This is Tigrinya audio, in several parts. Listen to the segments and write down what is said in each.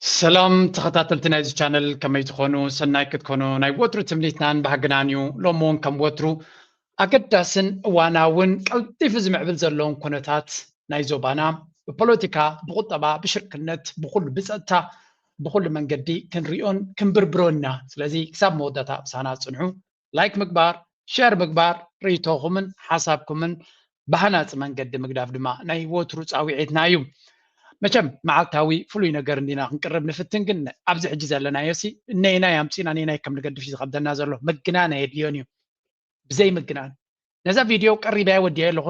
ሰላም ተኸታተልቲ ናይዚ ቻነል፣ ከመይ ትኾኑ? ሰናይ ክትኮኑ ናይ ወትሩ ትምኒትናን ባህግናን እዩ። ሎሚ እውን ከም ወትሩ ኣገዳስን እዋናውን ቀልጢፉ ዝምዕብል ዘለውን ኩነታት ናይ ዞባና ብፖለቲካ፣ ብቁጠባ፣ ብሽርክነት፣ ብኩሉ ብፀጥታ፣ ብኩሉ መንገዲ ክንሪኦን ክንብርብሮን ኢና። ስለዚ ክሳብ መወዳእታ ምሳና ፅንሑ። ላይክ ምግባር፣ ሸር ምግባር፣ ርእይቶኹምን ሓሳብኩምን ብሃናፂ መንገዲ ምግዳፍ ድማ ናይ ወትሩ ፃውዒትና እዩ። መቸም መዓልታዊ ፍሉይ ነገር እንዲና ክንቅርብ ንፍትን፣ ግን ኣብዚ ሕጂ ዘለናዮ ሲ ነይናይ ኣምፂና ነይናይ ከም ንገድፍ እዩ ዝኸብደና ዘሎ። ምግናን ኣየድልዮን እዩ። ብዘይ ምግናን ነዛ ቪድዮ ቀሪበያ ወዲያ ኣለኹ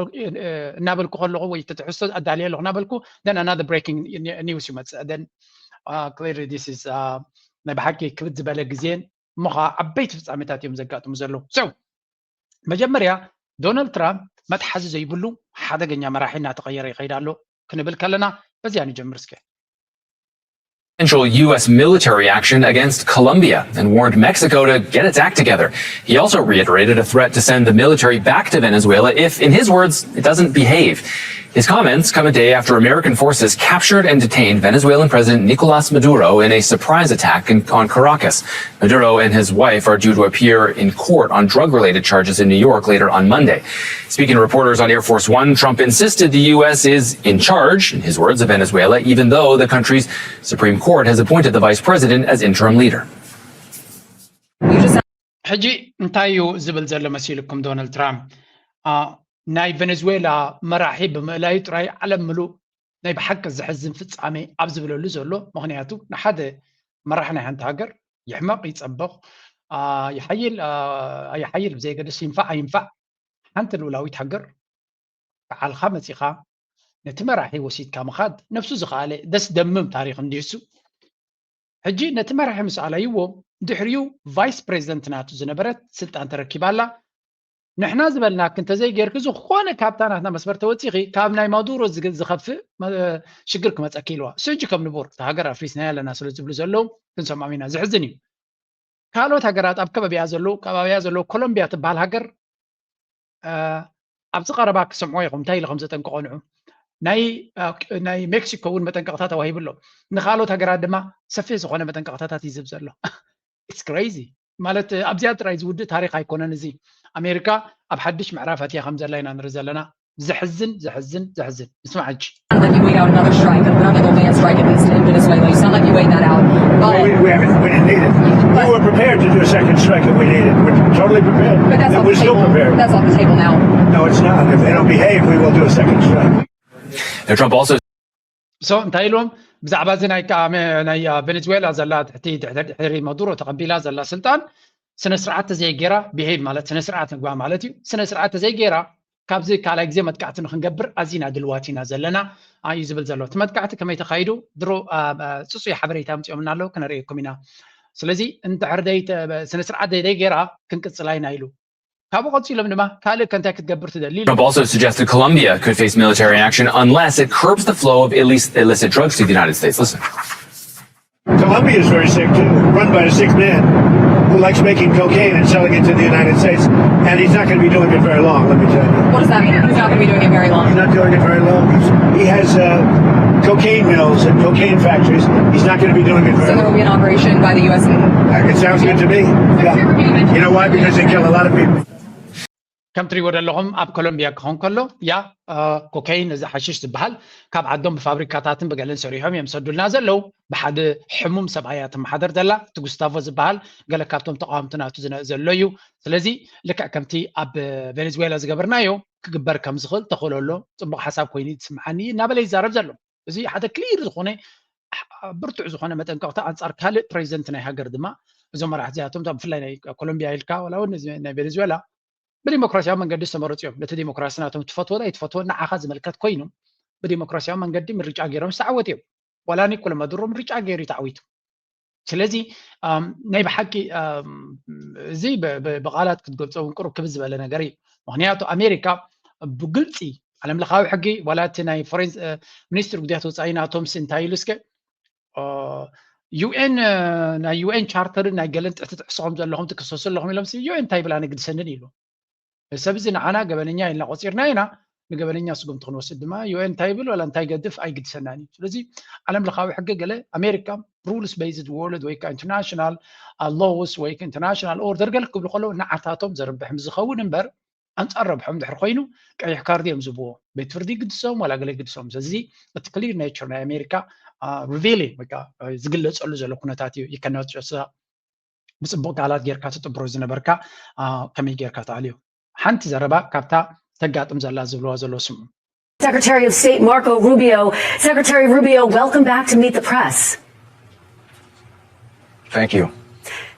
እናበልኩ ከለኹ ወይ ተትሕዝቶ ኣዳልየ ኣለኹ እናበልኩ then another breaking news ይመፅእ። Then clearly this is ናይ ብሓቂ ክብድ ዝበለ ግዜን እሞ ከዓ ዓበይቲ ፍፃሜታት እዮም ዘጋጥሙ ዘለዉ። So መጀመርያ ዶናልድ ትራምፕ መትሓዚ ዘይብሉ ሓደገኛ መራሒ እናተቐየረ ይኸይድ ኣሎ ክንብል ከለና በዚያ ንጀምር እስከ። Potential U S military action against Colombia and warned Mexico to get its act together. He also reiterated a threat to send the military back to Venezuela if, in his words, it doesn't behave. His comments come a day after American forces captured and detained Venezuelan President Nicolas Maduro in a surprise attack in, on Caracas. Maduro and his wife are due to appear in court on drug related charges in New York later on Monday. Speaking to reporters on Air Force One, Trump insisted the U S is in charge, in his words, of Venezuela, even though the country's Supreme Court has appointed the vice president as interim leader. ሕጂ እንታይ እዩ ዝብል ዘሎ መሲልኩም ዶናልድ ትራምፕ? ናይ ቬኔዙዌላ መራሒ ብምእላዩ ጥራይ ዓለም ምሉእ ናይ ብሓቂ ዘሕዝን ፍጻሜ ኣብ ዝብለሉ ዘሎ። ምኽንያቱ ንሓደ መራሕ ናይ ሓንቲ ሃገር ይሕመቕ ይጸብቕ፣ ይሓይል ኣይሓይል ብዘየገድስ፣ ይንፋዕ ኣይንፋዕ፣ ሓንቲ ልኡላዊት ሃገር በዓልኻ መጺኻ ነቲ መራሒ ወሲድካ ምኻድ ነብሱ ዝኸኣለ ደስ ደምም ታሪኽ እንዲሱ። ሕጂ ነቲ መራሒ ምስ ኣለይዎ ድሕሪኡ ቫይስ ፕሬዚደንት ናቱ ዝነበረት ስልጣን ተረኪባ ኣላ። ንሕና ዝበልናኪ እንተዘይጌርኪ ዝኾነ ካብታ ናትና መስመር ተወፂኺ ካብ ናይ ማዱሮ ዝኸፍእ ሽግር ክመፀኪ ኢልዋ። እሱ ሕጂ ከም ንቡር እታ ሃገር ኣፍሪስናያ ኣለና ስለ ዝብሉ ዘለዉ ክንሰምዖም ኢና። ዘሕዝን እዩ። ካልኦት ሃገራት ኣብ ከባቢያ ዘለዉ ከባቢያ ዘለዉ ኮሎምቢያ ትበሃል ሃገር ኣብዚ ቀረባ ክሰምዖ ኢኹም እንታይ ኢሉ ከም ዘጠንቀቖ ንዑ። ናይ ሜክሲኮ እውን መጠንቀቕታ ተዋሂቡ ኣሎ። ንካልኦት ሃገራት ድማ ሰፊሕ ዝኾነ መጠንቀቕታታት ይዝብ ዘሎ። It's crazy ማለት ኣብዚኣ ጥራይ ዝውድእ ታሪኽ ኣይኮነን። እዚ ኣሜሪካ ኣብ ሓድሽ ምዕራፍ ኣትያ ከም ዘላ ኢና ንርኢ ዘለና። ዘሕዝን ዘሕዝን ዘሕዝን። ንስማዕ ሕጂ። Sound like you wait out another strike, another land strike at least in Venezuela. You sound like you wait that out. But We, we, haven't, we didn't need it. We were prepared to do a second strike if we needed. We're totally prepared. but that's And off we're the still table. prepared. That's off the table now. No, it's not. If they don't behave, we will do a second strike. Now, Trump also So እንታይ ኢልዎም? ብዛዕባ እዚ ናይ ናይ ቬኔዙዌላ ዘላ ትሕቲ ድሕሪ ማዱሮ ተቐቢላ ዘላ ስልጣን ስነ ስርዓት ተዘይጌራ፣ ቢሄቭ ማለት ስነ ስርዓት ምግባር ማለት እዩ። ስነ ስርዓት ተዘይጌራ ካብዚ ካልኣይ ግዜ መጥቃዕቲ ንክንገብር ኣዚና ድልዋት ኢና ዘለና እዩ ዝብል ዘሎ። እቲ መጥቃዕቲ ከመይ ተኻይዱ ድሮ ፅፁይ ሓበሬታ ኣምፂኦምና ኣለዉ፣ ክነርእየኩም ኢና። ስለዚ እንድሕር ስነ ስርዓት ዘይደይ ጌራ ክንቅፅላ ኢና ኢሉ። ካብኡ ቀፂሎም ድማ ካልእ ከ እንታይ ክትገብር ትደሊ ኢሉ። Trump also suggested Colombia could face military action unless it curbs the flow of illis- illicit drugs to the United States. Listen. Colombia is very sick too, run by a sick man who likes making cocaine and selling it to the United States, and he's not going to be doing it very long. Let me tell you. What does that mean? He's not going to be doing it very long. He's not doing it very long. He's, he has uh, cocaine mills and cocaine factories. He's not going to be doing it So very there will long. be an operation by the U S and It sounds good to me. Yeah. You know why? Because they kill a lot of people. ከም ትሪእዎ ዘለኹም ኣብ ኮሎምቢያ ክኾን ከሎ ያ ኮካይን እዚ ሓሽሽ ዝበሃል ካብ ዓዶም ብፋብሪካታትን ብገለን ሰሪሖም እዮም ሰዱልና ዘለዉ። ብሓደ ሕሙም ሰብኣይ እያ ትመሓደር ዘላ። እቲ ጉስታቮ ዝበሃል ገለ ካብቶም ተቃወምቲ ናቱ ዝነ- ዘሎ እዩ። ስለዚ ልክዕ ከምቲ ኣብ ቬኔዙዌላ ዝገበርናዮ ክግበር ከም ዝኽእል ተኽእሎ ኣሎ። ፅቡቅ ሓሳብ ኮይኑ ዝስምዓኒ እዩ እናበለ ይዛረብ ዘሎ። እዚ ሓደ ክሊር ዝኾነ ብርቱዕ ዝኾነ መጠንቀቕታ ኣንፃር ካልእ ፕሬዚደንት ናይ ሃገር ድማ እዞም መራሕቲ እዚኣቶም ብፍላይ ናይ ኮሎምቢያ ኢልካ ዋላ እውን ናይ ቬኔዙዌላ ብዲሞክራሲያዊ መንገዲ ዝተመረፁ እዮም። ነቲ ዲሞክራሲ ናቶም ትፈትዎ ኣይትፈትዎ ንዓኻ ዝምልከት ኮይኑ ብዲሞክራሲያዊ መንገዲ ምርጫ ገይሮም ዝተዓወቱ እዮም። ዋላ ኒኮላ ማዱሮ ምርጫ ገይሩ እዩ ተዓዊቱ። ስለዚ ናይ ብሓቂ እዚ ብቃላት ክትገልፆ እውን ቅሩብ ክብድ ዝበለ ነገር እዩ። ምክንያቱ ኣሜሪካ ብግልፂ ዓለም ለኻዊ ሕጊ ዋላ እቲ ናይ ፎሬን ሚኒስትሪ ጉዳያት ወፃኢ ናቶም ሲ እንታይ ኢሉ እስከ ዩኤን ናይ ዩኤን ቻርተርን ናይ ገለን ጥሕቲ ጥሕስኹም ዘለኹም ትክሰሱ ኣለኹም ኢሎም ዩኤን እንታይ ይብላ ንግድሰንን ኢሉ። ሰብ እዚ ንዓና ገበነኛ ኢልና ቆፂርና ኢና። ንገበነኛ ስጉምቲ ክንወስድ ድማ ዩ ኤን እንታይ ይብል ዋላ እንታይ ይገድፍ ኣይግድሰናን እዩ። ስለዚ ዓለም ለኻዊ ሕጊ ገለ ኣሜሪካ rules based world ወይ ከዓ international laws ወይ international order ገለ ክብሉ ከለዉ ንዓታቶም ዘርብሕ ምስ ዝኸውን እምበር ኣንፃር ረብሖም ድሕር ኮይኑ ቀይሕ ካርድ እዮም ዝብዎ። ቤት ፍርዲ ግድሶም ዋላ ገለ ግድሶም። ስለዚ እቲ clear nature ናይ ኣሜሪካ revealing ወይ ከዓ ዝግለፀሉ ዘሎ ኩነታት እዩ። You cannot just ብፅቡቅ ቃላት ጌርካ ትጥብሮ ዝነበርካ ከመይ ጌርካ ተኣልዮ። ሓንቲ ዘረባ ካብታ ተጋጥም ዘላ ዝብልዋ ዘሎ ስሙ። Secretary of State Marco Rubio. Secretary Rubio, welcome back to Meet the Press. Thank you.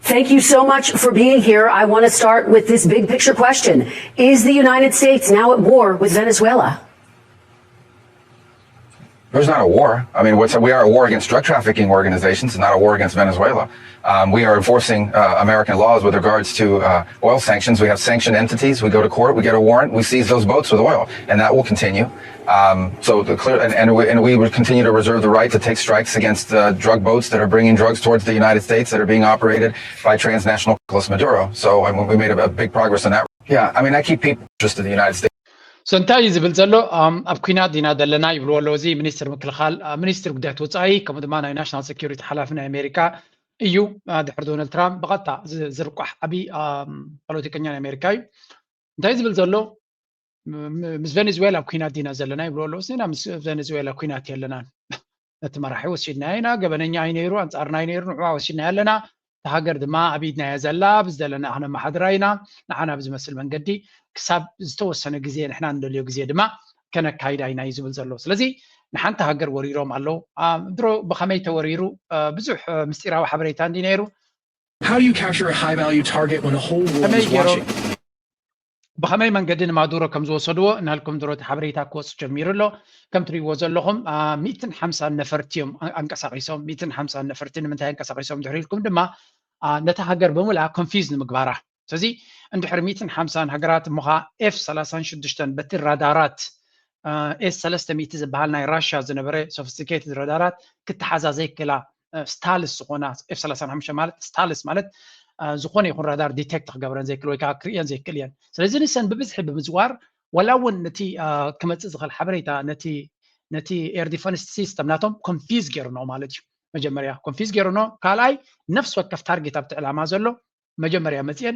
Thank you so much for being here. I want to start with this big picture question. Is the United States now at war with Venezuela? There's not a war. I mean, what's, we are at war against drug trafficking organizations, not a war against Venezuela. Um, we are enforcing uh, American laws with regards to uh, oil sanctions. We have sanctioned entities. We go to court. We get a warrant. We seize those boats with oil, and that will continue. Um, so the clear, and, and, we, and we would continue to reserve the right to take strikes against uh, drug boats that are bringing drugs towards the United States that are being operated by transnational Nicolas Maduro. So I mean, we made a, a big progress in that. Yeah, I mean, I keep people interested in the United States. So እንታይ እዩ ዝብል ዘሎ? ኣብ ኩናት ዲና ዘለና ይብልዎ ኣለዉ። እዚ ሚኒስትር ምክልኻል፣ ሚኒስትር ጉዳያት ወፃኢ ከምኡ ድማ ናይ ናሽናል ሴኩሪቲ ሓላፊ ናይ ኣሜሪካ እዩ። ድሕሪ ዶናልድ ትራምፕ ብቐጥታ ዝርቋሕ ዓብዪ ፖለቲከኛ ናይ ኣሜሪካ እዩ። እንታይ ዝብል ዘሎ? ምስ ቬኔዙዌላ ኣብ ኩናት ዲና ዘለና ይብልዎ ኣለዉ። ንሕና ምስ ቬኔዙዌላ ኩናት የለናን። ነቲ መራሒ ወሲድናዮ ኢና፣ ገበነኛ እዩ ነይሩ፣ ኣንፃርና እዩ ነይሩ፣ ንዕዋ ወሲድናዮ ኣለና። እታ ሃገር ድማ ኣብ ኢድና እያ ዘላ፣ ብዝደለና ከነመሓድራ ኢና፣ ንዓና ብዝመስል መንገዲ ክሳብ ዝተወሰነ ግዜ ንሕና ንደልዮ ግዜ ድማ ከነካይዳ ኢና እዩ ዝብል ዘሎ። ስለዚ ንሓንቲ ሃገር ወሪሮም ኣለዉ። ድሮ ብኸመይ ተወሪሩ ብዙሕ ምስጢራዊ ሓበሬታ እንዲ ነይሩ። How do you capture a high value target when the whole world is watching? ብኸመይ መንገዲ ንማዱሮ ከም ዝወሰድዎ እናልኩም ድሮ እቲ ሓበሬታ ክወፅ ጀሚሩ ኣሎ። ከም ትሪእዎ ዘለኹም ሚእትን ሓምሳን ነፈርቲ እዮም ኣንቀሳቂሶም። ሚእትን ሓምሳን ነፈርቲ ንምንታይ ኣንቀሳቂሶም ድሕሪ ኢልኩም ድማ ነታ ሃገር ብምልኣ ኮንፊዝ ንምግባራ። ስለዚ እንድሕሪ ሚእትን ሓምሳን ሃገራት እሞ ከዓ ኤፍ ሰላሳን ሽዱሽተን በቲ ራዳራት ኤስ ሰለስተ ሚእቲ ዝበሃል ናይ ራሽያ ዝነበረ ሶፊስቲኬትድ ራዳራት ክትሓዛ ዘይክእላ ስታልስ ዝኾና ኤፍ ሰላሳን ሓሙሽተ ማለት ስታልስ ማለት ዝኾነ ይኹን ራዳር ዲቴክት ክገብረን ዘይክእል ወይ ከዓ ክርእየን ዘይክእል እየን። ስለዚ ንሰን ብብዝሒ ብምዝዋር ዋላ እውን ነቲ ክመፅእ ዝኽእል ሓበሬታ ነቲ ነቲ ኤር ዲፈንስ ሲስተም ናቶም ኮንፊዝ ገይርኖ ማለት እዩ። መጀመርያ ኮንፊዝ ገይርኖ፣ ካልኣይ ነፍሲ ወከፍ ታርጌት ኣብቲ ዕላማ ዘሎ መጀመርያ መፅየን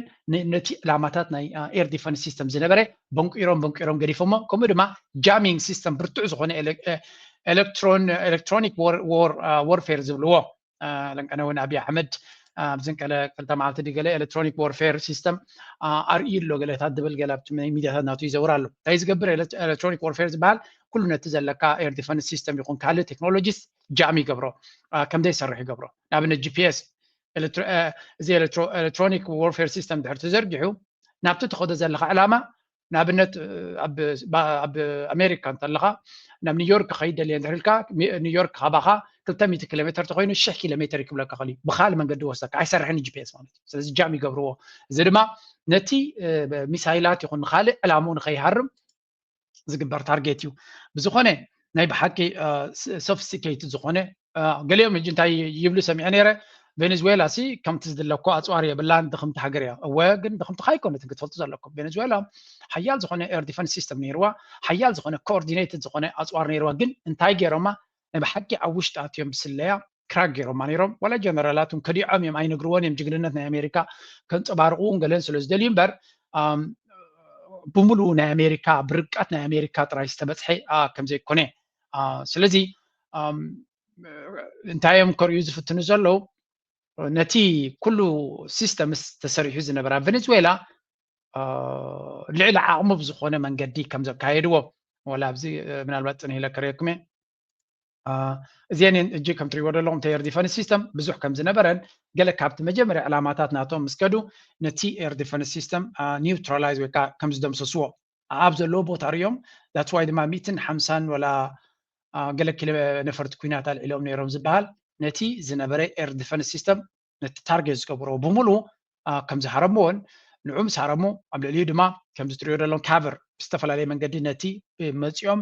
ነቲ ዕላማታት ናይ ኤር ዲፈንስ ሲስተም ዝነበረ በንቂሮም በንቂሮም ገዲፎሞ። ከምኡ ድማ ጃሚንግ ሲስተም ብርቱዕ ዝኾነ ኤሌክትሮኒክ ወርፌር ዝብልዎ ለንቀነ እውን ኣብይ ኣሕመድ ኣብዝን ቀለ ክልተ መዓልቲ ድገለ ኤሌክትሮኒክ ወርፌር ሲስተም ኣርእዩ ኣሎ ገለታት ድብል ገለ ኣብቲ ሚዲያታት ናቱ ይዘውር ኣሎ። እንታይ ዝገብር ኤሌክትሮኒክ ወርፌር ዝበሃል ኩሉ ነቲ ዘለካ ኤር ዲፈንስ ሲስተም ይኹን ካልእ ቴክኖሎጂስ ጃም ይገብሮ፣ ከምዘይሰርሕ ይገብሮ። ንኣብነት ጂፒኤስ እዚ ኤሌክትሮኒክ ወርፌር ሲስተም ድሕር ተዘርጊሑ ናብቲ ትኸዶ ዘለካ ዕላማ ንኣብነት ኣብ ኣሜሪካ እንተለካ ናብ ኒውዮርክ ክኸይድ ደልየ እንድሕር ኢልካ ኒውዮርክ ካባኻ ክልተ ሚእቲ ኪሎ ሜትር ተኮይኑ ሽሕ ኪሎ ሜትር ይክብለካ ክእል እዩ። ብካልእ መንገዲ ወስደካ ኣይሰርሕን ዩ ጂ ፒ ኤስ ማለት እዩ። ስለዚ ጃም ይገብርዎ። እዚ ድማ ነቲ ሚሳይላት ይኹን ንካልእ ዕላምኡ ንከይሃርም ዝግበር ታርጌት እዩ። ብዝኾነ ናይ ብሓቂ ሶፊስቲኬትድ ዝኾነ ገሊኦም ሕጂ እንታይ ይብሉ ሰሚዐ ነይረ፣ ቬኔዙዌላ ሲ ከምቲ ዝድለኮ ኣፅዋር የብላን ድኽምቲ ሃገር እያ። እወ ግን ድኽምቲ ካይኮነትን ክትፈልጡ ዘለኩም ቬኔዙዌላ ሓያል ዝኾነ ኤር ዲፈንስ ሲስተም ነይርዋ፣ ሓያል ዝኾነ ኮኦርዲኔትድ ዝኾነ ኣፅዋር ነይርዋ። ግን እንታይ ገይሮማ ናይ ብሓቂ ኣብ ውሽጢ ኣትዮም ብስለያ ክራክ ገይሮማ ነይሮም። ዋላ ጀነራላት እውን ከዲዖም እዮም ኣይነግርዎን እዮም ጅግንነት ናይ ኣሜሪካ ከንፀባርቑ እውን ገለን ስለ ዝደልዩ እምበር ብምሉኡ ናይ ኣሜሪካ ብርቀት ናይ ኣሜሪካ ጥራይ ዝተበፅሐ ከምዘይኮነ ስለዚ እንታይ እዮም ከርእዩ ዝፍትኑ ዘለዉ ነቲ ኩሉ ሲስተምስ ተሰሪሑ ዝነበረ ኣብ ቬኔዙዌላ ልዕሊ ዓቕሙ ብዝኾነ መንገዲ ከም ዘካየድዎ ወላ ኣብዚ ምናልባት ፅንሂለ ከርእየኩም እየ እዚአን እጂ ከም ትሪእዎ ዘለኹም እቲ ኤር ዲፈንስ ሲስተም ብዙሕ ከም ዝነበረን ገለ ካብቲ መጀመርያ ዕላማታት ናቶም ምስ ከዱ ነቲ ኤር ዲፈንስ ሲስተም ኒውትራላይዝ ወይ ከዓ ከም ዝደምሰስዎ ኣብ ዘለዎ ቦታ ሪኦም that's why ድማ ሚእትን ሓምሳን ወላ ገለ ኪሎ ነፈርቲ ኩናት ኣልዒሎም ነይሮም ዝበሃል ነቲ ዝነበረ ኤር ዲፈንስ ሲስተም ነቲ ታርጌት ዝገብሮ ብምሉ ከም ዝሃረምዎን ንዑ ምስ ሃረሙ ኣብ ልዕሊኡ ድማ ከምዚ ትሪኦ ዘለኹም ካቨር ብዝተፈላለየ መንገዲ ነቲ መፂኦም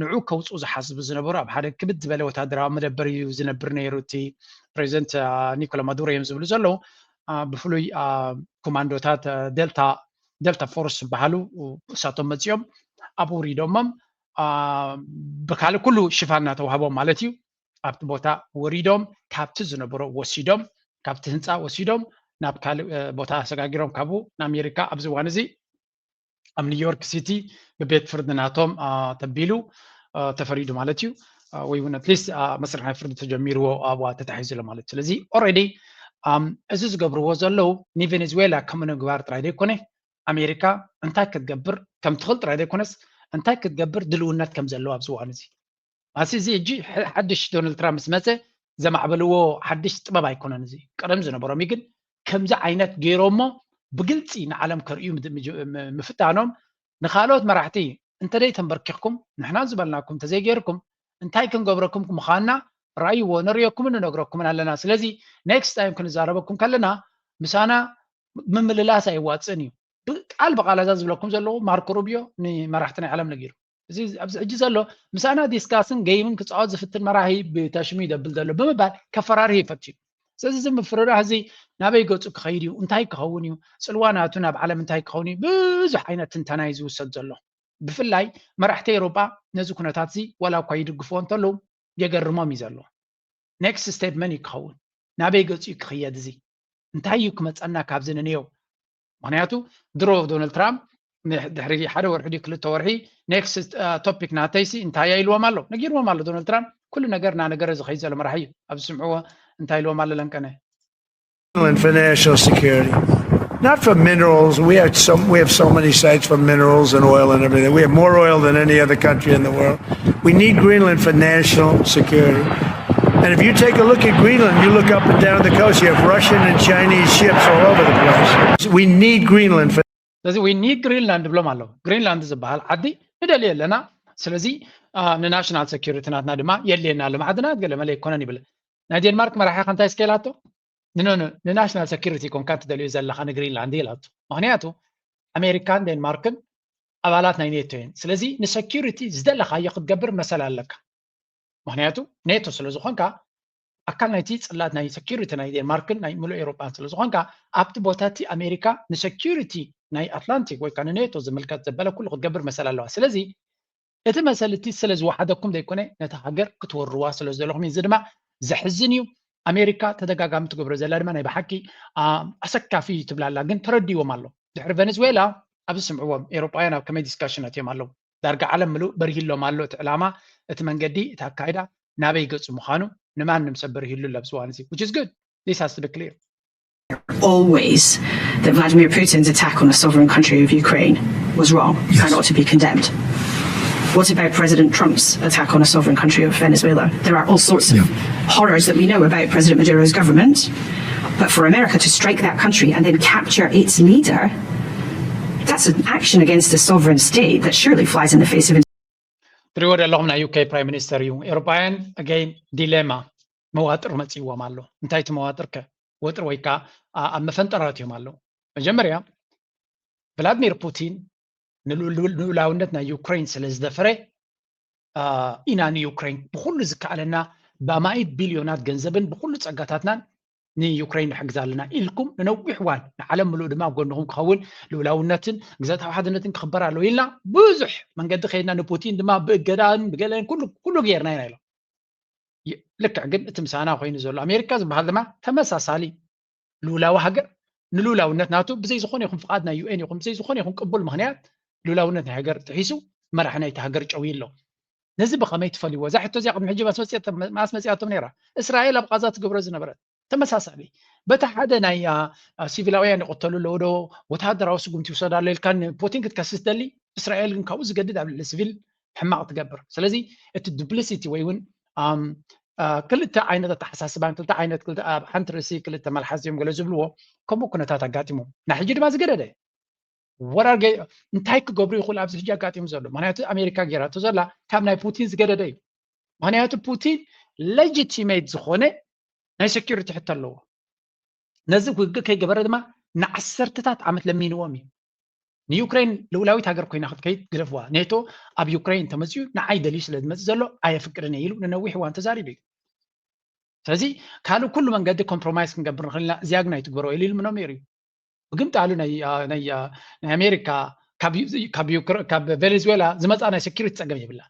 ንዑ ከውፅኡ ዝሓስቡ ዝነበሩ ኣብ ሓደ ክብድ ዝበለ ወታደራዊ መደበር እዩ ዝነብር ነይሩ እቲ ፕሬዚደንት ኒኮላ ማዱሮ እዮም ዝብሉ ዘለዉ ብፍሉይ ኮማንዶታት ደልታ ደልታ ፎርስ ዝበሃሉ እሳቶም መፂኦም ኣብኡ ውሪዶሞም ብካልእ ኩሉ ሽፋን እናተዋህቦም ማለት እዩ። ኣብቲ ቦታ ወሪዶም ካብቲ ዝነበሮ ወሲዶም ካብቲ ህንፃ ወሲዶም ናብ ካልእ ቦታ ኣሰጋጊሮም ካብኡ ንኣሜሪካ ኣብዚ እዋን እዚ ኣብ ኒውዮርክ ሲቲ ብቤት ፍርዲ ናቶም ተቢሉ ተፈሪዱ ማለት እዩ። ወይ እውን ኣትሊስት መስርሕ ናይ ፍርዲ ተጀሚርዎ ኣብዋ ተታሒዙ ኣሎ ማለት እዩ። ስለዚ ኦልሬዲ እዚ ዝገብርዎ ዘለዉ ንቬኔዙዌላ ከም ምግባር ጥራይ ዘይኮነ ኣሜሪካ እንታይ ክትገብር ከም ትኽእል ጥራይ ዘይኮነስ እንታይ ክትገብር ድልውነት ከም ዘለዎ ኣብዚ እዋን እዚ ማሲ እዚ ሕጂ ሓድሽ ዶናልድ ትራምፕ ምስ መፀ ዘማዕበልዎ ሓድሽ ጥበብ ኣይኮነን። እዚ ቀደም ዝነበሮም እዩ። ግን ከምዚ ዓይነት ገይሮሞ ብግልፂ ንዓለም ከርእዩ ምፍታኖም ንካልኦት መራሕቲ እንተደይ ተንበርኪኽኩም ንሕና ዝበልናኩም እንተዘይገይርኩም እንታይ ክንገብረኩም ምዃንና ራእይዎ ነርእየኩምን ንነግረኩምን ኣለና። ስለዚ ኔክስት ታይም ክንዛረበኩም ከለና ምሳና ምምልላስ ኣይዋፅእን እዩ። ቃል ብቃል እዛ ዝብለኩም ዘለዉ ማርኮ ሩቢዮ ንመራሕቲ ናይ ዓለም ነጊሩ እዚ ኣብዚ ሕጂ ዘሎ ምሳና ዲስካስን ገይምን ክፃወት ዝፍትን መራሒ ብተሽሙ ይደብል ዘሎ ብምባል ከፈራርህ ይፈትዩ። ስለዚ እዚ ምፍርራህ እዚ ናበይ ገፁ ክኸይድ እዩ እንታይ ክኸውን እዩ ፅልዋ ናቱ ናብ ዓለም እንታይ ክኸውን እዩ ብዙሕ ዓይነት ትንተና እዩ ዝውሰድ ዘሎ። ብፍላይ መራሕቲ ኤውሮጳ ነዚ ኩነታት እዚ ዋላ እኳ ይድግፍዎ እንተለዉ የገርሞም እዩ ዘሎ። ኔክስት ስቴፕ መን እዩ ክኸውን? ናበይ ገፁ እዩ ክኽየድ? እዚ እንታይ እዩ ክመፀና ካብዚ ንንየው? ምክንያቱ ድሮ ዶናልድ ትራምፕ ድሕሪ ሓደ ወርሒ ድዩ ክልተ ወርሒ ኔክስት ቶፒክ ናተይሲ እንታይ ኢልዎም ኣሎ ነጊርዎም ኣሎ። ዶናልድ ትራምፕ ኩሉ ነገር እናነገረ ዝኸይድ ዘሎ መራሒ እዩ። ኣብዚ ስምዕዎ እንታይ ኢልዎም ኣሎ ለንቀነ Greenland for national security. Not for minerals. We have some. We have so many sites for minerals and oil and everything. We have more oil than any other country in the world. We need Greenland for national security. And if you take a look at Greenland, you look up and down the coast, you have Russian and Chinese ships all over the place. We need Greenland for ስለዚ we need Greenland ብሎም ኣለዉ። ግሪንላንድ ዝበሃል ዓዲ ንደልዮ ኣለና። ስለዚ ንናሽናል ሴኩሪቲ ናትና ድማ የድልየና ኣሎ። ማዕድናት ገለ መለ ኣይኮነን ይብል። ናይ ዴንማርክ መራሒ ከ እንታይ ስኬላቶ ንናሽናል ሴኩሪቲ ኮንካ ትደልዮ ዘለካ ንግሪንላንድ ኢላቶ። ምክንያቱ ኣሜሪካን ዴንማርክን ኣባላት ናይ ኔቶ እየን። ስለዚ ንሰኪሪቲ ዝደለካዮ ክትገብር መሰል ኣለካ። ምክንያቱ ኔቶ ስለ ዝኾንካ ኣካል ናይቲ ፅላት ናይ ሰኪሪቲ ናይ ዴንማርክን ናይ ምሉእ ኤውሮጳን ስለ ዝኾንካ ኣብቲ ቦታ እቲ ኣሜሪካ ንሰኪሪቲ ናይ ኣትላንቲክ ወይ ከዓ ንኔቶ ዝምልከት ዘበለ ኩሉ ክትገብር መሰል ኣለዋ። ስለዚ እቲ መሰል እቲ ስለ ዝወሓደኩም ዘይኮነ ነታ ሃገር ክትወርዋ ስለ ዘለኹም እዩ። እዚ ድማ ዘሕዝን እዩ። ኣሜሪካ ተደጋጋሚ ትገብሮ ዘላ ድማ ናይ ብሓቂ ኣሰካፊ እዩ ትብላ ኣላ፣ ግን ተረዲዎም ኣሎ። ድሕሪ ቨነዝዌላ ኣብዚ ስምዕዎም ኤውሮጳውያን ኣብ ከመይ ዲስካሽን ኣትዮም ኣለዉ። ዳርጋ ዓለም ምሉእ በሪሂሎም ኣሎ እቲ ዕላማ፣ እቲ መንገዲ፣ እቲ ኣካይዳ ናበይ ገፁ ምዃኑ ንማንም ሰብ በሪሂሉ ኣሎ ኣብዚ እዋን እዚ which is good. This has to be clear. Always that Vladimir Putin's attack on a sovereign country of Ukraine was wrong and ought to be condemned. What about President Trump's attack on a sovereign country of Venezuela? There are all sorts of horrors that we know about President Maduro's government, but for America to strike that country and then capture its leader, that's an action against a sovereign state that surely flies in the face of ትሪዎ ዘለኹም ናይ ዩኬ ፕራይም ሚኒስተር እዩ። ኤውሮጳውያን ኣገይን ዲሌማ መዋጥር መፅእዎም ኣሎ። እንታይ እቲ መዋጥር ከ ወጥሪ ወይ ከዓ ኣብ መፈንጠራት እዮም ኣለዉ። መጀመርያ ቭላድሚር ፑቲን ንልኡላውነት ናይ ዩክሬን ስለ ዝደፈረ ኢና ንዩክሬን ብኩሉ ዝከኣለና ብኣማኢት ቢልዮናት ገንዘብን ብኩሉ ፀጋታትናን ንዩክሬን ንሕግዛ ኣለና ኢልኩም ንነዊሕ እዋን ንዓለም ምሉእ ድማ ኣብ ጎንኹም ክኸውን ልኡላውነትን ግዛታዊ ሓድነትን ክኽበር ኣለዎ ኢልና ብዙሕ መንገዲ ከይድና ንፑቲን ድማ ብእገዳን ብገለን ኩሉ ኩሉ ገይርና ኢና ኢሎም። ልክዕ ግን እቲ ምሳና ኮይኑ ዘሎ ኣሜሪካ ዝበሃል ድማ ተመሳሳሊ ልኡላዊ ሃገር ንልኡላውነት ናቱ ብዘይ ዝኾነ ይኹን ፍቓድ ናይ ዩ ኤን ይኹን ብዘይ ዝኾነ ይኹን ቅቡል ምኽንያት ልኡላውነት ናይ ሃገር ጥሒሱ መራሒ ናይቲ ሃገር ጨውዩ ኣሎ። ነዚ ብኸመይ ትፈልይዎ? እዛ ሕቶ እዚኣ ቅድሚ ሕጂ ማስ መፂኣቶም ነይራ። እስራኤል ኣብ ቃዛ ትገብሮ ዝነበረት ተመሳሳሊ በቲ ሓደ ናይ ሲቪላውያን ይቕተሉ ኣለዉ ዶ ወተሃደራዊ ስጉምቲ ይውሰድ ኣሎ ኢልካ ንፑቲን ክትከስስ ደሊ እስራኤል ግን ካብኡ ዝገድድ ኣብ ልዕሊ ሲቪል ሕማቕ ትገብር። ስለዚ እቲ ዱፕሊሲቲ ወይ እውን ክልተ ዓይነት ኣተሓሳስባን ክልተ ዓይነት ኣብ ሓንቲ ርእሲ ክልተ መልሓስ እዮም ገለ ዝብልዎ ከምኡ ኩነታት ኣጋጢሞም። ናይ ሕጂ ድማ ዝገደደ ወራር እንታይ ክገብሩ ይኽእሉ ኣብዚ ሕጂ ኣጋጢሙ ዘሎ? ምክንያቱ ኣሜሪካ ጌራቶ ዘላ ካብ ናይ ፑቲን ዝገደደ እዩ። ምክንያቱ ፑቲን ሌጂቲሜት ዝኾነ ናይ ሴኩሪቲ ሕቶ ኣለዎ። ነዚ ውግእ ከይገበረ ድማ ንዓሰርተታት ዓመት ለሚንዎም እዩ። ንዩክሬን ልውላዊት ሃገር ኮይና ክትከይድ ግደፍዋ። ኔቶ ኣብ ዩክሬን እንተመፅኡ ንዓይ ደልዩ ስለ ዝመፅእ ዘሎ ኣየፍቅድን እየ ኢሉ ንነዊሕ እዋን ተዛሪቡ እዩ። ስለዚ ካልእ ኩሉ መንገዲ ኮምፕሮማይስ ክንገብር ንኽእል ኢና፣ እዚኣ ግን ኣይትግበሮ ኢሉ ኢሉ ምኖም ነይሩ እዩ። ብግምጣሉ ናይ ኣሜሪካ ካብ ቬኔዙዌላ ዝመፃ ናይ ሴኪሪቲ ፀገም የብላ።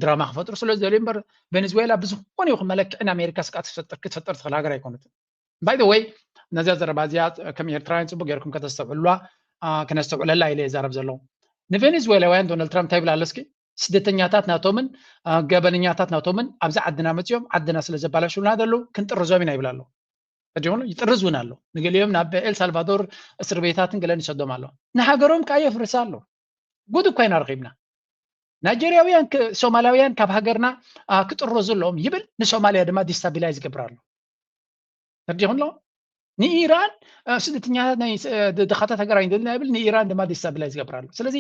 ድራማ ክፈጥሩ ስለ ዝደልዩ እምበር፣ ቬኔዙዌላ ብዝኾነ ይኹን መለክዒ ንኣሜሪካ ስግኣት ክትፈጥር ትኽእል ሃገር ኣይኮነትን። ባይ ወይ ነዚያ ዘረባ እዚኣ ከም ኤርትራውያን ፅቡቅ ጌርኩም ከተስተውዕሉዋ፣ ክነስተውዕለላ ኢለ የዛረብ ዘለኹ። ንቬኔዙዌላውያን ዶናልድ ትራምፕ እንታይ ይብል ኣሎ እስኪ? ስደተኛታት ናቶምን ገበነኛታት ናቶምን ኣብዚ ዓድና መፅኦም ዓድና ስለ ዘባላሽሉና ዘለዉ ክንጥርዞም ኢና ይብል ኣሎ። ሕጂ እውን ይጥርዝ እውን ኣሎ። ንገሊኦም ናብ ኤልሳልቫዶር እስር ቤታትን ገለን ይሰዶም ኣሎ። ንሃገሮም ከዓ የፍርሳ ኣሎ። ጉድ እኳ ኢና ረኺብና። ናይጀርያውያን ሶማላውያን ካብ ሃገርና ክጥረዙ ኣለዎም ይብል፣ ንሶማልያ ድማ ዲስታቢላይዝ ይገብር ኣሎ። ተርዲኹም ኣሎ። ንኢራን ስደተኛታት ናይ ድኻታት ሃገር ኣይንደልና ይብል፣ ንኢራን ድማ ዲስታቢላይዝ ይገብር ኣሎ። ስለዚ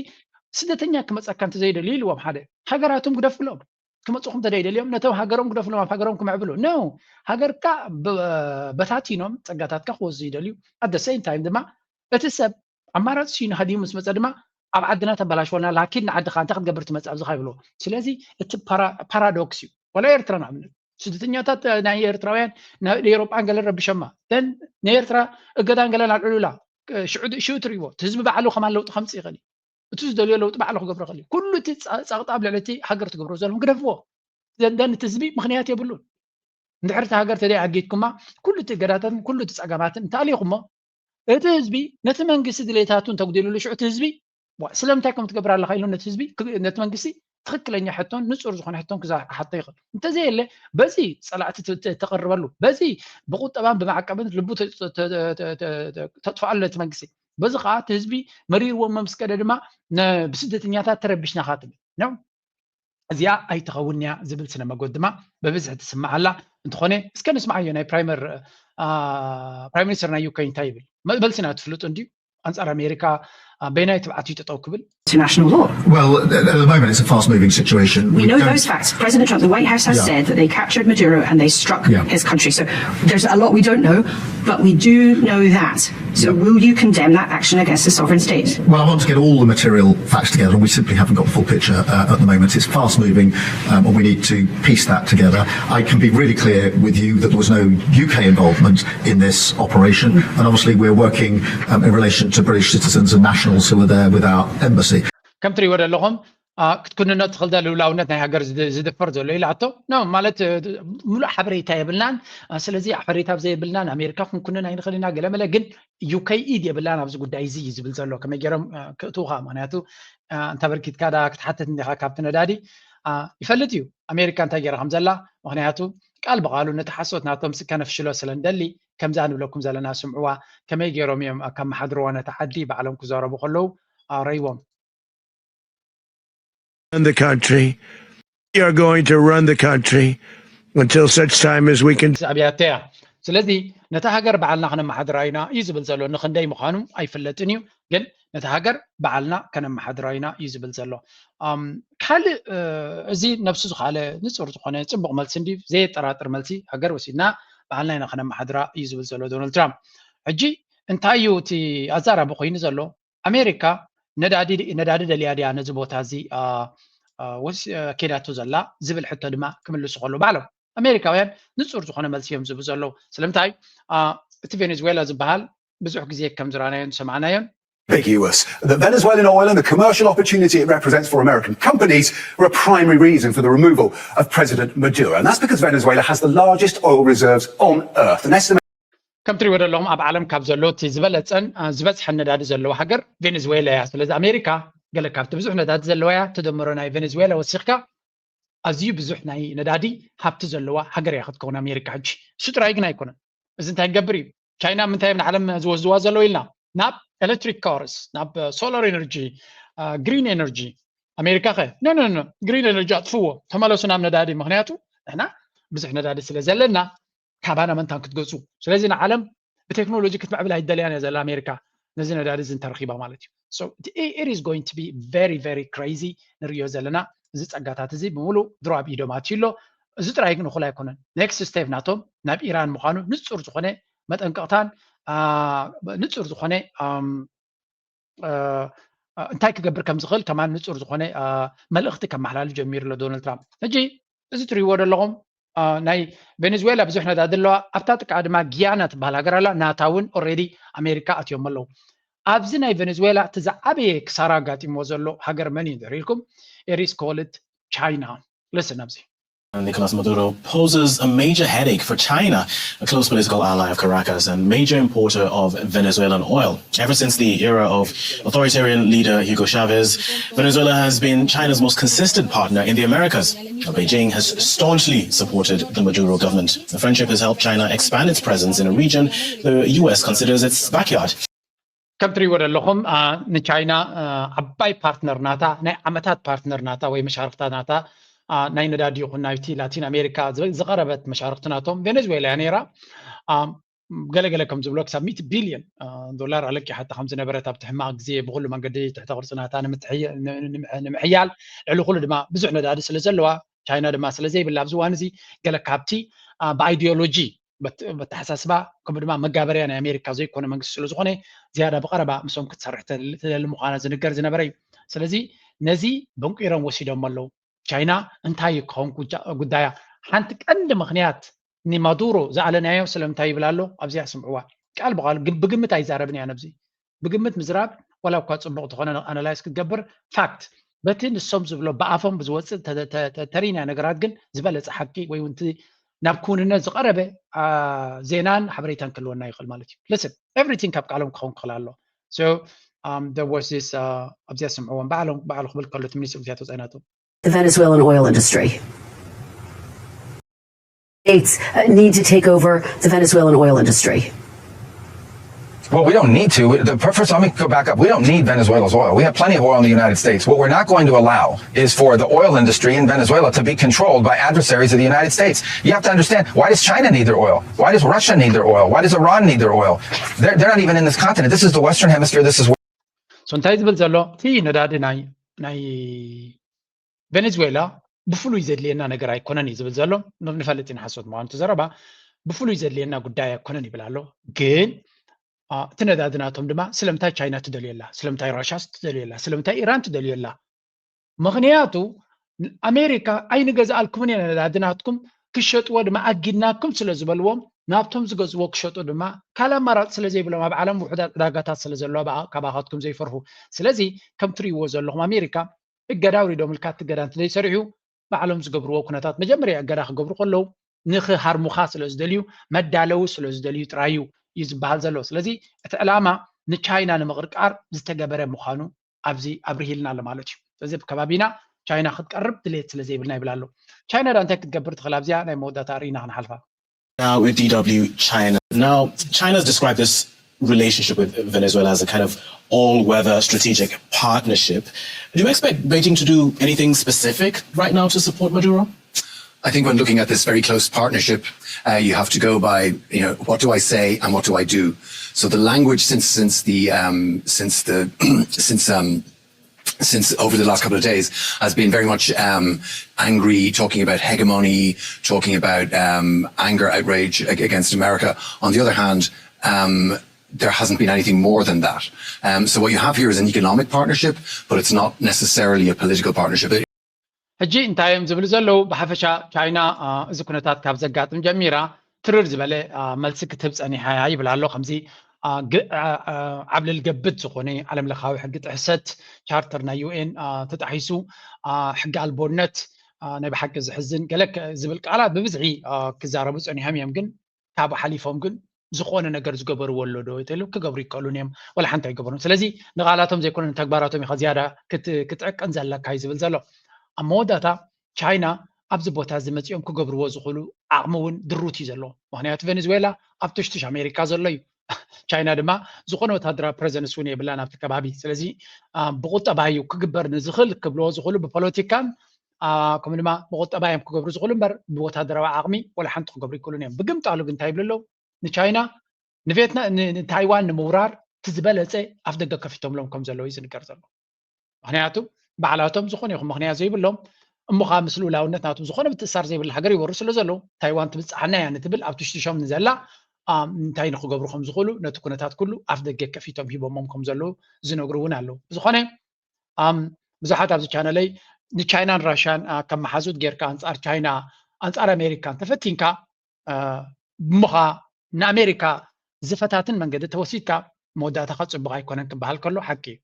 ስደተኛ ክመፀካ እንተዘይደልዩ ኢልዎም ሓደ ሃገራቶም ግደፍሎም። ክመፁኹም ተደይደልዮም ነቶም ሃገሮም ግደፍሎም፣ ኣብ ሃገሮም ክምዕብሉ ነው። ሃገርካ በታቲኖም ፀጋታትካ ክወስዱ ይደልዩ። ኣደ ሴም ታይም ድማ እቲ ሰብ ኣማራፂ ሲኑ ሃዲሙ ምስ መፀ ድማ ኣብ ዓድና ተበላሽወና ላኪድ ንዓድኻ እንታይ ክትገብር ትመፅእ ኣብዚ ይብሎ። ስለዚ እቲ ፓራዶክስ እዩ። ወላ ኤርትራ ንኣብነት ስደተኛታት ናይ ኤርትራውያን ናብ ኤሮጳን ገለ ረብሸማ ን ንኤርትራ እገዳን ገለን ኣልዕሉላ። ሽዑ ትርእይዎ እቲ ህዝቢ ባዕሉ ከማን ለውጢ ከምፅእ ይኽእል እዩ። እቲ ዝደልዮ ለውጢ ባዕሉ ክገብሮ ይኽእል እዩ። ኩሉ እቲ ፀቕጢ ኣብ ልዕሊ እቲ ሃገር ትገብሮ ዘለኹም ግደፍዎ። ዘንደን እቲ ህዝቢ ምኽንያት የብሉን። እንድሕር እቲ ሃገር ተደይ ኣጊድኩማ ኩሉ እቲ እገዳታትን ኩሉ እቲ ፀገማትን እንተኣሊኹሞ እቲ ህዝቢ ነቲ መንግስቲ ድሌታቱ እንተጉዲሉሉ ሽዑ እቲ ህዝቢ ስለምንታይ ከም ትገብር ኣለካ ኢሉ ነቲ ህዝቢ ነቲ መንግስቲ ትኽክለኛ ሕቶን ንፁር ዝኾነ ሕቶን ክሓቶ ይኽእል። እንተዘየለ በዚ ፀላእቲ ተቐርበሉ በዚ ብቁጠባን ብማዕቀብን ልቡ ተጥፍኣሉ ነቲ መንግስቲ በዚ ከዓ እቲ ህዝቢ መሪርዎም መምስቀደ ድማ ብስደተኛታት ተረቢሽናኻ ትብል ነው። እዚኣ ኣይትኸውን እያ ዝብል ስነ መጎት ድማ ብብዝሒ ትስማዕ ኣላ። እንተኾነ እስከ ንስማዓዮ ናይ ፕራይመር ፕራይም ሚኒስተር ናይ ዩክሬን እንታይ ይብል? መልስና ትፍልጡ እንድዩ ኣንጻር ኣሜሪካ በየናይ ትብዓት እዩ ጠጠው ክብል? International law. Well, at the moment it's a fast moving situation. We know those facts. President Trump, the White House has said that they captured Maduro and they struck his country. So there's a lot we don't know, but we do know that. So will you condemn that action against a sovereign state? Well, I want to get all the material facts together, and we simply haven't got the full picture uh, at the moment. It's fast moving, um, and we need to piece that together. I can be really clear with you that there was no U K involvement in this operation, and obviously we're working um, in relation to British citizens and nationals who are there without embassy. ከም ትሪእዎ ዘለኹም ክትኩንኖ ትኽእል ዶ ልውላውነት ናይ ሃገር ዝድፈር ዘሎ ኢላቶ ነው ማለት ሙሉእ ሓበሬታ የብልናን። ስለዚ ሓበሬታ ብዘየብልና ንኣሜሪካ ክንኩንን ኣይንኽእል ኢና ገለመለ ግን ዩኬ ኢድ የብላን ኣብዚ ጉዳይ እዚ እዩ ዝብል ዘሎ ከመይ ገይሮም ክእትውካ ምክንያቱ እንተበርኪትካ ዳ ክትሓትት እንዲካ ካብቲ ነዳዲ ይፈልጥ እዩ ኣሜሪካ እንታይ ገይራ ከም ዘላ ምክንያቱ ቃል ብቃሉ ነቲ ሓሶት ናቶም ስከነፍሽሎ ስለ ንደሊ ከምዛ ንብለኩም ዘለና ስምዕዋ ከመይ ገይሮም እዮም ከመሓድርዋ ነቲ ዓዲ ባዕሎም ክዛረቡ ከለዉ ረይዎም run the country. We are going to run the country until such time as we can. ኣብያተያ ስለዚ ነታ ሃገር በዓልና ከነመሓድራ ኢና እዩ ዝብል ዘሎ ንክንደይ ምዃኑ ኣይፍለጥን እዩ ግን ነታ ሃገር በዓልና ከነመሓድራ ኢና እዩ ዝብል ዘሎ ካልእ እዚ ነብሱ ዝካለ ንፁር ዝኾነ ፅቡቅ መልሲ እንዲ ዘየጠራጥር መልሲ ሃገር ወሲድና በዓልና ኢና ከነመሓድራ እዩ ዝብል ዘሎ ዶናልድ ትራምፕ ሕጂ እንታይ እዩ እቲ ኣዛራቢ ኮይኑ ዘሎ ኣሜሪካ ነዳዲ ደልያ ድያ ነዚ ቦታ እዚ ኬዳቶ ዘላ ዝብል ሕቶ ድማ ክምልሱ ከለዉ ባዕሎም ኣሜሪካውያን ንፁር ዝኾነ መልሲ እዮም ዝህቡ ዘለዉ ስለምንታይ እቲ ቬኔዙዌላ ዝበሃል ብዙሕ ግዜ ከም ዝረኣናዮን ዝሰማዕናዮን ambiguous that Venezuelan oil and the commercial opportunity it represents for American companies were a primary reason for the removal of President Maduro. And that's because Venezuela has the largest oil reserves on earth, an estimate ከም ትሪእዎ ዘለኹም ኣብ ዓለም ካብ ዘሎ እቲ ዝበለፀን ዝበዝሐን ነዳዲ ዘለዎ ሃገር ቬኔዝዌላ እያ ስለዚ ኣሜሪካ ገለ ካብቲ ብዙሕ ነዳዲ ዘለዋ እያ ተደምሮ ናይ ቬኔዝዌላ ወሲኽካ ኣዝዩ ብዙሕ ናይ ነዳዲ ሃብቲ ዘለዋ ሃገር እያ ክትከውን ኣሜሪካ ሕጂ እሱ ጥራይ ግን ኣይኮነን እዚ እንታይ ገብር እዩ ቻይና ምንታይ ንዓለም ዝወስድዋ ዘለዉ ኢልና ናብ ኤሌክትሪክ ካርስ ናብ ሶላር ኤነርጂ ግሪን ኤነርጂ ኣሜሪካ ከ ኖ ኖ ኖ ግሪን ኤነርጂ ኣጥፍዎ ተመለሱ ናብ ነዳዲ ምክንያቱ ንሕና ብዙሕ ነዳዲ ስለ ዘለና ካባና መንታን ክትገፁ ስለዚ ንዓለም ብቴክኖሎጂ ክትምዕብል ኣይደለያን እያ ዘላ ኣሜሪካ ነዚ ነዳዲ እዚ እንተረኪባ ማለት እዩ it is going to be very very crazy ንሪዮ ዘለና እዚ ፀጋታት እዚ ብምሉእ ድሮ ኣብ ኢዶም ኣትዩ ኣሎ እዚ ጥራይ ግን እኹል ኣይኮነን next step ናቶም ናብ ኢራን ምዃኑ ንፁር ዝኾነ መጠንቀቕታን ንፁር ዝኾነ እንታይ ክገብር ከም ዝኽእል ከማን ንፁር ዝኾነ መልእኽቲ ከመሓላልፍ ጀሚሩ ኣሎ ዶናልድ ትራምፕ ሕጂ እዚ ትሪእዎ ዘለኹም ናይ ቬኔዝዌላ ብዙሕ ነዳዲ ኣለዋ ኣብታ ጥቃ ድማ ጊያና ትበሃል ሃገር ኣላ ናታ እውን already ኣሜሪካ ኣትዮም ኣለዉ ኣብዚ ናይ ቬኔዙዌላ እቲ ዝዓበየ ክሳራ ኣጋጢምዎ ዘሎ ሃገር መን እዩ እንድሕር ኢልኩም? It is called China። Listen ኣብዚ። Nicolas Maduro poses a major headache for China, a close political ally of Caracas and major importer of Venezuelan oil. Ever since the era of authoritarian leader Hugo Chavez, Venezuela has been China's most consistent partner in the Americas. Beijing has staunchly supported the Maduro government. The friendship has helped China expand its presence in a region the U S considers its backyard. ከም ትሪእዎ ዘለኹም ንቻይና ዓባይ ፓርትነር ናታ፣ ናይ ዓመታት ፓርትነር ናታ ወይ መሻርክታ ናታ፣ ናይ ነዳዲ ይኹን ናይቲ ላቲን ኣሜሪካ ዝቐረበት መሻርክቲ ናቶም ቬኔዙዌላ እያ ነይራ። ገለገለ ከም ዝብሎ ክሳብ ሚእቲ ቢልዮን ዶላር ኣለቂሓታ ከም ዝነበረት ኣብቲ ሕማቕ ግዜ ብኩሉ መንገዲ ትሕተ ቅርፂ ናታ ንምሕያል፣ ልዕሊ ኩሉ ድማ ብዙሕ ነዳዲ ስለ ዘለዋ፣ ቻይና ድማ ስለ ዘይብላ ኣብዚ እዋን እዚ ገለ ካብቲ ብኣይዲዮሎጂ በተሓሳስባ ከምኡ ድማ መጋበርያ ናይ ኣሜሪካ ዘይኮነ መንግስቲ ስለ ዝኾነ ዝያዳ ብቐረባ ምስኦም ክትሰርሕ ትደሊ ምዃና ዝንገር ዝነበረ እዩ። ስለዚ ነዚ በንቂሮም ወሲዶም ኣለዉ። ቻይና እንታይ እዩ ክኸውን ጉዳያ? ሓንቲ ቀንዲ ምኽንያት ንማዱሮ ዝኣለናዮ ስለምንታይ ይብል ኣሎ? ኣብዚኣ ስምዕዋ። ቃል ብቃል ብግምት ኣይዛረብን እያ ነብዚ። ብግምት ምዝራብ ዋላ እኳ ጽቡቕ ዝኾነ ኣናላይዝ ክትገብር ፋክት በቲ ንሶም ዝብሎ ብኣፎም ብዝወፅእ ተሪና ነገራት ግን ዝበለፀ ሓቂ ወይ እውን ናብ ክውንነት ዝቐረበ ዜናን ሓበሬታን ክህልወና ይኽእል ማለት እዩ። Listen, everything ካብ ቃሎም ክኸውን ክኽእል ኣሎ። So um, there was this uh, ኣብዚኣ ስምዕዎም ባዕሎም ባዕሉ ክብል ከሎ እቲ ሚኒስትር ጉዳያት ወፃኢ ናቶ The Venezuelan oil industry. States uh, need to take over the Venezuelan oil industry. Well, we don't need to. The, first, let me go back up. We don't need Venezuela's oil. We have plenty of oil in the United States. What we're not going to allow is for the oil industry in Venezuela to be controlled by adversaries of the United States. You have to understand, why does China need their oil? Why does Russia need their oil? Why does Iran need their oil? They're, they're not even in this continent. This is the Western Hemisphere. This is where so እንታይ ዝብል ዘሎ እቲ ነዳዲ ናይ ናይ ቬኔዙዌላ ብፍሉይ ዘድልየና ነገር ኣይኮነን እዩ ዝብል ዘሎ። ንፈልጥ ኢና ሓሶት ምዃኑ እቲ ዘረባ። ብፍሉይ ዘድልየና ጉዳይ ኣይኮነን ይብል ኣሎ። ግን እቲ ነዳዲ ናቶም ድማ ስለምንታይ ቻይና ትደልየላ? ስለምንታይ ራሻ ትደልየላ? ስለምንታይ ኢራን ትደልየላ? ምኽንያቱ ኣሜሪካ ኣይንገዝኣልኩምን ኢና ነዳዲ ናትኩም፣ ክሸጥዎ ድማ ኣጊድናኩም ስለ ዝበልዎም ናብቶም ዝገዝዎ ክሸጡ ድማ ካልእ ኣማራፂ ስለ ዘይብሎም ኣብ ዓለም ውሑዳት ዕዳጋታት ስለ ዘለዋ ካባኻትኩም ዘይፈርሁ። ስለዚ ከም ትርእይዎ ዘለኹም ኣሜሪካ እገዳ ኣውሪዶምልካ እቲ እገዳ እንተዘይሰሪሑ ባዕሎም ዝገብርዎ ኩነታት መጀመርያ እገዳ ክገብሩ ከለዉ ንኽሃርሙኻ ስለ ዝደልዩ መዳለዊ ስለ ዝደልዩ ጥራይ እዩ እዩ ዝበሃል ዘሎ። ስለዚ እቲ ዕላማ ንቻይና ንምቕርቃር ዝተገበረ ምዃኑ ኣብዚ ኣብርሂልና ኣሎ ማለት እዩ። ስለዚ ኣብ ከባቢና ቻይና ክትቀርብ ድሌት ስለ ዘይብልና ይብል ኣሎ። ቻይና ዳ እንታይ ክትገብር ትኽእል? ኣብዚኣ ናይ መወዳእታ ርኢና ክንሓልፋ። Now with D W China. Now China's described this relationship with Venezuela as a kind of all-weather strategic partnership. Do you expect Beijing to do anything specific right now to support Maduro? I think when looking at this very close partnership, uh, you have to go by, you know, what do I say and what do I do? So the language since since the um, since the since um, since over the last couple of days has been very much um, angry, talking about hegemony, talking about um, anger, outrage against America. On the other hand, um, there hasn't been anything more than that. Um, so what you have here is an economic partnership, but it's not necessarily a political partnership. ሕጂ እንታይ እዮም ዝብሉ ዘለዉ? ብሓፈሻ ቻይና እዚ ኩነታት ካብ ዘጋጥም ጀሚራ ትርር ዝበለ መልሲ ክትህብ ጸኒሓ እያ ይብል ኣሎ። ከምዚ ዓብለል ገብት ዝኾነ ዓለም ለኻዊ ሕጊ ጥሕሰት፣ ቻርተር ናይ ዩ ኤን ተጣሒሱ፣ ሕጊ ኣልቦነት፣ ናይ ብሓቂ ዝሕዝን ገለ ዝብል ቃላት ብብዝሒ ክዛረቡ ጸኒሖም እዮም። ግን ካብ ሓሊፎም ግን ዝኾነ ነገር ዝገበርዎ ኣሎ ዶ ተሉ ክገብሩ ይከእሉን እዮም። ወላ ሓንቲ ኣይገበሩን። ስለዚ ንቓላቶም ዘይኮነ ንተግባራቶም ኢኻ ዝያዳ ክትዕቅን ዘለካ እዩ ዝብል ዘሎ። ኣብ መወዳእታ ቻይና ኣብዚ ቦታ እዚ መፂኦም ክገብርዎ ዝኽእሉ ዓቕሚ እውን ድሩት እዩ ዘለዎ። ምክንያቱ ቬኔዙዌላ ኣብ ትሽትሽ ኣሜሪካ ዘሎ እዩ። ቻይና ድማ ዝኾነ ወታደራዊ ፕሬዘንስ እውን የብላን ኣብቲ ከባቢ። ስለዚ ብቁጠባ እዩ ክግበር ንዝኽእል ክብልዎ ዝኽእሉ ብፖለቲካን ከምኡ ድማ ብቁጠባ እዮም ክገብሩ ዝኽእሉ እምበር ብወታደራዊ ዓቕሚ ወላ ሓንቲ ክገብሩ ይክእሉን እዮም። ብግምጣሉ ግን እንታይ ይብሉ ኣለዉ? ንቻይና ንቬትና ንታይዋን ንምውራር እቲ ዝበለፀ ኣፍ ደገ ከፊቶምሎም ከም ዘለዉ እዩ ዝንገር ዘሎ። ምክንያቱ ባዕላቶም ዝኾነ ይኹን ምክንያት ዘይብሎም እሞ ከዓ ምስ ልኡላውነት ናቶም ዝኾነ ምትእሳር ዘይብላ ሃገር ይወሩ ስለ ዘለዉ ታይዋን ትብፅሓና እያ ንትብል ኣብ ትሽትሾም ንዘላ እንታይ ንክገብሩ ከም ዝኽእሉ ነቲ ኩነታት ኩሉ ኣፍ ደገ ከፊቶም ሂቦሞም ከም ዘለዉ ዝነግሩ እውን ኣለዉ። ብዝኾነ ብዙሓት ኣብዚ ቻነለይ ንቻይናን ራሽያን ከም መሓዙት ጌርካ ኣንፃር ቻይና ኣንፃር ኣሜሪካ እንተፈቲንካ እሞ ከዓ ንኣሜሪካ ዝፈታትን መንገዲ ተወሲድካ መወዳእታኻ ጽቡቕ ኣይኮነን ክበሃል ከሎ ሓቂ እዩ።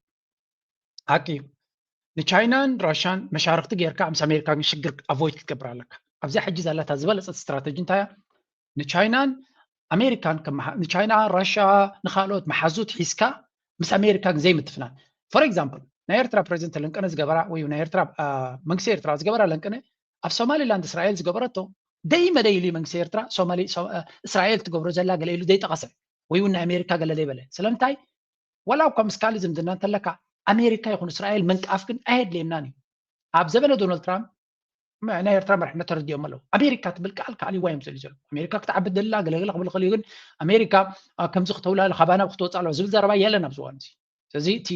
ሓቂ እዩ። ንቻይናን ራሻን መሻርክቲ ጌርካ ምስ ኣሜሪካ ግን ሽግር ኣቮይድ ክትገብር ኣለካ። ኣብዚኣ ሕጂ ዘላታ ዝበለጸት ስትራተጂ እንታይ እያ? ንቻይናን ኣሜሪካን ንቻይና፣ ራሻ፣ ንካልኦት መሓዙት ሒዝካ ምስ ኣሜሪካ ግን ዘይምትፍናን። ፎር ኤግዛምፕል ናይ ኤርትራ ፕሬዚደንት ለንቀነ ዝገበራ ወይ ናይ ኤርትራ መንግስቲ ኤርትራ ዝገበራ ለንቀነ ኣብ ሶማሊላንድ እስራኤል ዝገበረቶ ደይ መደይሊ መንግስቲ ኤርትራ እስራኤል ትገብሮ ዘላ ገለ ኢሉ ዘይጠቐሰ ወይ እውን ናይ ኣሜሪካ ገለ ዘይበለ። ስለምንታይ? ዋላ እኳ ምስ ካልእ ዝምድና እንተለካ ኣሜሪካ ይኹን እስራኤል መንቃፍ ግን ኣየድልየናን እዩ። ኣብ ዘበነ ዶናልድ ትራምፕ ናይ ኤርትራ መራሕነት ተረዲኦም ኣለዉ። ኣሜሪካ ትብል ቃል ካሊዋ እዮም ዝደልዩ ዘለዉ። ኣሜሪካ ክትዓቢ ደላ ገለገለ ክብል ክእል እዩ፣ ግን ኣሜሪካ ከምዚ ክተውላሉ ካባና ክትወፅእ ኣለዋ ዝብል ዘረባ የለን ኣብዚ እዋን እዚ። ስለዚ እቲ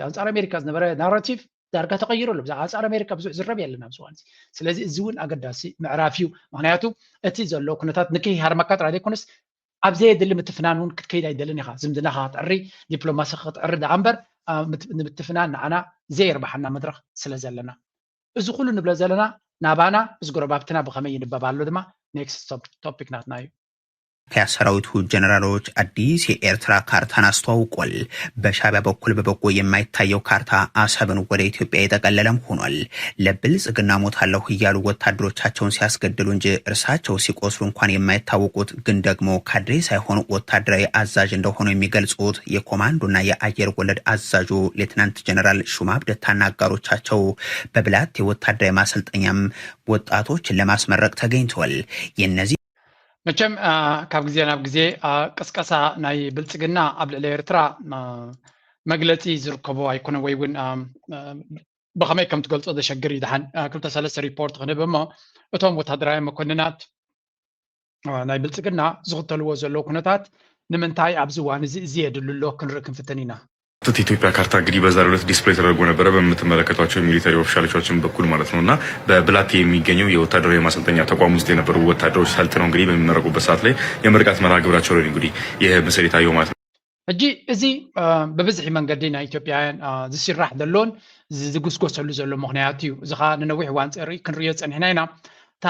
ኣንፃር ኣሜሪካ ዝነበረ ናራቲቭ ዳርጋ ተቐይሩ ኣሎ። ብዛዕባ ኣንፃር ኣሜሪካ ብዙሕ ዝረብ የለን ኣብዚ እዋን እዚ። ስለዚ እዚ እውን ኣገዳሲ ምዕራፍ እዩ። ምክንያቱ እቲ ዘሎ ኩነታት ንከይሃርመካ ጥራይ ዘይኮነስ ኣብ ዘየድሊ ምትፍናን እውን ክትከይድ ኣይደልን ኢኻ። ዝምድናኻ ክትዕሪ፣ ዲፕሎማሲ ክትዕሪ ደኣ እምበር ንምትፍናን ንዓና ዘየርባሓና መድረኽ ስለ ዘለና፣ እዚ ኩሉ ንብሎ ዘለና ናባና ምስ ጎረባብትና ብኸመይ ይንበብ ኣሎ ድማ ኔክስት ቶፒክ ናትና እዩ። የኢትዮጵያ ሰራዊቱ ጀነራሎች አዲስ የኤርትራ ካርታን አስተዋውቋል። በሻዕቢያ በኩል በበጎ የማይታየው ካርታ አሰብን ወደ ኢትዮጵያ የጠቀለለም ሆኗል። ለብልጽግና ሞታለሁ እያሉ ወታደሮቻቸውን ሲያስገድሉ እንጂ እርሳቸው ሲቆስሉ እንኳን የማይታወቁት ግን ደግሞ ካድሬ ሳይሆኑ ወታደራዊ አዛዥ እንደሆኑ የሚገልጹት የኮማንዶና የአየር ወለድ አዛዡ ሌትናንት ጀነራል ሹማ አብደታና አጋሮቻቸው በብላቴ ወታደራዊ ማሰልጠኛም ወጣቶችን ለማስመረቅ ተገኝተዋል። የነዚህ መቸም ካብ ግዜ ናብ ግዜ ቅስቀሳ ናይ ብልጽግና ኣብ ልዕሊ ኤርትራ መግለጺ ዝርከቦ ኣይኮነ ወይ እውን ብኸመይ ከም ትገልጾ ዘሸግር እዩ። ደሓን ክልተ ሰለስተ ሪፖርት ክንህብ እሞ እቶም ወታደራዊ መኮንናት ናይ ብልጽግና ዝኽተልዎ ዘለዉ ኩነታት ንምንታይ ኣብዚ እዋን እዚ እዚ የድሉ ኣሎ ክንርኢ ክንፍትን ኢና። የኢትዮጵያ ካርታ እንግዲህ በዛሬው ዕለት ዲስፕሌይ ተደርጎ ነበረ በምትመለከቷቸው ሚሊተሪ ኦፊሻሎቻችን በኩል ማለት ነው። እና በብላቴ የሚገኘው የወታደራዊ ማሰልጠኛ ተቋም ውስጥ የነበሩ ወታደሮች ሰልጥነው እንግዲህ በሚመረቁበት ሰዓት ላይ የምርቃት መርሃ ግብራቸው ላይ እንግዲህ ይህ ምስል የታየው ማለት ነው። ሕጂ እዚ ብብዝሒ መንገዲ ናይ ኢትዮጵያውያን ዝስራሕ ዘሎን ዝጉስጎሰሉ ዘሎ ምክንያት እዩ። እዚ ከዓ ንነዊሕ እዋን ክንሪኦ ፀኒሕና ኢና። እታ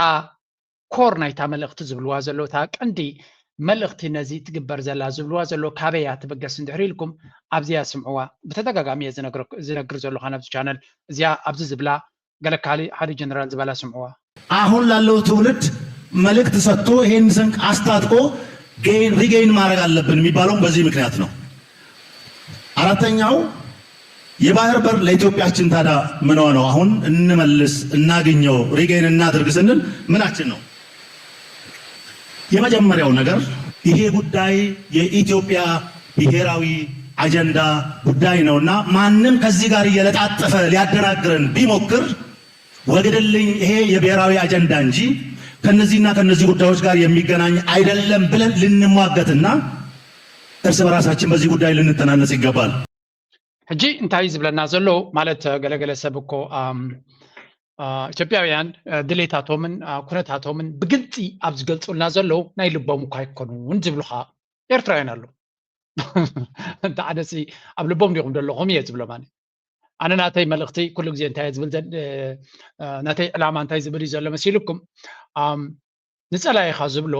ኮር ናይታ መልእኽቲ ዝብልዋ ዘለዉ እታ ቀንዲ መልእኽቲ ነዚ ትግበር ዘላ ዝብልዋ ዘለዉ ካበይ እያ ትበገስ እንድሕር ኢልኩም ኣብዚኣ ስምዕዋ። ብተደጋጋሚ እየ ዝነግር ዘለኹ ካብዚ ቻነል እዚኣ ኣብዚ ዝብላ ገለ ካሊ ሓደ ጀነራል ዝበላ ስምዕዋ። አሁን ላለው ትውልድ መልእክት ሰጥቶ ይሄን ስንቅ አስታጥቆ ሪጌይን ማድረግ አለብን የሚባለውም በዚህ ምክንያት ነው። አራተኛው የባህር በር ለኢትዮጵያችን ታዲያ ምኗ ነው? አሁን እንመልስ፣ እናግኘው፣ ሪጌይን እናድርግ ስንል ምናችን ነው? የመጀመሪያው ነገር ይሄ ጉዳይ የኢትዮጵያ ብሔራዊ አጀንዳ ጉዳይ ነውና ማንም ከዚህ ጋር እየለጣጠፈ ሊያደናግረን ቢሞክር ወግድልኝ፣ ይሄ የብሔራዊ አጀንዳ እንጂ ከነዚህና ከነዚህ ጉዳዮች ጋር የሚገናኝ አይደለም ብለን ልንሟገትና እርስ በራሳችን በዚህ ጉዳይ ልንተናነጽ ይገባል። ሕጂ እንታይ ዝብለና ዘሎ ማለት ገለገለ ሰብ እኮ ኢትዮጵያውያን ድሌታቶምን ኩነታቶምን ብግልፂ ኣብ ዝገልፁልና ዘለዉ ናይ ልቦም እኳ ኣይኮኑን ዝብሉኻ ኤርትራውያን ኣለዉ። እንተ ሓደ ኣብ ልቦም ዲኹም ዘለኹም እየ ዝብሎም ኣነ። ኣነ ናተይ መልእኽቲ ኩሉ ግዜ እንታይ ዝብል ናተይ ዕላማ እንታይ ዝብል እዩ ዘሎ መሲልኩም ንፀላኢኻ ዝብሎ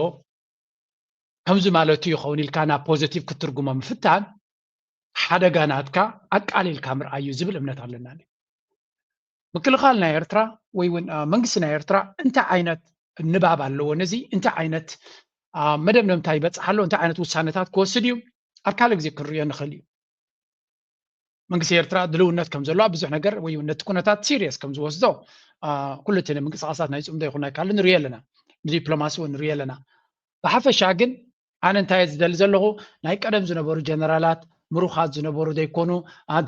ከምዚ ማለቱ ይኸውን ኢልካ ናብ ፖዘቲቭ ክትትርጉሞ ምፍታን ሓደጋ ናትካ ኣቃሊልካ ምርኣዩ ዝብል እምነት ኣለና። ምክልኻል ናይ ኤርትራ ወይ እውን መንግስቲ ናይ ኤርትራ እንታይ ዓይነት ንባብ ኣለዎ ነዚ እንታይ ዓይነት መደምደምታ ይበፅሕ ኣሎ እንታይ ዓይነት ውሳነታት ክወስድ እዩ ኣብ ካልእ ግዜ ክንሪኦ ንኽእል እዩ። መንግስቲ ኤርትራ ድልውነት ከም ዘለዎ ኣብ ብዙሕ ነገር ወይ እውን ነቲ ኩነታት ሲሪየስ ከም ዝወስዶ ኩሉ እቲ ምንቅስቃሳት ናይ ፅምዶ ይኹን ናይ ካልእ ንሪኦ ኣለና። ብዲፕሎማሲ እውን ንሪኦ ኣለና። ብሓፈሻ ግን ኣነ እንታይ ዝደሊ ዘለኹ ናይ ቀደም ዝነበሩ ጀነራላት ምሩኻት ዝነበሩ ዘይኮኑ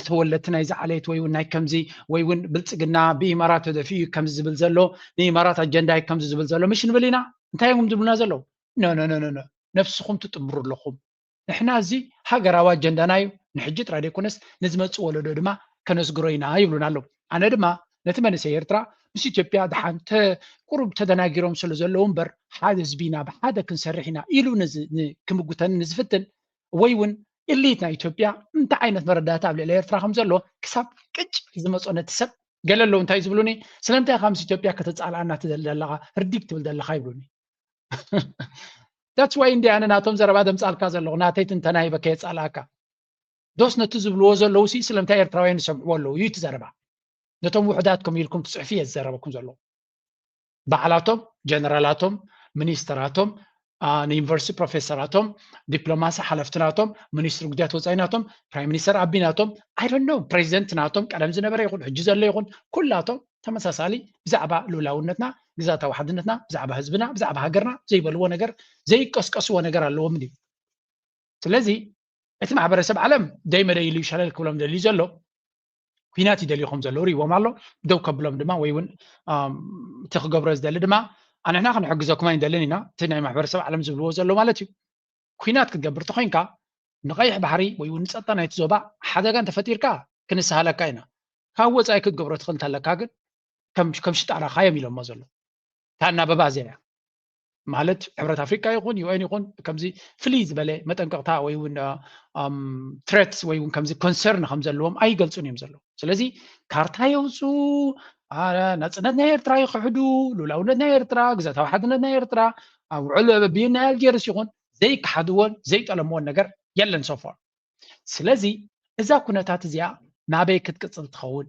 ተወለድቲ ናይዚ ዓሌት ወይ እውን ናይ ከምዚ ወይ እውን ብልፅግና ብኢማራት ተደፊኡ ከምዚ ዝብል ዘሎ ብኢማራት ኣጀንዳ ከምዚ ዝብል ዘሎ ምሽ ንብል ኢና። እንታይ እዮም ዝብሉና ዘለዉ? ኖ ኖ ኖ ነፍስኹም ትጥምሩ ኣለኹም። ንሕና እዚ ሃገራዊ ኣጀንዳና እዩ፣ ንሕጂ ጥራይ ዘይኮነስ ንዝመፅእ ወለዶ ድማ ከነስግሮ ኢና ይብሉና ኣለዉ። ኣነ ድማ ነቲ መንእሰይ ኤርትራ ምስ ኢትዮጵያ ደሓን ቁሩብ ተደናጊሮም ስለ ዘለዉ እምበር ሓደ ህዝቢ ኢና ብሓደ ክንሰርሕ ኢና ኢሉ ክምጉተኒ ንዝፍትን ወይ እውን ኢሊት ናይ ኢትዮጵያ እንታይ ዓይነት መረዳእታ ኣብ ልዕሊ ኤርትራ ከም ዘሎ ክሳብ ቅጭ ዝመፆ ነቲ ሰብ ገለ ኣለዉ እንታይ ዝብሉኒ ስለምንታይ ኢኻ ምስ ኢትዮጵያ ከተፃልኣና ትደሊ ዘለኻ ህርዲግ ትብል ዘለኻ ይብሉኒ። That's why እንዲ ኣነ ናቶም ዘረባ ደምፃልካ ዘለኹ ናተይ ትንተና ሂበ ከየፃልኣካ። ዶስ ነቲ ዝብልዎ ዘለዉ ሲ ስለምንታይ ኤርትራውያን ይሰምዕዎ ኣለዉ እዩ እቲ ዘረባ። ነቶም ውሕዳት ከም ኢልኩም ትጽሕፉ እየ ዝዘረበኩም ዘለዉ። ባዕላቶም ጀነራላቶም፣ ሚኒስተራቶም፣ ንዩኒቨርሲቲ ፕሮፌሰራቶም፣ ዲፕሎማሲ ሓለፍቲ ናቶም፣ ሚኒስትሪ ጉዳያት ወፃኢ ናቶም፣ ፕራይም ሚኒስተር ኣቢ ናቶም፣ ኣይደኖ ፕሬዚደንት ናቶም፣ ቀደም ዝነበረ ይኹን ሕጂ ዘሎ ይኹን ኩላቶም ተመሳሳሊ ብዛዕባ ልኡላውነትና፣ ግዛታዊ ሓድነትና፣ ብዛዕባ ህዝብና፣ ብዛዕባ ሃገርና ዘይበልዎ ነገር ዘይቀስቀስዎ ነገር ኣለዎም ድዩ? ስለዚ እቲ ማሕበረሰብ ዓለም ደይ መደይ ኢሉ ይሻለል ክብሎም ደልዩ ዘሎ ኩናት ይደልዩ ከም ዘለዉ ርእዎም ኣሎ። ደው ከብሎም ድማ ወይ እውን እቲ ክገብሮ ዝደሊ ድማ ኣንሕና ክንሕግዘኩም ኣይንደልን ኢና። እቲ ናይ ማሕበረሰብ ዓለም ዝብልዎ ዘሎ ማለት እዩ። ኩናት ክትገብር ተኮይንካ ንቀይሕ ባሕሪ ወይ እውን ንፀጥታ ናይቲ ዞባ ሓደጋ እንተፈጢርካ ክንሰሃለካ ኢና። ካብ ወፃኢ ክትገብሮ ትኽእል እንተለካ ግን ከም ሽጣራኻ እዮም ኢሎሞ ዘሎ። እታ እናበባ እዚኣ እያ። ማለት ሕብረት ኣፍሪቃ ይኹን ዩኤን ይኹን ከምዚ ፍልይ ዝበለ መጠንቀቕታ ወይ እውን ትሬትስ ወይ እውን ከምዚ ኮንሰርን ከም ዘለዎም ኣይገልጹን እዮም ዘለዉ። ስለዚ ካርታ የውፁ፣ ናፅነት ናይ ኤርትራ ይክሕዱ፣ ሉላውነት ናይ ኤርትራ፣ ግዛታዊ ሓድነት ናይ ኤርትራ፣ ውዕል ብይን ናይ ኣልጀርስ ይኹን ዘይከሓድዎን ዘይጠለምዎን ነገር የለን ሶፎር። ስለዚ እዛ ኩነታት እዚኣ ናበይ ክትቅፅል ትኸውን?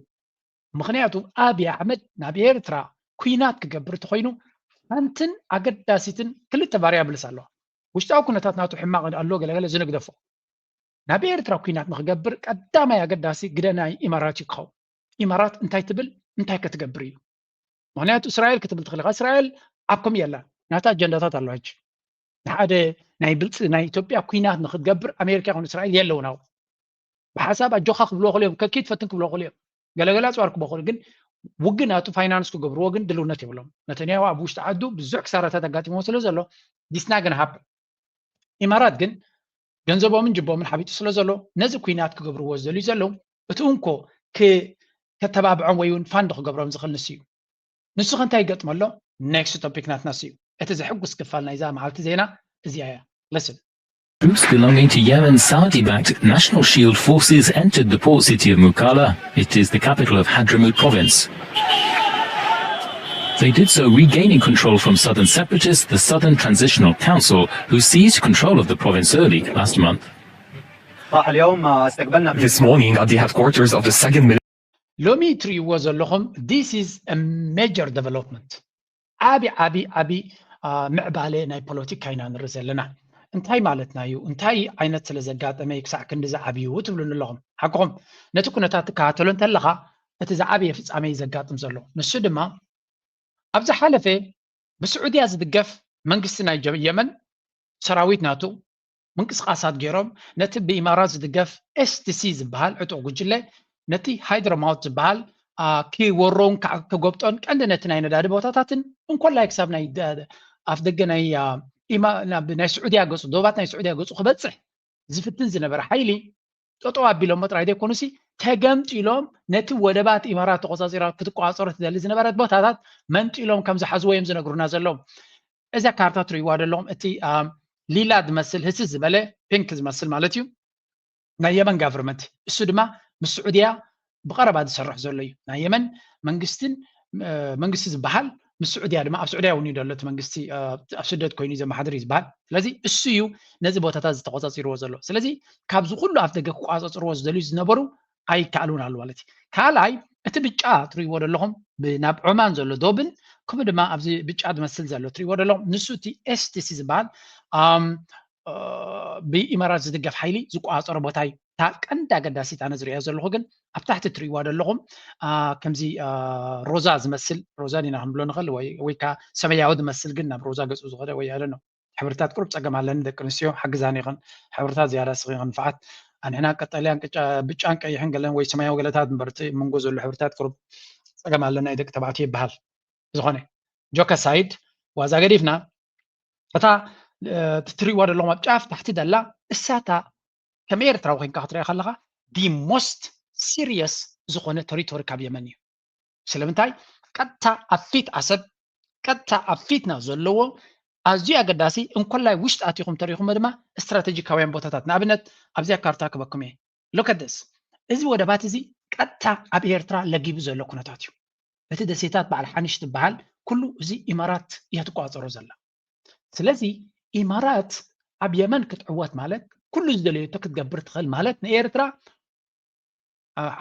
ምክንያቱ ኣብይ ኣሕመድ ናብ ኤርትራ ኩናት ክገብር እንተኮይኑ ሓንትን ኣገዳሲትን ክልተ ቫሪያብልስ ኣለዋ። ውሽጣዊ ኩነታት ናቱ ሕማቕ ኣሎ ገለገለ ዝንግደፎ። ናብ ኤርትራ ኩናት ንክገብር ቀዳማይ ኣገዳሲ ግደ ናይ ኢማራት እዩ ክኸውን። ኢማራት እንታይ ትብል እንታይ ከትገብር እዩ? ምክንያቱ እስራኤል ክትብል ትኽእል ኢኻ። እስራኤል ኣብ ከምኡ የላ ናታ ኣጀንዳታት ኣለዋ። ሕጂ ንሓደ ናይ ብልፂ ናይ ኢትዮጵያ ኩናት ንክትገብር ኣሜሪካ ይኹን እስራኤል የለውን ኣብኡ። ብሓሳብ ኣጆኻ ክብልዎ ክእል እዮም፣ ከኪድ ፈትን ክብልዎ ክእል እዮም፣ ገለገለ ኣፅዋር ክብልዎ ክእል ግን ውግን ኣቱ ፋይናንስ ክገብርዎ ግን ድልውነት የብሎም። ነተንያሁ ኣብ ውሽጢ ዓዱ ብዙሕ ክሳራታት ኣጋጢሞ ስለ ዘሎ ዲስና ግን ሃብ ኢማራት ግን ገንዘቦምን ጅቦምን ሓቢጡ ስለ ዘሎ ነዚ ኩናት ክገብርዎ ዝደልዩ ዘለዉ እቲ እንኮ ከተባብዖም ወይ እውን ፋንድ ክገብሮም ዝኽእል ንሱ እዩ። ንሱ ከ እንታይ ይገጥሞ ኣሎ? ኔክስት ቶፒክ ናትና እዩ። እቲ ዘሕጉስ ክፋል ናይዛ መዓልቲ ዜና እዚኣ እያ። Listen. Groups belonging to Yemen's Saudi-backed National Shield forces entered the port city of Mukalla. It is the capital of Hadramaut province. They did so regaining control from southern separatists, the Southern Transitional Council, who seized control of the province early last month. This morning at the headquarters of the second military. ሎሚ ትርእይዎ ዘለኹም this is a major development. ዓቢ ዓቢ ዓቢ ምዕባለ ናይ ፖለቲካ ኢና ንርኢ ዘለና። እንታይ ማለትና እዩ? እንታይ ዓይነት ስለ ዘጋጠመ እዩ ክሳዕ ክንዲ ዝዓብዩ ትብሉኒ ኣለኹም? ሓቅኹም። ነቲ ኩነታት ትከታተሎ እንተለኻ እቲ ዝዓበየ ፍጻመ እዩ ዘጋጥም ዘሎ። ንሱ ድማ ኣብ ዝሓለፈ ብስዑድያ ዝድገፍ መንግስቲ ናይ የመን ሰራዊት ናቱ ምንቅስቃሳት ገይሮም ነቲ ብኢማራት ዝድገፍ ኤስቲሲ ዝበሃል ዕጡቕ ጉጅለ ነቲ ሃይድሮማውት ዝበሃል ክወሮን ክጎብጦን ቀንዲ ነቲ ናይ ነዳዲ ቦታታትን እንኮላይ ክሳብ ናይ ኣፍደገ ናይ ስዑድያ ገፁ ዶባት ናይ ስዑድያ ገፁ ክበፅሕ ዝፍትን ዝነበረ ሓይሊ ጠጠው ኣቢሎሞ ጥራይ ዘይኮኑሲ ተገምጢሎም ነቲ ወደባት ኢማራት ተቆፃፂራ ክትቆፃፀሮ ትደሊ ዝነበረት ቦታታት መንጢሎም ከም ዝሓዝዎ እዮም ዝነግሩና ዘለዉ። እዛ ካርታ ትርእይዋ ዘለኹም እቲ ሊላ ዝመስል ህስስ ዝበለ ፒንክ ዝመስል ማለት እዩ ናይ የመን ጋቨርመንት እሱ ድማ ምስ ስዑድያ ብቀረባ ዝሰርሕ ዘሎ እዩ። ናይ የመን መንግስትን መንግስቲ ዝበሃል ምስ ስዑድያ ድማ ኣብ ስዑድያ እውን እዩ ዘሎ እቲ መንግስቲ ኣብ ስደት ኮይኑ ዘመሓድር እዩ ዝበሃል። ስለዚ እሱ እዩ ነዚ ቦታታት ዝተቆፃፂርዎ ዘሎ። ስለዚ ካብዚ ኩሉ ኣፍ ደገ ክቋፃፅርዎ ዝደልዩ ዝነበሩ ኣይከኣሉን ኣሉ ማለት እዩ። ካልኣይ እቲ ብጫ ትርእይዎ ዘለኹም ናብ ዖማን ዘሎ ዶብን ከምኡ ድማ ኣብዚ ብጫ ዝመስል ዘሎ ትርእይዎ ዘለኹም ንሱ እቲ ኤስቲሲ ዝበሃል ብኢማራት ዝድገፍ ሓይሊ ዝቋፀሮ ቦታ እዩ። እታ ቀንዲ ኣገዳሲት ኣነ ዝርእያ ዘለኹ ግን ኣብ ታሕቲ ትርእይዋ ዘለኹም ከምዚ ሮዛ ዝመስል ሮዛ ዲና ክንብሎ ንኽእል ወይ ከዓ ሰማያዊ ዝመስል ግን ናብ ሮዛ ገፁ ዝኸደ ወይ ኣለ ነው ሕብርታት ቁሩብ ፀገም ኣለኒ ደቂ ኣንስትዮ ሓግዛኒ ይኽን ሕብርታት ዝያዳ ስኺ ይኽን ንፍዓት ኣንሕና ቀጠልያን ብጫን ቀይሕን ገለን ወይ ሰማያዊ ገለታት እምበር እቲ መንጎ ዘሎ ሕብርታት ቁሩብ ፀገም ኣለና ደቂ ተባዕትዮ ይበሃል። ዝኾነ ጆክ ኣሳይድ ዋዛ ገዲፍና እታ ትሪእዋ ዘለኹም ኣብ ጫፍ ታሕቲ ደላ እሳታ ከም ኤርትራዊ ኮይንካ ክትሪኣ ከለኻ the most serious ዝኾነ ተሪቶሪ ካብ የመን እዩ። ስለምንታይ ቀጥታ ኣብ ፊት ዓሰብ ቀጥታ ኣብ ፊትና ዘለዎ ኣዝዩ ኣገዳሲ እንኮላይ ውሽጢ ኣቲኹም ተሪኹሞ ድማ ስትራቴጂካውያን ቦታታት ንኣብነት ኣብዚኣ ካርታ ክበኩም እየ። Look at this። እዚ ወደባት እዚ ቀጥታ ኣብ ኤርትራ ለጊቡ ዘሎ ኩነታት እዩ። እቲ ደሴታት በዓል ሓኒሽ ትበሃል ኩሉ እዚ ኢማራት እያ ትቋፀሮ ዘላ። ስለዚ ኢማራት ኣብ የመን ክትዕወት ማለት ኩሉ ዝደለየቶ ክትገብር ትኽእል ማለት ንኤርትራ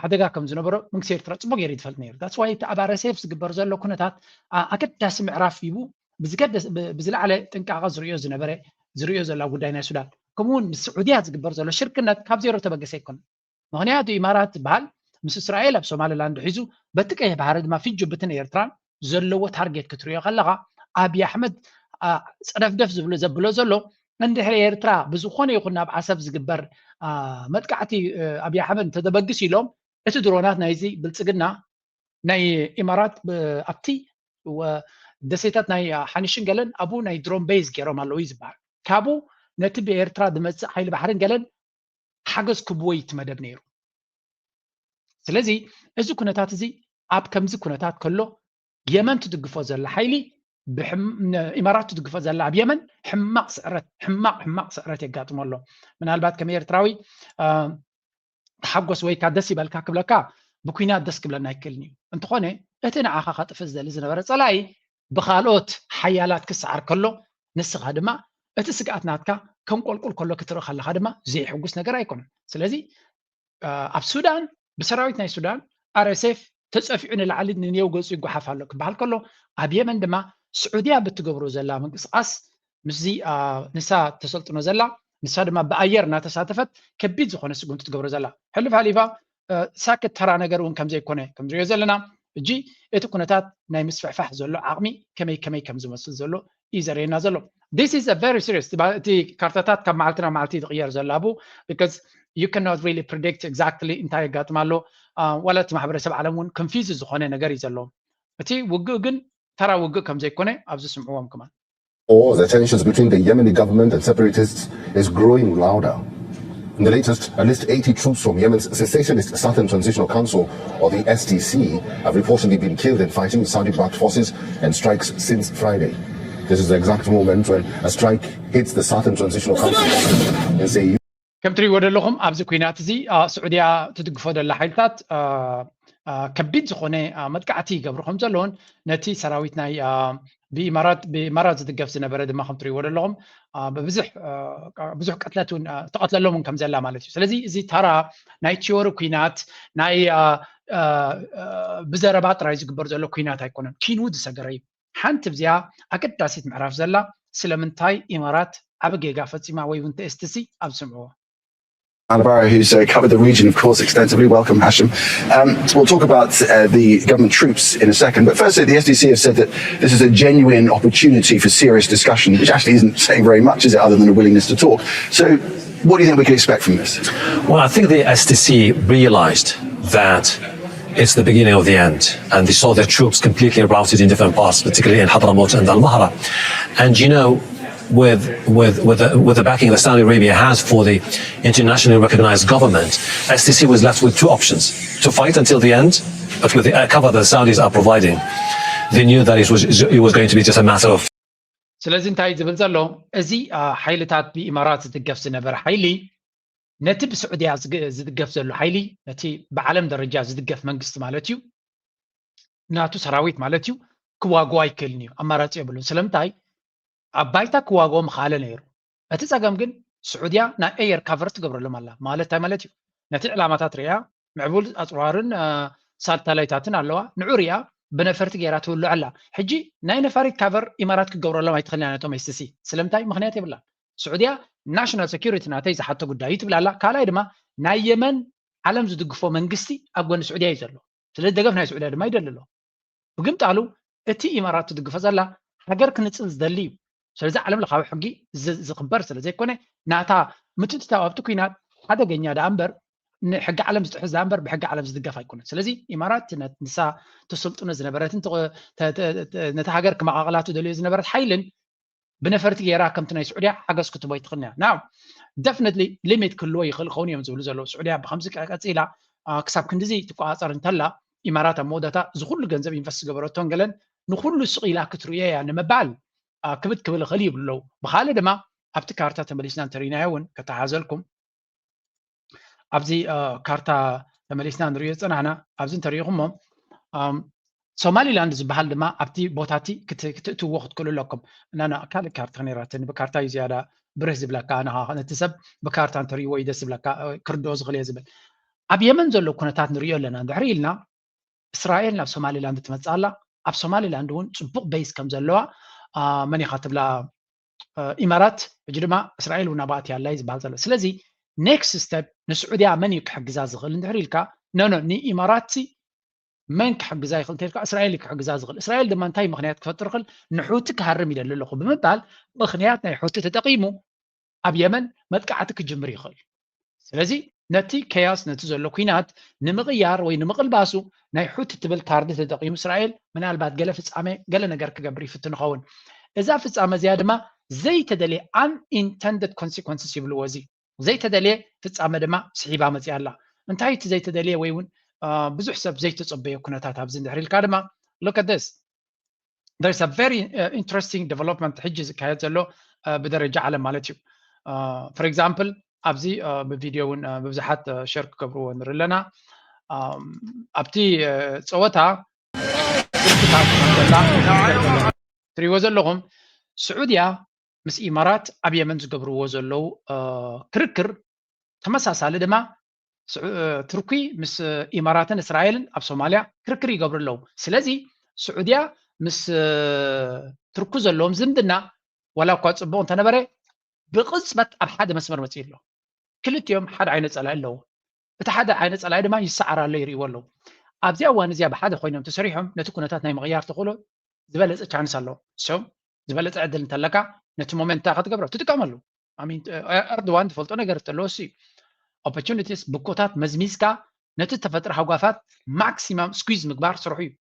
ሓደጋ ከም ዝነበሮ መንግስቲ ኤርትራ ጽቡቅ ገይሩ ይፈልጥ ነይሩ። That's why እቲ ኣብ R S F ዝግበር ዘሎ ኩነታት ኣገዳሲ ምዕራፍ እዩ። ብዝላዕለ ጥንቃቐ ዝርእዮ ዝነበረ ዝርእዮ ዘላ ጉዳይ ናይ ሱዳን ከምኡ እውን ምስ ስዑድያ ዝግበር ዘሎ ሽርክነት ካብ ዜሮ ተበገሰ ኣይኮነን። ምክንያቱ ኢማራት ዝበሃል ምስ እስራኤል ኣብ ሶማሊላንድ ሒዙ በቲ ቀይሕ ባሕሪ ድማ ፊት ጅቡትን ኤርትራን ዘለዎ ታርጌት ክትርእዮ ከለኻ ኣብይ ኣሕመድ ጸደፍደፍ ዝብሎ ዘብሎ ዘሎ እንድሕር ኤርትራ ብዝኾነ ይኹን ናብ ዓሰብ ዝግበር መጥቃዕቲ ኣብይ ኣሕመድ እንተተበግስ ኢሎም እቲ ድሮናት ናይዚ ብልጽግና ናይ ኢማራት ኣብቲ ደሴታት ናይ ሓኒሽን ገለን ኣብኡ ናይ ድሮን ቤዝ ገይሮም ኣለዉ እዩ ዝበሃል። ካብኡ ነቲ ብኤርትራ ዝመጽእ ሓይሊ ባሕርን ገለን ሓገዝ ክብዎ እዩ እቲ መደብ ነይሩ። ስለዚ እዚ ኩነታት እዚ ኣብ ከምዚ ኩነታት ከሎ የመን ትድግፎ ዘላ ሓይሊ ኢማራት ትድግፎ ዘላ ኣብ የመን ሕማቕ ስዕረት ሕማቕ ሕማቕ ስዕረት የጋጥሞ ኣሎ። ምናልባት ከም ኤርትራዊ ተሓጎስ ወይ ካ ደስ ይበልካ ክብለካ ብኩናት ደስ ክብለና ኣይክእልን እዩ። እንተኾነ እቲ ንዓኻ ከጥፍእ ዝደሊ ዝነበረ ጸላኢ ብኻልኦት ሓያላት ክሰዓር ከሎ ንስኻ ድማ እቲ ስግኣት ናትካ ከም ቆልቁል ከሎ ክትርኢ ከለኻ ድማ ዘይሕጉስ ነገር ኣይኮነን። ስለዚ ኣብ ሱዳን ብሰራዊት ናይ ሱዳን R S F ተጸፊዑ ንላዕሊ ንኔው ገጹ ይጓሓፍ ኣሎ ክበሃል ከሎ ኣብ የመን ድማ ስዑድያ ብትገብሮ ዘላ ምንቅስቃስ ምስዚ ንሳ ተሰልጥኖ ዘላ ንሳ ድማ ብኣየር እናተሳተፈት ከቢድ ዝኾነ ስጉምቲ ትገብሮ ዘላ ሕልፍ ሓሊፋ ሳክት ተራ ነገር እውን ከምዘይኮነ ከምዝሪኦ ዘለና እጂ እቲ ኩነታት ናይ ምስፍሕፋሕ ዘሎ ዓቕሚ ከመይ ከመይ ከም ዝመስል ዘሎ እዩ ዘርእየና ዘሎ። This is a very serious እቲ ካርታታት ካብ መዓልቲ ናብ መዓልቲ ዝቕየር ዘሎ ኣብኡ because you cannot really predict exactly እንታይ የጋጥም ኣሎ ዋላ እቲ ማሕበረሰብ ዓለም እውን confuse ዝኾነ ነገር እዩ ዘሎ። እቲ ውግእ ግን ተራ ውግእ ከም ዘይኮነ ኣብዚ ስምዕዎም ከማን Or the tensions between the Yemeni government and separatists is growing louder. In the latest, at least eighty troops from Yemen's secessionist Southern Transitional Council, or the S T C, have reportedly been killed in fighting with Saudi-backed forces and strikes since Friday. This is the exact moment when a strike hits the Southern Transitional Council in Seyou. ከም ትሪእዎ ዘለኹም ኣብዚ ኩናት እዚ ስዑድያ ትድግፎ ዘላ ሓይልታት ከቢድ ዝኾነ መጥቃዕቲ ይገብሩ ከም ዘለውን ነቲ ሰራዊት ናይ ብኢማራት ብኢማራት ዝድገፍ ዝነበረ ድማ ከም ትሪእዎ ዘለኹም ብዙሕ ብዙሕ ቅትለት እውን ተቐትለሎም እውን ከም ዘላ ማለት እዩ። ስለዚ እዚ ተራ ናይ ቲዮሪ ኩናት ናይ ብዘረባ ጥራይ ዝግበር ዘሎ ኩናት ኣይኮነን። ኪኑ ዝሰገረ እዩ። ሓንቲ እዚኣ ኣገዳሲት ምዕራፍ ዘላ ስለምንታይ ኢማራት ዓቢ ጌጋ ፈጺማ ወይ እውን እቲ S T C ኣብ ስምዕዎ Alvaro, who's uh, covered the region, of course, extensively. Welcome, Hashim. Um, we'll talk about uh, the government troops in a second. But firstly, the S T C have said that this is a genuine opportunity for serious discussion, which actually isn't saying very much, is it, other than a willingness to talk. So, what do you think we can expect from this? Well, I think the S T C realized that it's the beginning of the end. And they saw their troops completely routed in different parts, particularly in Hadramaut and Al Mahra. And you know, with with with the, with the backing that Saudi Arabia has for the internationally recognized government, S T C was left with two options: to fight until the end, but with the air cover that Saudis are providing, they knew that it was it was going to be just a matter of. ስለዚ እንታይ ዝብል ዘሎ እዚ ሓይልታት ብኢማራት ዝድገፍ ዝነበረ ሓይሊ ነቲ ብስዑድያ ዝድገፍ ዘሎ ሓይሊ ነቲ ብዓለም ደረጃ ዝድገፍ መንግስቲ ማለት እዩ ናቱ ሰራዊት ማለት እዩ ክዋግኦ ኣይክእልን እዩ። ኣማራፂ የብሉን። ስለምንታይ ኣብ ባይታ ክዋግኦ ምኽኣለ ነይሩ። እቲ ፀገም ግን ስዑድያ ናይ air cover ትገብረሎም ኣላ ማለት እንታይ ማለት እዩ? ነቲ ዕላማታት ርእያ ምዕቡል ኣፅዋርን ሳተላይታትን ኣለዋ ንዑ ርእያ ብነፈርቲ ገይራ ትብልዖ ኣላ። ሕጂ ናይ ነፋሪት cover ኢማራት ክትገብረሎም ኣይትኽእልን እያ ነቶም S T C። ስለምንታይ? ምኽንያት የብላን። ስዑድያ national security ናተይ ዝሓቶ ጉዳይ እዩ ትብል ኣላ። ካልኣይ ድማ ናይ የመን ዓለም ዝድግፎ መንግስቲ ኣብ ጎኒ ስዑድያ እዩ ዘሎ። ስለዚ ደገፍ ናይ ስዑድያ ድማ ይደሊ ኣሎ። ብግምጣሉ እቲ ኢማራት ትድግፎ ዘላ ሃገር ክንጽል ዝደሊ እዩ። ስለዚ ዓለም ለኻዊ ሕጊ ዝኽበር ስለ ዘይኮነ ናታ ምትእትታው ኣብቲ ኲናት ሓደገኛ ደኣ እምበር ንሕጊ ዓለም ዝጥሕስ ደኣ እምበር ብሕጊ ዓለም ዝድገፍ ኣይኮነን። ስለዚ ኢማራት ንሳ ተሰልጥኖ ዝነበረትን ነታ ሃገር ክመቓቕላ ትደልዮ ዝነበረት ሓይልን ብነፈርቲ ገይራ ከምቲ ናይ ስዑድያ ሓገዝ ክትቦ ኣይትኽእልን እያ። Now definitely limit ክህልዎ ይኽእል ክኸውን እዮም ዝብሉ ዘለዉ። ስዑድያ ብከምዚ ቀፂላ ክሳብ ክንድዚ ትቆፃፀር እንተላ ኢማራት ኣብ መወዳእታ እዚ ኩሉ ገንዘብ ኢንቨስት ዝገበረቶን ገለን ንኩሉ ስቕ ኢላ ክትርእዮ እያ ንምባል ክብድ ክብል ይኽእል ይብሉ ኣለዉ። ብኻልእ ድማ ኣብቲ ካርታ ተመሊስና እንተሪእናዮ እውን ከተሓዘልኩም ኣብዚ ካርታ ተመሊስና ንሪኦ ዝፀናሕና ኣብዚ እንተሪኢኹሞ ሶማሊላንድ ዝበሃል ድማ ኣብቲ ቦታ እቲ ክትእትውዎ ክትክእሉ ኣለኩም። እና ካልእ ካርታ ነይራትኒ ብካርታ እዩ ዝያዳ ብርህ ዝብለካ፣ ነቲ ሰብ ብካርታ እንተርእይዎ እዩ ደስ ዝብለካ፣ ክርድኦ ዝኽእል እየ ዝብል። ኣብ የመን ዘሎ ኩነታት ንርእዮ ኣለና። እንድሕር ኢልና እስራኤል ናብ ሶማሊላንድ ትመጽእ ኣላ። ኣብ ሶማሊላንድ እውን ጽቡቕ ቤይስ ከም ዘለዋ መን ኢኻ ትብላ? ኢማራት። ሕጂ ድማ እስራኤል እውን ኣብኣ ኣትያ ኣላ እዩ ዝበሃል ዘሎ። ስለዚ ኔክስት ስቴፕ ንስዑድያ መን እዩ ክሕግዛ ዝኽእል እንድሕር ኢልካ፣ ኖ ኖ፣ ንኢማራት መን ክሕግዛ ይኽእል እንተልካ፣ እስራኤል እዩ ክሕግዛ ዝኽእል። እስራኤል ድማ እንታይ ምኽንያት ክፈጥር ይኽእል? ንሑቲ ክሃርም ይደሊ ኣለኹ ብምባል ምኽንያት ናይ ሑቲ ተጠቒሙ ኣብ የመን መጥቃዕቲ ክጅምር ይኽእል። ስለዚ ነቲ ከያስ፣ ነቲ ዘሎ ኲናት ንምቕያር ወይ ንምቕልባሱ ናይ ሑቲ ትብል ካርዲ ተጠቒሙ እስራኤል ምናልባት ገለ ፍጻሜ፣ ገለ ነገር ክገብር ይፍትን ይኸውን። እዛ ፍጻመ እዚኣ ድማ ዘይተደልየ፣ unintended consequences ይብልዎ፣ እዚ ዘይተደልየ ፍጻመ ድማ ስሒባ መጺኣ ኣላ። እንታይ እቲ ዘይተደልየ ወይ እውን ብዙሕ ሰብ ዘይተጸበዮ ኩነታት ኣብዚ እንድሕር ኢልካ ድማ፣ look at this, there's a very interesting development ሕጂ ዝካየድ ዘሎ ብደረጃ ዓለም ማለት እዩ። For example ኣብዚ ብቪድዮ እውን ብብዙሓት ሸር ክገብርዎ ንርኢ ኣለና። ኣብቲ ጸወታ ትሪእዎ ዘለኹም ስዑድያ ምስ ኢማራት ኣብ የመን ዝገብርዎ ዘለዉ ክርክር ተመሳሳሊ ድማ ትርኩ ምስ ኢማራትን እስራኤልን ኣብ ሶማልያ ክርክር ይገብሩ ኣለዉ። ስለዚ ስዑድያ ምስ ትርኩ ዘለዎም ዝምድና ዋላ እኳ ጽቡቕ እንተነበረ ብቕጽበት ኣብ ሓደ መስመር መጺኡ ኣሎ። ክልቲኦም ሓደ ዓይነት ጸላኢ ኣለዎ። እቲ ሓደ ዓይነት ጸላኢ ድማ ይሰዓር ኣሎ፣ ይርእይዎ ኣለዉ። ኣብዚኣ እዋን እዚኣ ብሓደ ኮይኖም ተሰሪሖም ነቲ ኩነታት ናይ ምቕያር ተኽእሎ ዝበለጸ ቻንስ ኣለዎ። ሶ ዝበለጸ ዕድል እንተለካ ነቲ ሞመንት እንታይ ክትገብሮ ትጥቀመሉ። ኤርዶዋን ትፈልጦ ነገር ተለዎ ሲ ኦፖርቹኒቲስ ብኮታት መዝሚዝካ ነቲ ተፈጥሮ ሃጓፋት ማክሲማም ስኩዝ ምግባር ስርሑ እዩ።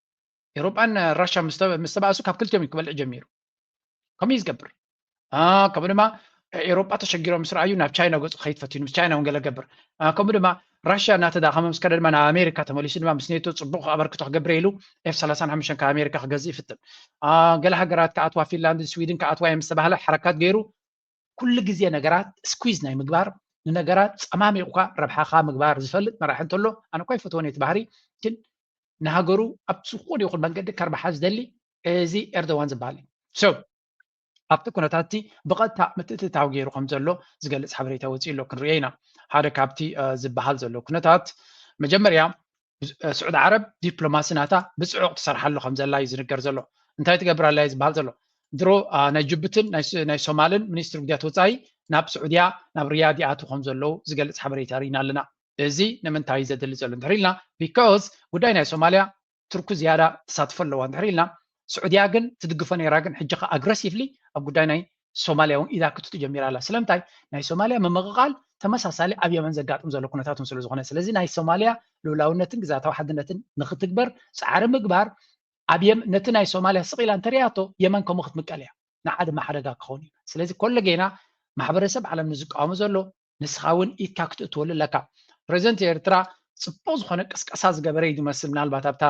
ኤውሮጳን ራሽያ ምስ ተባእሱ ካብ ክልቲኦም እዩ ክበልዕ ጀሚሩ። ከምኡ እዩ ዝገብር። ከምኡ ድማ ኤውሮጳ ተሸጊሮም ምስ ረኣዩ ናብ ቻይና ገጹ ክኸይድ ፈትዩ ምስ ቻይና እውን ገለ ገብር። ከምኡ ድማ ራሽያ እናተዳኸመ ምስ ከደ ድማ ናብ ኣሜሪካ ተመሊሱ ድማ ምስ ኔቶ ጽቡቕ ኣበርክቶ ክገብር ኢሉ ኤፍ ሰላሳን ሓሙሽተን ካብ ኣሜሪካ ክገዝእ ይፍትን። ገለ ሃገራት ክኣትዋ፣ ፊንላንድን ስዊድን ክኣትዋ እየ ምስ ተባህለ ሓረካት ገይሩ ኩሉ ግዜ ነገራት ስኩዝ ናይ ምግባር፣ ንነገራት ጸማሚቑካ ረብሓኻ ምግባር ዝፈልጥ መራሒ እንተሎ ኣነ እኳ ይፈትዎን እቲ ባህሪ፣ ግን ንሃገሩ ኣብ ዝኾነ ይኹን መንገዲ ከርብሓ ዝደሊ እዚ ኤርዶዋን ዝበሃል እዩ። ሶ ኣብቲ ኩነታት እቲ ብቐጥታ ምትእትታው ገይሩ ከም ዘሎ ዝገልጽ ሓበሬታ ወፂኡ ኣሎ። ክንሪኦ ኢና። ሓደ ካብቲ ዝበሃል ዘሎ ኩነታት መጀመርያ ስዑድ ዓረብ ዲፕሎማሲ ናታ ብፅዑቕ ትሰርሓሉ ከም ዘላ እዩ ዝንገር ዘሎ። እንታይ ትገብር ኣላ እዩ ዝበሃል ዘሎ። ድሮ ናይ ጅቡትን ናይ ሶማልን ሚኒስትሪ ጉዳያት ወፃኢ ናብ ስዑድያ ናብ ሪያድ ይኣትዉ ከም ዘለዉ ዝገልፅ ሓበሬታ ርኢና ኣለና። እዚ ንምንታይ እዩ ዘድሊ ዘሎ እንድሕር ኢልና፣ ቢካዝ ጉዳይ ናይ ሶማልያ ትርኩ ዝያዳ ተሳትፎ ኣለዋ እንድሕር ኢልና፣ ስዑድያ ግን ትድግፎ ነይራ፣ ግን ሕጂ ከ ኣግረሲቭሊ ኣብ ጉዳይ ናይ ሶማልያ እውን ኢዳ ክትቱ ጀሚራ ኣላ። ስለምንታይ? ናይ ሶማልያ ምምቕቓል ተመሳሳሊ ኣብ የመን ዘጋጥም ዘሎ ኩነታት እውን ስለ ዝኾነ። ስለዚ ናይ ሶማልያ ልኡላውነትን ግዛታዊ ሓድነትን ንክትግበር ፃዕሪ ምግባር ኣብ የም ነቲ ናይ ሶማልያ ስቕ ኢላ እንተሪኣቶ የመን ከምኡ ክትምቀል እያ። ንዓ ድማ ሓደጋ ክኸውን እዩ። ስለዚ ኮሎ ጌና ማሕበረሰብ ዓለም ንዝቃወሙ ዘሎ ንስኻ እውን ኢድካ ክትእትወሉ ኣለካ። ፕሬዚደንት ኤርትራ ፅቡቕ ዝኾነ ቅስቀሳ ዝገበረ እዩ ዝመስል። ምናልባት ኣብታ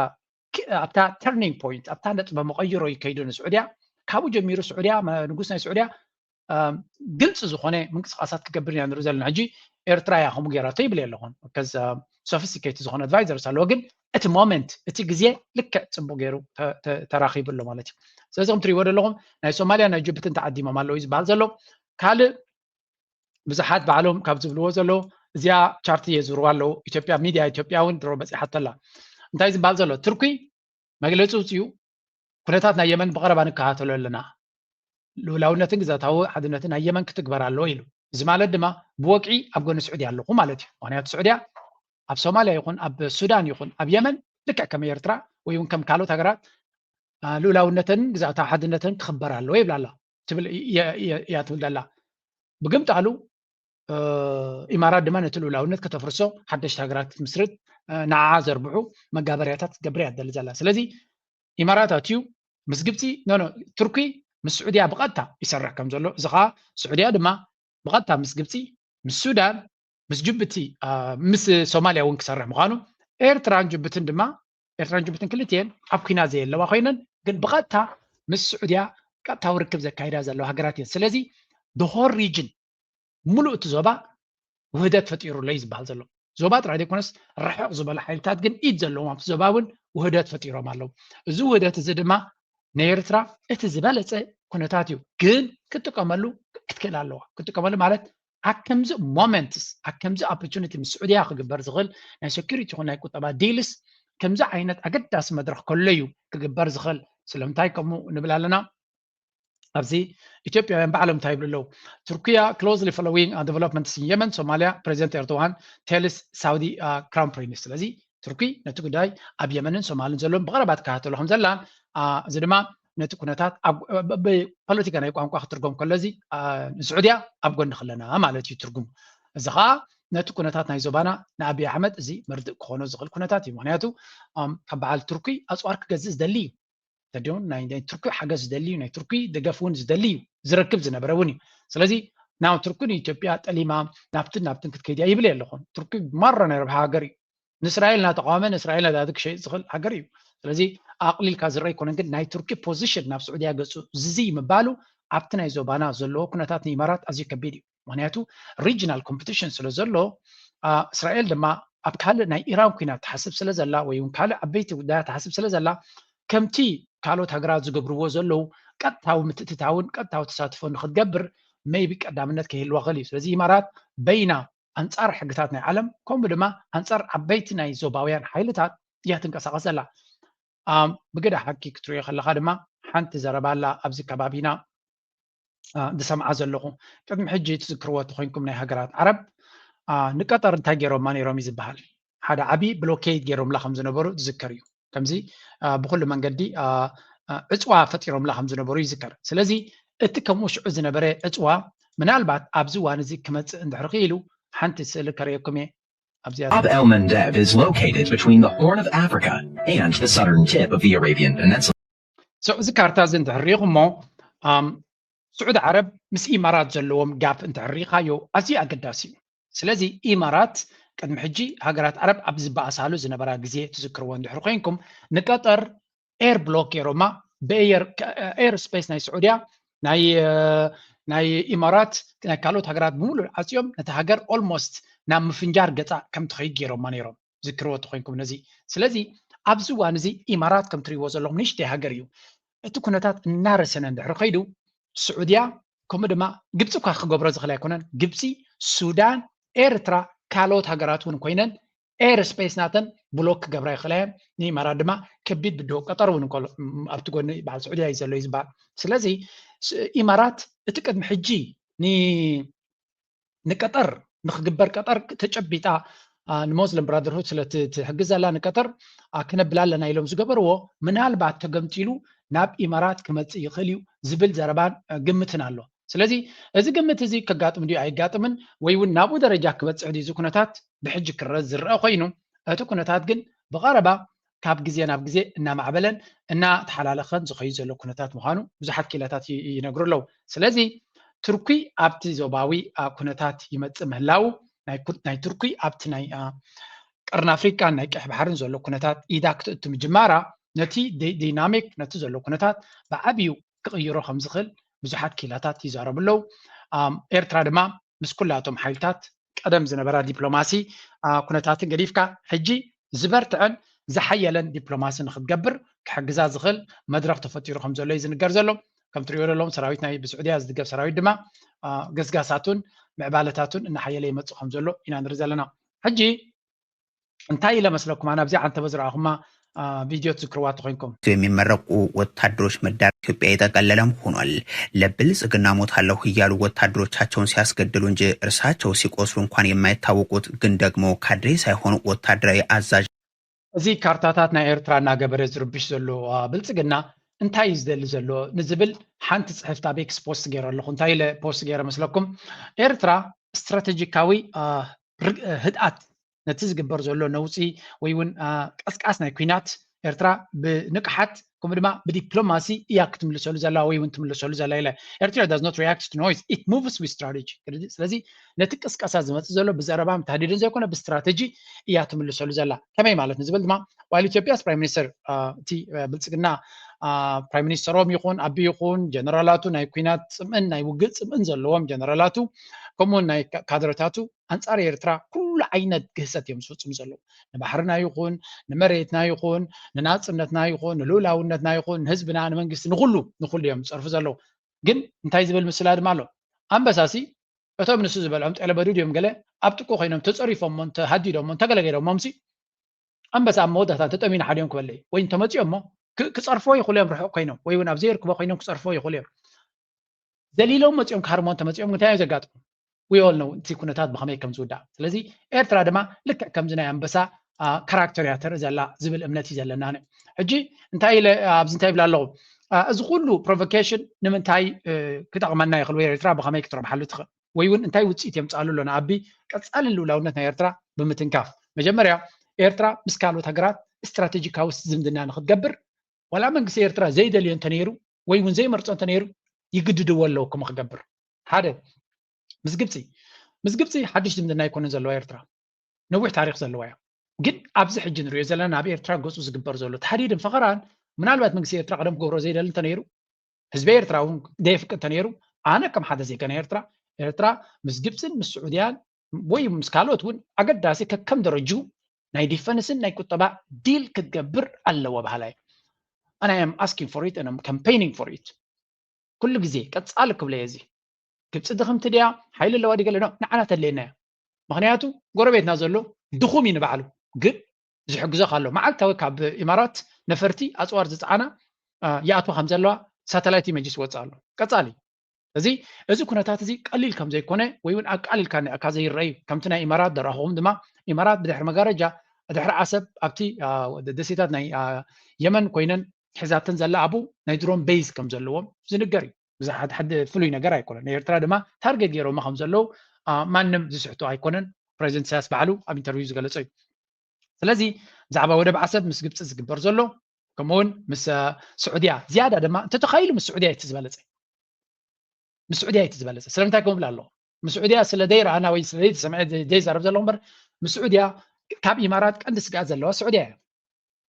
ኣብታ ተርኒንግ ፖይንት ኣብታ ነጥበ መቐይሮ እዩ ከይዱ ንስዑድያ። ካብኡ ጀሚሩ ስዑድያ ንጉስ ናይ ስዑድያ ግልፂ ዝኾነ ምንቅስቃሳት ክገብር ኢና ንርኢ ዘለና። ሕጂ ኤርትራ እያ ከምኡ ገይራቶ ይብል ኣለኹን ከዚ ሶፊስቲኬት ዝኾነ ኣድቫይዘርስ ኣለዎ፣ ግን እቲ ሞመንት እቲ ግዜ ልክዕ ፅቡቅ ገይሩ ተራኺቡ ኣሎ ማለት እዩ። ስለዚ ከም ትሪእዎ ዘለኹም ናይ ሶማልያ ናይ ጅቡትን ተዓዲሞም ኣለዉ እዩ ዝበሃል ዘሎ። ካልእ ብዙሓት ባዕሎም ካብ ዝብልዎ ዘለዉ እዚኣ ቻርት እየ ዝብርዋ ኣለዉ። ኢትዮጵያ ሚድያ ኢትዮጵያ እውን ድሮ በፂሓቶ ኣላ። እንታይ ዝበሃል ዘሎ? ትርኩይ መግለፂ ውፅኡ ኩነታት ናይ የመን ብቐረባ ንከታተሎ ኣለና። ልኡላውነትን ግዛታዊ ሓድነትን ናይ የመን ክትግበር ኣለዎ ኢሉ። እዚ ማለት ድማ ብወግዒ ኣብ ጎኒ ስዑድያ ኣለኹ ማለት እዩ። ምክንያቱ ስዑድያ ኣብ ሶማልያ ይኹን ኣብ ሱዳን ይኹን ኣብ የመን ልክዕ ከም ኤርትራ ወይ እውን ከም ካልኦት ሃገራት ልኡላውነተን ግዛታዊ ሓድነተን ክኽበር ኣለዎ ይብላ ኣላ ትብል እያ ትብል ዘላ። ብግምጣሉ ኢማራት ድማ ነቲ ልኡላውነት ከተፍርሶ ሓደሽቲ ሃገራት ክትምስርት ንዓ ዘርብሑ መጋበርያታት ክትገብር እያ ትደሊ ዘላ። ስለዚ ኢማራት ኣትዩ ምስ ግብፂ ኖ ኖ ቱርኪ ምስ ስዑድያ ብቐጥታ ይሰርሕ ከም ዘሎ እዚ ከዓ ስዑድያ ድማ ብቐጥታ ምስ ግብፂ ምስ ሱዳን ምስ ጅቡቲ ምስ ሶማልያ እውን ክሰርሕ ምዃኑ ኤርትራን ጅቡትን ድማ ኤርትራን ጅቡትን ክልቲኤን ኣብ ኩናት ዘየለዋ ኮይነን ግን ብቐጥታ ምስ ስዑድያ ቀጥታዊ ርክብ ዘካይዳ ዘለዋ ሃገራት እየን። ስለዚ the whole region ሙሉእ እቲ ዞባ ውህደት ፈጢሩ ኣሎ እዩ ዝበሃል ዘሎ። ዞባ ጥራይ ዘይኮነስ ርሕቕ ዝበሉ ሓይልታት ግን ኢድ ዘለዎም ኣብቲ ዞባ እውን ውህደት ፈጢሮም ኣለዉ። እዚ ውህደት እዚ ድማ ንኤርትራ እቲ ዝበለፀ ኩነታት እዩ። ግን ክትጥቀመሉ ክትክእል ኣለዋ። ክትጥቀመሉ ማለት ኣብ ከምዚ ሞመንትስ ኣብ ከምዚ ኦፖርቹኒቲ ምስ ስዑድያ ክግበር ዝኽእል ናይ ሴኩሪቲ ይኹን ናይ ቁጠባ ዲልስ ከምዚ ዓይነት ኣገዳሲ መድረኽ ከሎ እዩ ክግበር ዝኽእል። ስለምንታይ ከምኡ ንብል ኣለና? ኣብዚ ኢትዮጵያውያን ባዕሎም እንታይ ይብሉ ኣለዉ? ቱርኪያ closely following developments in Yemen, Somalia, President Erdogan tells Saudi Crown Prince። ስለዚ ቱርኪ ነቲ ጉዳይ ኣብ የመንን ሶማልን ዘለዎም ብቐረባ ትከታተሎ ከም ዘላን እዚ ድማ ነቲ ኩነታት ብፖለቲካ ናይ ቋንቋ ክትርጎም ከሎ እዚ ንስዑድያ ኣብ ጎኒ ከለና ማለት እዩ ትርጉሙ። እዚ ከዓ ነቲ ኩነታት ናይ ዞባና ንኣብይ ኣሕመድ እዚ መርድእ ክኾኖ ዝኽእል ኩነታት እዩ። ምክንያቱ ካብ በዓል ቱርኪ ኣፅዋር ክገዝእ ዝደሊ እዩ። ተዲውን ናይ ቱርኪ ሓገዝ ዝደሊ እዩ፣ ናይ ቱርኪ ደገፍ እውን ዝደሊ እዩ፣ ዝረክብ ዝነበረ እውን እዩ። ስለዚ ናብ ቱርኪ ንኢትዮጵያ ጠሊማ ናብትን ናብትን ክትከይድ እያ ይብል የለኹን። ቱርኪ ማራ ናይ ረብሓ ሃገር እዩ። ንእስራኤል እናተቃወመ ንእስራኤል ነዳዲ ክሸይጥ ዝኽእል ሃገር እዩ። ስለዚ ኣቕሊልካ ዝረአ ኣይኮነን፣ ግን ናይ ቱርኪ ፖዚሽን ናብ ስዑድያ ገፁ ዝዝይ ምባሉ ኣብቲ ናይ ዞባና ዘለዎ ኩነታት ንኢማራት ኣዝዩ ከቢድ እዩ። ምክንያቱ ሪጅናል ኮምፒቲሽን ስለ ዘሎ እስራኤል ድማ ኣብ ካልእ ናይ ኢራን ኩናት ትሓስብ ስለ ዘላ ወይ እውን ካልእ ዓበይቲ ጉዳያት ትሓስብ ስለ ዘላ ከምቲ ካልኦት ሃገራት ዝገብርዎ ዘለዉ ቀጥታዊ ምትእትታውን ቀጥታዊ ተሳትፎ ንክትገብር ሜይቢ ቀዳምነት ከይህልዋ ክእል እዩ። ስለዚ ኢማራት በይና ኣንጻር ሕግታት ናይ ዓለም ከምኡ ድማ ኣንጻር ዓበይቲ ናይ ዞባውያን ሓይልታት እያ ትንቀሳቐስ ዘላ። ብገዳ ሓቂ ክትሪኦ ከለኻ ድማ ሓንቲ ዘረባ ኣላ ኣብዚ ከባቢና ዝሰምዓ ዘለኹ። ቅድሚ ሕጂ ትዝክርዎ ተኮይንኩም ናይ ሃገራት ዓረብ ንቀጠር እንታይ ገይሮማ ነይሮም እዩ ዝበሃል። ሓደ ዓብዪ ብሎኬድ ገይሮምላ ከም ዝነበሩ ዝዝከር እዩ። ከምዚ ብኩሉ መንገዲ ዕፅዋ ፈጢሮምላ ከም ዝነበሩ ይዝከር። ስለዚ እቲ ከምኡ ሽዑ ዝነበረ ዕፅዋ ምናልባት ኣብዚ እዋን እዚ ክመፅእ እንድሕር ክኢሉ ሓንቲ ስእሊ ከርእየኩም እየ። ኣብዚኣ Bab el Mandeb is located between the Horn of Africa and the southern tip of the Arabian Peninsula. So እዚ ካርታ እዚ እንድሕር ርኢኹሞ ስዑዲ ዓረብ ምስ ኢማራት ዘለዎም ጋፕ እንድሕር ርኢኻዮ ኣዝዩ ኣገዳሲ እዩ። ስለዚ ኢማራት ቅድሚ ሕጂ ሃገራት ዓረብ ኣብ ዝበኣሳሉ ዝነበራ ግዜ ትዝክርዎ እንድሕር ኮይንኩም ንቀጠር ኤር ብሎክ ገይሮማ ብኤር ኤር ስፔስ ናይ ስዑድያ ናይ ናይ ኢማራት ናይ ካልኦት ሃገራት ብምሉእ ዓፅዮም ነቲ ሃገር ኦልሞስት ናብ ምፍንጃር ገፃ ከም ትኸይድ ገይሮማ ነይሮም። ዝክርዎ ተኮይንኩም ነዚ። ስለዚ ኣብዚ እዋን እዚ ኢማራት ከም ትሪእዎ ዘለኹም ንእሽተይ ሃገር እዩ። እቲ ኩነታት እናረሰነ እንድሕር ከይዱ ስዑድያ ከምኡ ድማ ግብፂ እኳ ክገብሮ ዝኽእል ኣይኮነን። ግብፂ፣ ሱዳን፣ ኤርትራ ካልኦት ሃገራት እውን ኮይነን ኤር ስፔስ ናተን ብሎክ ክገብራ ይኽእላ እየን። ንኢማራት ድማ ከቢድ ብድሆ ቀጠር እውን እንከሎ ኣብቲ ጎኒ በዓል ስዑድያ እዩ ዘሎ እዩ ዝበሃል። ስለዚ ኢማራት እቲ ቅድሚ ሕጂ ንቀጠር ንክግበር ቀጠር ተጨቢጣ ንሞስሊም ብራደርሁድ ስለ ትሕግዝ ዘላ ንቀጠር ክነብላ ኣለና ኢሎም ዝገበርዎ ምናልባት ተገምጢሉ ናብ ኢማራት ክመፅእ ይኽእል እዩ ዝብል ዘረባን ግምትን ኣሎ። ስለዚ እዚ ግምት እዚ ከጋጥም ድዩ ኣይጋጥምን ወይ እውን ናብኡ ደረጃ ክበፅሕ ድዩ እዚ ኩነታት ብሕጂ ክረዝ ዝረአ ኮይኑ እቲ ኩነታት ግን ብቐረባ ካብ ግዜ ናብ ግዜ እናማዕበለን እናተሓላለኸን ዝኸይድ ዘሎ ኩነታት ምዃኑ ብዙሓት ክኢላታት ይነግሩ ኣለዉ። ስለዚ ቱርኪ ኣብቲ ዞባዊ ኩነታት ይመፅእ ምህላው ናይ ቱርኪ ኣብቲ ናይ ቀርኒ ኣፍሪቃን ናይ ቀይሕ ባሕርን ዘሎ ኩነታት ኢዳ ክትእቱ ምጅማራ ነቲ ዲናሚክ ነቲ ዘሎ ኩነታት ብዓብዩ ክቕይሮ ከም ዝኽእል ብዙሓት ክኢላታት ይዛረቡ ኣለዉ። ኤርትራ ድማ ምስ ኩላቶም ሓይልታት ቀደም ዝነበራ ዲፕሎማሲ ኩነታትን ገዲፍካ ሕጂ ዝበርትዐን ዝሓየለን ዲፕሎማሲ ንክትገብር ክሕግዛ ዝኽእል መድረኽ ተፈጢሩ ከም ዘሎ እዩ ዝንገር ዘሎ። ከም ትሪኦ ዘለዎም ሰራዊት ናይ ብስዑድያ ዝድገፍ ሰራዊት ድማ ገስጋሳቱን ምዕባለታቱን እናሓየለ ይመፅእ ከም ዘሎ ኢና ንርኢ ዘለና። ሕጂ እንታይ ኢለ መስለኩም ኣነ ኣብዚኣ ዓንተበ ዝረኣኹማ ቪድዮ ትዝክርዋ ተኮይንኩም የሚመረቁ ወታደሮች መዳረግ ኢትዮጵያ የጠቀለለም ሆኗል። ለብልጽግና ሞታለሁ እያሉ ወታደሮቻቸውን ሲያስገድሉ እንጂ እርሳቸው ሲቆስሉ እንኳን የማይታወቁት ግን ደግሞ ካድሬ ሳይሆኑ ወታደራዊ አዛዥ እዚ ካርታታት ናይ ኤርትራ እናገበረ ዝርብሽ ዘሎ ብልጽግና እንታይ እዩ ዝደሊ ዘሎ ንዝብል ሓንቲ ፅሕፍቲ ኣብ ኤክስ ፖስት ገይረ ኣለኹ። እንታይ ኢለ ፖስት ገይረ መስለኩም? ኤርትራ ስትራቴጂካዊ ህድኣት ነቲ ዝግበር ዘሎ ነውፂ ወይ እውን ቀስቃስ ናይ ኩናት ኤርትራ ብንቅሓት ከምኡ ድማ ብዲፕሎማሲ እያ ክትምልሰሉ ዘላ ወይ እውን ትምልሰሉ ዘላ ኢለ ኤርትራ does not react to noise, it moves with strategy። ስለዚ ነቲ ቅስቀሳ ዝመፅእ ዘሎ ብዘረባን ብታህዲድን ዘይኮነ ብስትራቴጂ እያ ትምልሰሉ ዘላ። ከመይ ማለት ንዝብል ድማ while ኢትዮጵያስ ፕራይም ሚኒስተር እቲ ብልፅግና ፕራይም ሚኒስተሮም ይኹን ኣቢ ይኹን ጀነራላቱ ናይ ኩናት ፅምእን ናይ ውግእ ፅምእን ዘለዎም ጀነራላቱ ከምኡውን ናይ ካድረታቱ ኣንፃር ኤርትራ ኩሉ ዓይነት ግህሰት እዮም ዝፍፅሙ ዘለዉ። ንባሕርና ይኹን ንመሬትና ይኹን ንናፅነትና ይኹን ንልኡላውነትና ንእምነትና ይኹን ንህዝብና ንመንግስቲ ንኩሉ ንኩሉ እዮም ዝፀርፉ ዘለዉ። ግን እንታይ ዝብል ምስላ ድማ ኣሎ። ኣንበሳሲ እቶም ንሱ ዝበልዖም ጤለበዱድ እዮም ገለ ኣብ ጥቁ ኮይኖም ተፀሪፎሞን ተሃዲዶሞን ተገለገሎሞምሲ ኣንበሳ ኣብ መወዳእታ እንተጠሚኑ ሓዲኦም ክበልዕ ወይ እንተመፂኦሞ ክፀርፎ ይኽእሉ እዮም። ርሑቕ ኮይኖም ወይ እውን ኣብ ዘይርክቦ ኮይኖም ክፀርፎ ይኽእሉ እዮም። ዘሊሎም መፂኦም ክሃርሞ እንተመፂኦም እንታይ እዩ ዘጋጥሙ? We all know እቲ ኩነታት ብኸመይ ከም ዝውዳእ። ስለዚ ኤርትራ ድማ ልክዕ ከምዚ ናይ ኣንበሳ ካራክተር እያ ተርኢ ዘላ ዝብል እምነት እዩ ዘለና። ሕጂ እንታይ ኢለ ኣብዚ እንታይ ይብል ኣለኹ? እዚ ኩሉ ፕሮቮኬሽን ንምንታይ ክጠቕመና ይኽእል ወይ ኤርትራ ብኸመይ ክትረብሓሉ ትኽእል ወይ እውን እንታይ ውፅኢት የምፅኣሉ ኣሎ ንኣቢ ቀፃሊ ልውላውነት ናይ ኤርትራ ብምትንካፍ? መጀመርያ ኤርትራ ምስ ካልኦት ሃገራት ስትራቴጂካዊ ዝምድና ንክትገብር ዋላ መንግስቲ ኤርትራ ዘይደልዮ እንተነይሩ ወይ እውን ዘይመርፆ እንተነይሩ ይግድድዎ ኣለዉ ከምኡ ክገብር። ሓደ ምስ ግብፂ ምስ ግብፂ ሓድሽ ዝምድና ኣይኮነን ዘለዋ ኤርትራ፣ ነዊሕ ታሪክ ዘለዋ እያ። ግን ኣብዚ ሕጂ ንሪኦ ዘለና ኣብ ኤርትራ ገፁ ዝግበር ዘሎ ተሃዲድን ፈኸራን ምናልባት መንግስቲ ኤርትራ ቀደም ክገብሮ ዘይደሊ እንተነይሩ ህዝቢ ኤርትራ እውን ዘየፍቅድ እንተነይሩ ኣነ ከም ሓደ ዜጋ ናይ ኤርትራ ኤርትራ ምስ ግብፅን ምስ ስዑድያን ወይ ምስ ካልኦት እውን ኣገዳሲ ከከም ደረጅኡ ናይ ዲፈንስን ናይ ቁጠባ ዲል ክትገብር ኣለዎ በሃላይ። And I am asking for it and I'm campaigning for it። ኩሉ ግዜ ቀፃሊ ክብለየ እዚ ግብፂ ድኽምቲ ድያ ሓይሊ ኣለዋ ድገለ ንዓና ተድልየና እያ። ምክንያቱ ጎረቤትና ዘሎ ድኹም እዩ ንባዕሉ ግን ዝሕግዞ ካሎ መዓልታዊ ካብ ኢማራት ነፈርቲ ኣፅዋር ዝፀዓና ይኣትዋ ከም ዘለዋ ሳተላይት ኢመጅስ ይወፅእ ኣሎ። ቀፃሊ እዚ እዚ ኩነታት እዚ ቀሊል ከም ዘይኮነ ወይ እውን ኣቃሊልካ ንዕካ ዘይረኣዩ ከምቲ ናይ ኢማራት ደረኹም ድማ ኢማራት ብድሕሪ መጋረጃ ድሕሪ ዓሰብ ኣብቲ ደሴታት ናይ የመን ኮይነን ሒዛተን ዘላ ኣብኡ ናይ ድሮን ቤዝ ከም ዘለዎም ዝንገር እዩ። ብዙሓት ሓደ ፍሉይ ነገር ኣይኮነን። ንኤርትራ ድማ ታርጌት ገይሮማ ከም ዘለዉ ማንም ዝስሕቶ ኣይኮነን። ፕሬዚደንት ኢሳያስ ባዕሉ ኣብ ኢንተርቪው ዝገለጾ እዩ። ስለዚ ብዛዕባ ወደብ ዓሰብ ምስ ግብፂ ዝግበር ዘሎ ከምኡውን ምስ ስዑድያ ዝያዳ ድማ እንተተኻኢሉ ምስ ስዑድያ እቲ ዝበለፀ ምስ ስዑድያ እቲ ዝበለፀ ስለምንታይ ከምብል ኣለኹ ምስ ስዑድያ ስለ ደይረኣና ወይ ስለ ዘይተሰምዐ ዘይዛረብ ዘሎ እምበር ምስ ስዑድያ ካብ ኢማራት ቀንዲ ስግኣት ዘለዋ ስዑድያ እያ።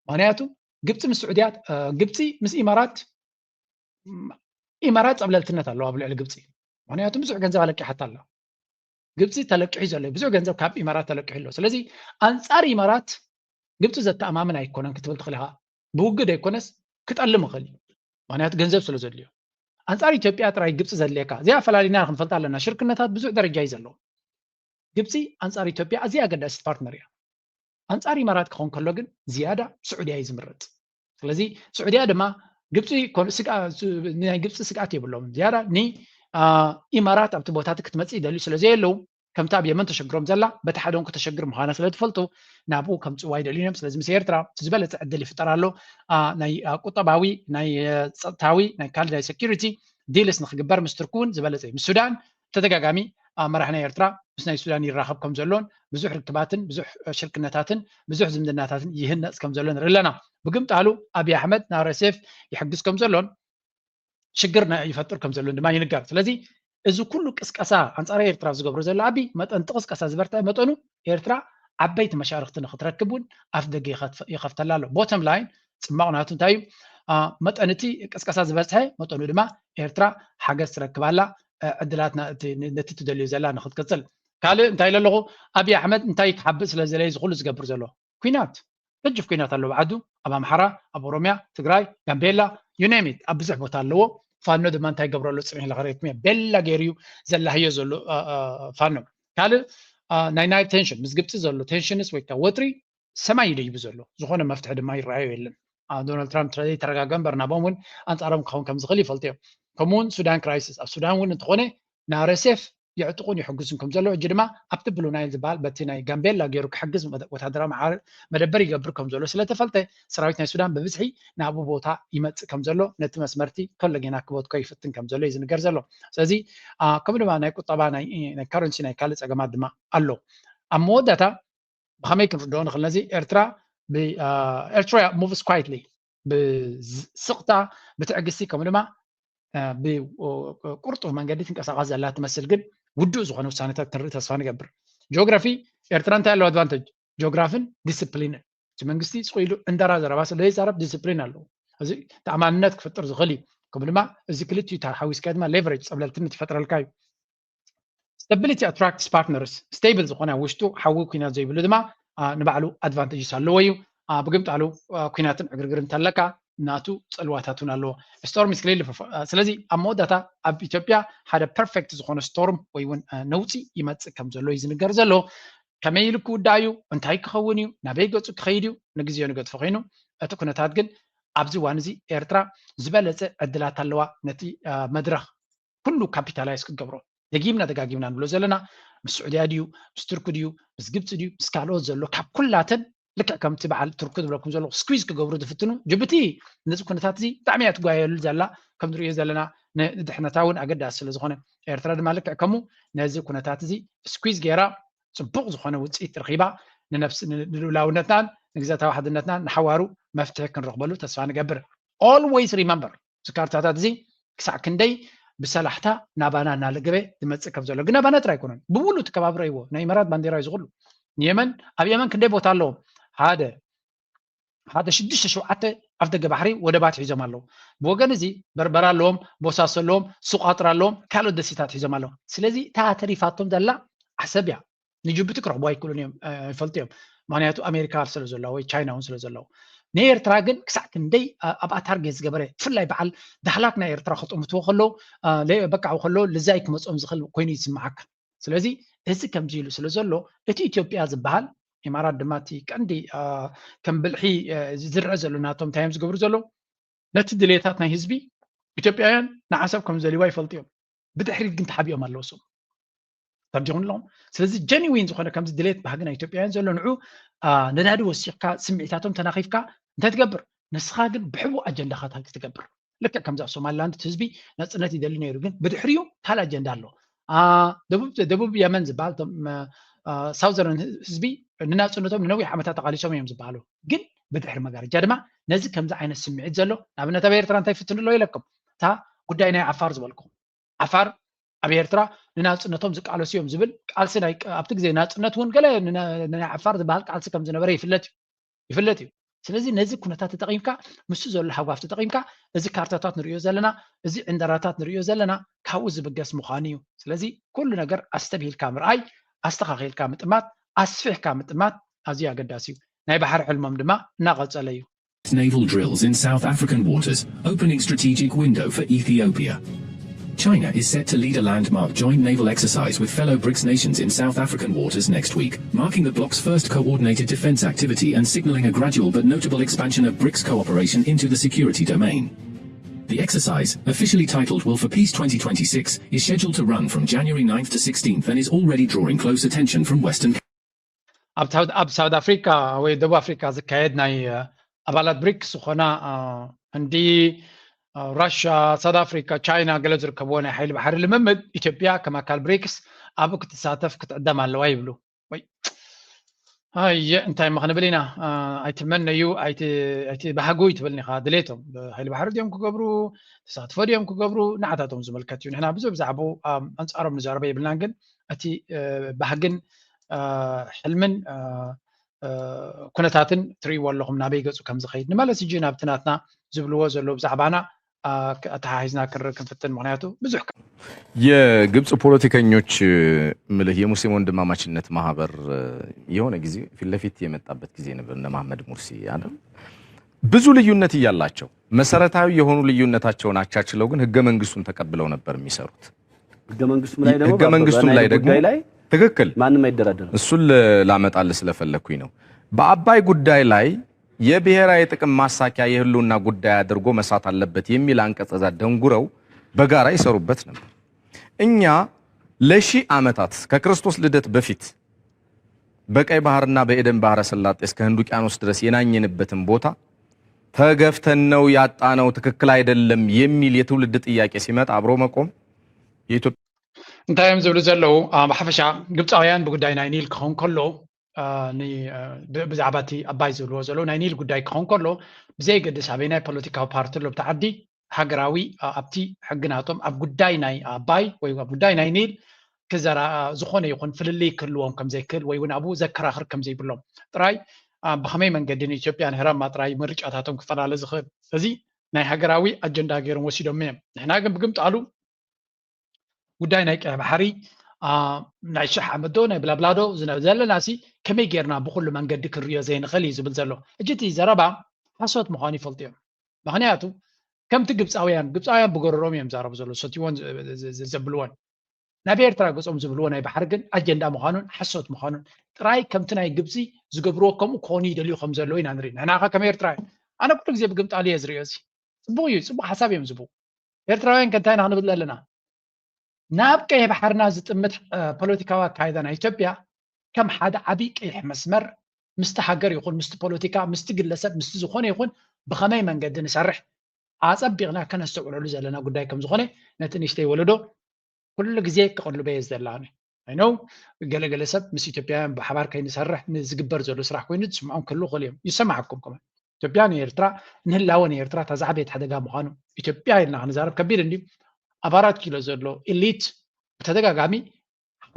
ምክንያቱ ግብፂ ምስ ስዑድያ ግብፂ ምስ ኢማራት ኢማራት ፀብለልትነት ኣለዋ ኣብ ልዕሊ ግብፂ። ምክንያቱ ብዙሕ ገንዘብ ኣለቂሓታ ኣላ። ግብፂ ተለቂሑ ዘሎ ብዙሕ ገንዘብ ካብ ኢማራት ተለቂሑ ኣሎ። ስለዚ ኣንፃር ኢማራት ግብፂ ዘተኣማምን ኣይኮነን ክትብል ትኽእል ኢኻ። ብውግእ ዘይኮነስ ክጠልም ይኽእል እዩ። ምክንያቱ ገንዘብ ስለ ዘድልዮ። ኣንፃር ኢትዮጵያ ጥራይ ግብፂ ዘድልየካ እዚኣ ኣፈላሊና ክንፈልጣ ኣለና። ሽርክነታት ብዙሕ ደረጃ እዩ ዘለዎ። ግብፂ ኣንፃር ኢትዮጵያ ኣዝያ ኣገዳሲት ፓርትነር እያ። ኣንፃር ኢማራት ክኸውን ከሎ ግን ዝያዳ ስዑድያ እዩ ዝምረፅ። ስለዚ ስዑድያ ድማ ግብፂ ናይ ግብፂ ስግኣት የብሎም ዝያዳ ንኢማራት ኣብቲ ቦታት ክትመፅእ ይደልዩ ስለ ዘየለዉ ከምቲ ኣብ የመን ተሸግሮም ዘላ በቲ ሓደውን ከተሸግር ምዃና ስለ ትፈልጡ ናብኡ ከምፅዋ ይደልዩ እዮም። ስለዚ ምስ ኤርትራ ዝበለፀ ዕድል ይፍጠር ኣሎ። ናይ ቁጠባዊ ናይ ፀጥታዊ ናይ ካልእ ናይ ሴኪሪቲ ዲልስ ንክግበር ምስ ቱርኪ እውን ዝበለፀ እዩ። ምስ ሱዳን ተደጋጋሚ መራሕ ናይ ኤርትራ ምስ ናይ ሱዳን ይራኸብ ከም ዘሎን ብዙሕ ርክባትን ብዙሕ ሽርክነታትን ብዙሕ ዝምድናታትን ይህነፅ ከም ዘሎ ንርኢ ኣለና። ብግምጣሉ ኣብይ ኣሕመድ ንኣርኤስኤፍ ይሕግዝ ከም ዘሎን ሽግር ይፈጥር ከም ዘሎን ድማ ይንገር። ስለዚ እዚ ኩሉ ቅስቀሳ ኣንፃር ኤርትራ ዝገብሮ ዘሎ ኣብይ መጠን እቲ ቅስቀሳ ዝበርትዐ መጠኑ ኤርትራ ዓበይቲ መሻርክቲ ንክትረክብ እውን ኣፍ ደገ ይኸፍተላ ኣሎ። ቦተም ላይን ፅማቕ ናቱ እንታይ እዩ? መጠን እቲ ቅስቀሳ ዝበዝሐ መጠኑ ድማ ኤርትራ ሓገዝ ትረክብ ኣላ። ዕድላት ነቲ ትደልዩ ዘላ ንክትቅፅል ካልእ እንታይ ኢለ ኣለኹ ኣብይ ኣሕመድ እንታይ ክሓብእ ስለ ዝለየ ዝኩሉ ዝገብር ዘሎ ኩናት ገጅፍ ኩናት ኣለዎ ዓዱ ኣብ ኣምሓራ ኣብ ኦሮሚያ ትግራይ ጋምቤላ you name it ኣብ ብዙሕ ቦታ ኣለዎ። ፋኖ ድማ እንታይ ገብረሉ ፅንሕ ኢለ ከርእየኩም እየ ቤላ ገይሩ እዩ ዘላህዮ ዘሎ ፋኖ ካልእ ናይ ናይ ቴንሽን ምስ ግብፂ ዘሎ ቴንሽንስ ወይ ወጥሪ ሰማይ ይደይቡ ዘሎ ዝኾነ መፍትሒ ድማ ይረኣዮ የለን። ዶናልድ ትራምፕ ዘይተረጋገ እምበር ናቦም እውን ኣንፃሮም ክኸውን ከም ዝኽእል ይፈልጡ እዮም። ከምኡውን ሱዳን ክራይሲስ ኣብ ሱዳን እውን እንተኾነ ንኣርኤስኤፍ የዕጥቁን ይሕግዙን ከም ዘለዉ ሕጂ ድማ ኣብቲ ብሉ ናይል ዝበሃል በቲ ናይ ጋምቤላ ገይሩ ክሕግዝ ወታደራዊ መደበር ይገብር ከም ዘሎ ስለተፈልጠ ሰራዊት ናይ ሱዳን ብብዝሒ ናብኡ ቦታ ይመፅእ ከም ዘሎ ነቲ መስመርቲ ከሎ ጌና ክበትኮ ይፍትን ከም ዘሎ እዩ ዝንገር ዘሎ። ስለዚ ከምኡ ድማ ናይ ቁጠባ ናይ ካረንሲ ናይ ካልእ ፀገማት ድማ ኣሎ። ኣብ መወዳእታ ብኸመይ ክንርድኦ ንኽእል ነዚ ኤርትራ ኤርትራ moves quietly ብስቕታ ብትዕግስቲ ከምኡ ድማ ብቁርጡፍ መንገዲ ትንቀሳቐስ ዘላ ትመስል ግን ውዱእ ዝኾነ ውሳነታት ክንርኢ ተስፋ ንገብር። ጂኦግራፊ ኤርትራ እንታይ ኣለዎ ኣድቫንቴጅ ጂኦግራፍን ዲስፕሊንን እቲ መንግስቲ ስቕ ኢሉ ዕንደራ ዘረባ ስለ ዘይዛረብ ዲስፕሊን ኣለዎ። እዚ ተኣማንነት ክፍጥር ዝኽእል እዩ። ከምኡ ድማ እዚ ክልቲኡ ተሓዊስካ ድማ ሌቨሬጅ ፀብለልትነት ይፈጥረልካ እዩ። Stability attracts partners stable ዝኾነ ውሽጡ ሓዊ ኩናት ዘይብሉ ድማ ንባዕሉ ኣድቫንቴጅስ ኣለዎ እዩ። ብግምጣሉ ኩናትን ዕግርግር እንተለካ ናቱ ፅልዋታት እውን ኣለዎ። ስቶርም ስለዚ ኣብ መወዳእታ ኣብ ኢትዮጵያ ሓደ ፐርፌክት ዝኾነ ስቶርም ወይ እውን ነውፂ ይመፅእ ከም ዘሎ እዩ ዝንገር ዘሎ። ከመይ ኢሉ ክውዳእ እዩ? እንታይ ክኸውን እዩ? ናበይ ገፁ ክኸይድ እዩ? ንግዜኡ ንገድፎ ኮይኑ፣ እቲ ኩነታት ግን ኣብዚ እዋን እዚ ኤርትራ ዝበለፀ ዕድላት ኣለዋ ነቲ መድረኽ ኩሉ ካፒታላይዝ ክትገብሮ። ደጊምና ደጋጊምና ንብሎ ዘለና፣ ምስ ስዑድያ ድዩ፣ ምስ ቱርኪ ድዩ፣ ምስ ግብፂ ድዩ፣ ምስ ካልኦት ዘሎ፣ ካብ ኩላተን ልክዕ ከምቲ በዓል ቱርኪ ዝብለኩም ዘሎ ስኩዝ ክገብሩ ዝፍትኑ። ጅቡቲ ነዚ ኩነታት እዚ ብጣዕሚ እያ ትጓየሉ ዘላ። ከም ንሪኦ ዘለና ንድሕነታ እውን ኣገዳሲ ስለ ዝኾነ፣ ኤርትራ ድማ ልክዕ ከምኡ ነዚ ኩነታት እዚ ስኩዝ ገይራ ፅቡቕ ዝኾነ ውፅኢት ረኺባ ንነፍስ ንልኡላውነትናን ንግዛታዊ ሓድነትናን ንሓዋሩ መፍትሒ ክንረኽበሉ ተስፋ ንገብር። Always remember፣ እዚ ካርታታት እዚ ክሳዕ ክንደይ ብሰላሕታ ናባና እናለገበ ዝመፅእ ከም ዘሎ። ግን ናባና ጥራይ ኣይኮነን፣ ብሙሉእ እቲ ከባቢ ረይዎ። ናይ ኢማራት ባንዴራ እዩ ዝኹሉ። ንየመን፣ ኣብ የመን ክንደይ ቦታ ኣለዎም? ሓደ ሓደ ሽዱሽተ ሸውዓተ ኣፍ ደገ ባሕሪ ወደባት ሒዞም ኣለዉ። ብወገን እዚ በርበራ ኣለዎም፣ ቦሳሶ ኣለዎም፣ ሱቃጥራ ኣለዎም፣ ካልኦት ደሴታት ሒዞም ኣለዉ። ስለዚ እታ ተሪፋቶም ዘላ ዓሰብ እያ። ንጅቡቲ ክረኽቡ ኣይክእሉን እዮም፣ ኣይፈልጡ እዮም። ምክንያቱ ኣሜሪካ ስለ ዘለዋ ወይ ቻይና እውን ስለ ዘለዉ። ንኤርትራ ግን ክሳዕ ክንደይ ኣብኣ ታርጌት ዝገበረ፣ ብፍላይ በዓል ዳህላክ ናይ ኤርትራ ክጥምትዎ ከለዉ፣ በቃ ከሎ ልዛይ ክመፅኦም ዝኽእል ኮይኑ ይስምዓካ። ስለዚ እዚ ከምዚ ኢሉ ስለ ዘሎ እቲ ኢትዮጵያ ዝበሃል ኢማራት ድማ እቲ ቀንዲ ከም ብልሒ ዝዝርዐ ዘሎ ናቶም እንታይ እዮም ዝገብሩ ዘለዉ? ነቲ ድሌታት ናይ ህዝቢ ኢትዮጵያውያን ንዓሰብ ከም ዘልዋ ይፈልጡ እዮም። ብድሕሪት ግን ተሓቢኦም ኣለዉ እሶም ተርዲኹም ኣለኹም። ስለዚ ጀኒዊን ዝኾነ ከምዚ ድሌት ባህጊ ናይ ኢትዮጵያውያን ዘሎ ንዑ ነዳዲ ወሲኽካ ስምዒታቶም ተናኺፍካ እንታይ ትገብር? ንስኻ ግን ብሕቡእ ኣጀንዳኻታት ትገብር። ልክዕ ከምዚ ኣብ ሶማሊላንድ እቲ ህዝቢ ናፅነት ይደሊ ነይሩ፣ ግን ብድሕሪኡ ካልእ ኣጀንዳ ኣሎ። ደቡብ የመን ዝበሃል እቶም ሳውዘርን ህዝቢ ንናፅነቶም ንነዊሕ ዓመታት ተቓሊሶም እዮም ዝበሃሉ፣ ግን ብድሕሪ መጋረጃ ድማ ነዚ ከምዚ ዓይነት ስምዒት ዘሎ። ንኣብነት ኣብ ኤርትራ እንታይ ይፍትኑ ኣለዉ ኢለኩም? እታ ጉዳይ ናይ ዓፋር ዝበልኩም፣ ዓፋር ኣብ ኤርትራ ንናፅነቶም ዝቃለሱ እዮም ዝብል ቃልሲ ናይ ኣብቲ ግዜ ናፅነት እውን ገለ ናይ ዓፋር ዝበሃል ቃልሲ ከም ዝነበረ ይፍለጥ እዩ ይፍለጥ እዩ። ስለዚ ነዚ ኩነታት ተጠቒምካ፣ ምስቲ ዘሎ ሃጓፍ ተጠቒምካ፣ እዚ ካርታታት ንሪኦ ዘለና፣ እዚ ዕንደራታት ንሪኦ ዘለና ካብኡ ዝብገስ ምዃኑ እዩ። ስለዚ ኩሉ ነገር ኣስተብሂልካ ምርኣይ፣ ኣስተኻኺልካ ምጥማት፣ ኣስፊሕካ ምጥማት ኣዝዩ ኣገዳሲ እዩ። ናይ ባሕሪ ሕልሞም ድማ እናቐጸለ እዩ። Naval drills in South African waters, opening strategic window for Ethiopia. China is set to lead a landmark joint naval exercise with fellow BRICS nations in South African waters next week, marking the bloc's first coordinated defense activity and signaling a gradual but notable expansion of BRICS cooperation into the security domain. The exercise, officially titled Will for Peace twenty twenty-six, is scheduled to run from January ninth to sixteenth and is already drawing close attention from Western ኣብ ሳውት ኣፍሪካ ወይ ደቡብ ኣፍሪካ ዝካየድ ናይ ኣባላት ብሪክስ ዝኾና ህንዲ፣ ራሻ፣ ሳውት ኣፍሪካ፣ ቻይና ገለ ዝርከብዎ ናይ ሓይሊ ባሕሪ ልምምድ ኢትዮጵያ ከም ኣካል ብሪክስ ኣብኡ ክትሳተፍ ክትዕደም ኣለዋ ይብሉ። ወይ ኣየ እንታይ እሞ ክንብል ኢና? ኣይትመነዩ ኣይትባህጉ ይትብልኒ ኢኻ። ድሌቶም ሓይሊ ባሕሪ ድዮም ክገብሩ፣ ተሳትፎ ድዮም ክገብሩ ንዓታቶም ዝምልከት እዩ። ንሕና ብዙሕ ብዛዕባኡ ኣንፃሮም ንዛረበ የብልናን፣ ግን እቲ ባህግን ሕልምን ኩነታትን ትርእይዎ ኣለኹም ናበይ ገፁ ከም ዝኸይድ። ንመለስ ሕጂ ናብቲ ናትና ዝብልዎ ዘለዉ ብዛዕባና ኣተሓሒዝና ክንርኢ ክንፍትን፣ ምክንያቱ ብዙሕ የግብፅ ፖለቲከኞች ምልህ የሙስሊም ወንድማማችነት ማህበር የሆነ ጊዜ ፊት ለፊት የመጣበት ጊዜ ነበር። እነ መሐመድ ሙርሲ አይደል ብዙ ልዩነት እያላቸው መሰረታዊ የሆኑ ልዩነታቸውን አቻችለው ግን ህገ መንግስቱን ተቀብለው ነበር የሚሰሩት። ህገ መንግስቱም ላይ ደግሞ ህገ መንግስቱም ላይ ደግሞ ጉዳይ ላይ ትክክል ማንም አይደራደርም። እሱን ል- ላመጣልህ ስለፈለግኩኝ ነው። በአባይ ጉዳይ ላይ የብሔራዊ ጥቅም ማሳኪያ የህልውና ጉዳይ አድርጎ መሳት አለበት የሚል አንቀጽ እዛ ደንጉረው በጋራ ይሰሩበት ነበር። እኛ ለሺህ ዓመታት ከክርስቶስ ልደት በፊት በቀይ ባህርና በኤደን ባህረ ሰላጤ እስከ ህንድ ውቅያኖስ ድረስ የናኘንበትን ቦታ ተገፍተን ነው ያጣነው፣ ትክክል አይደለም የሚል የትውልድ ጥያቄ ሲመጣ አብሮ መቆም የኢትዮጵያ እንታይ እዮም ዝብሉ ዘለዉ? ብሓፈሻ ግብፃውያን ብጉዳይ ናይ ኒል ክኸውን ከሎ፣ ብዛዕባ እቲ ኣባይ ዝብልዎ ዘለዉ ናይ ኒል ጉዳይ ክኸውን ከሎ፣ ብዘይገድስ ኣበይናይ ፖለቲካዊ ፓርቲ ኣሎ ብቲ ዓዲ፣ ሃገራዊ ኣብቲ ሕግናቶም ኣብ ጉዳይ ናይ ኣባይ ወይ ኣብ ጉዳይ ናይ ኒል ክዘራ ዝኾነ ይኹን ፍልልይ ክህልዎም ከም ዘይክእል ወይ እውን ኣብኡ ዘከራኽር ከም ዘይብሎም ጥራይ ብኸመይ መንገዲ ንኢትዮጵያ ንህራማ ጥራይ ምርጫታቶም ክፈላለ ዝኽእል እዚ ናይ ሃገራዊ ኣጀንዳ ገይሮም ወሲዶም እዮም። ንሕና ግን ብግምጣሉ ጉዳይ ናይ ቀይ ባሕሪ ናይ ሽሕ ዓመት ዶ ናይ ብላብላ ዶ ዘለና ሲ ከመይ ጌርና ብኩሉ መንገዲ ክንሪኦ ዘይንኽእል እዩ ዝብል ዘሎ። ሕጂ እቲ ዘረባ ሓሶት ምዃኑ ይፈልጡ እዮም። ምክንያቱ ከምቲ ግብፃውያን ግብፃውያን ብገረሮም እዮም ዛረቡ ዘሎ ሰትይዎን ዘብልዎን ናብ ኤርትራ ገጾም ዝብልዎ ናይ ባሕሪ ግን ኣጀንዳ ምዃኑን ሓሶት ምዃኑን ጥራይ ከምቲ ናይ ግብፂ ዝገብርዎ ከምኡ ክኾኑ ይደልዩ ከም ዘለዉ ኢና ንርኢ። ንሕና ከ ከም ኤርትራውያን ኣነ ኩሉ ግዜ ብግምጣል እየ ዝሪኦ። እዚ ፅቡቅ እዩ፣ ፅቡቅ ሓሳብ እዮም ዝቡ ኤርትራውያን ከ እንታይ ኢና ክንብል ኣለና? ናብ ቀይሕ ባሕርና ዝጥምት ፖለቲካዊ ኣካይዳ ናይ ኢትዮጵያ ከም ሓደ ዓብዪ ቀይሕ መስመር ምስቲ ሃገር ይኹን ምስቲ ፖለቲካ ምስቲ ግለሰብ ምስቲ ዝኾነ ይኹን ብኸመይ መንገዲ ንሰርሕ ኣጸቢቕና ከነስተውዕለሉ ዘለና ጉዳይ ከም ዝኾነ ነቲ ንእሽተይ ወለዶ ኩሉ ግዜ ክቕልበ እየ ዝደሊ። ኣነ I know ገለገለ ሰብ ምስ ኢትዮጵያውያን ብሓባር ከይንሰርሕ ንዝግበር ዘሎ ስራሕ ኮይኑ ዝስምዖም ክህልዉ ይኽእሉ እዮም። ይሰማዓኩም ከማን ኢትዮጵያ ንኤርትራ ንህላወ ንኤርትራ እታ ዝዓበየት ሓደጋ ምዃኑ ኢትዮጵያ ኢልና ክንዛረብ ከቢድ እንድዩ። ኣብ ኣራት ኪሎ ዘሎ ኢሊት ብተደጋጋሚ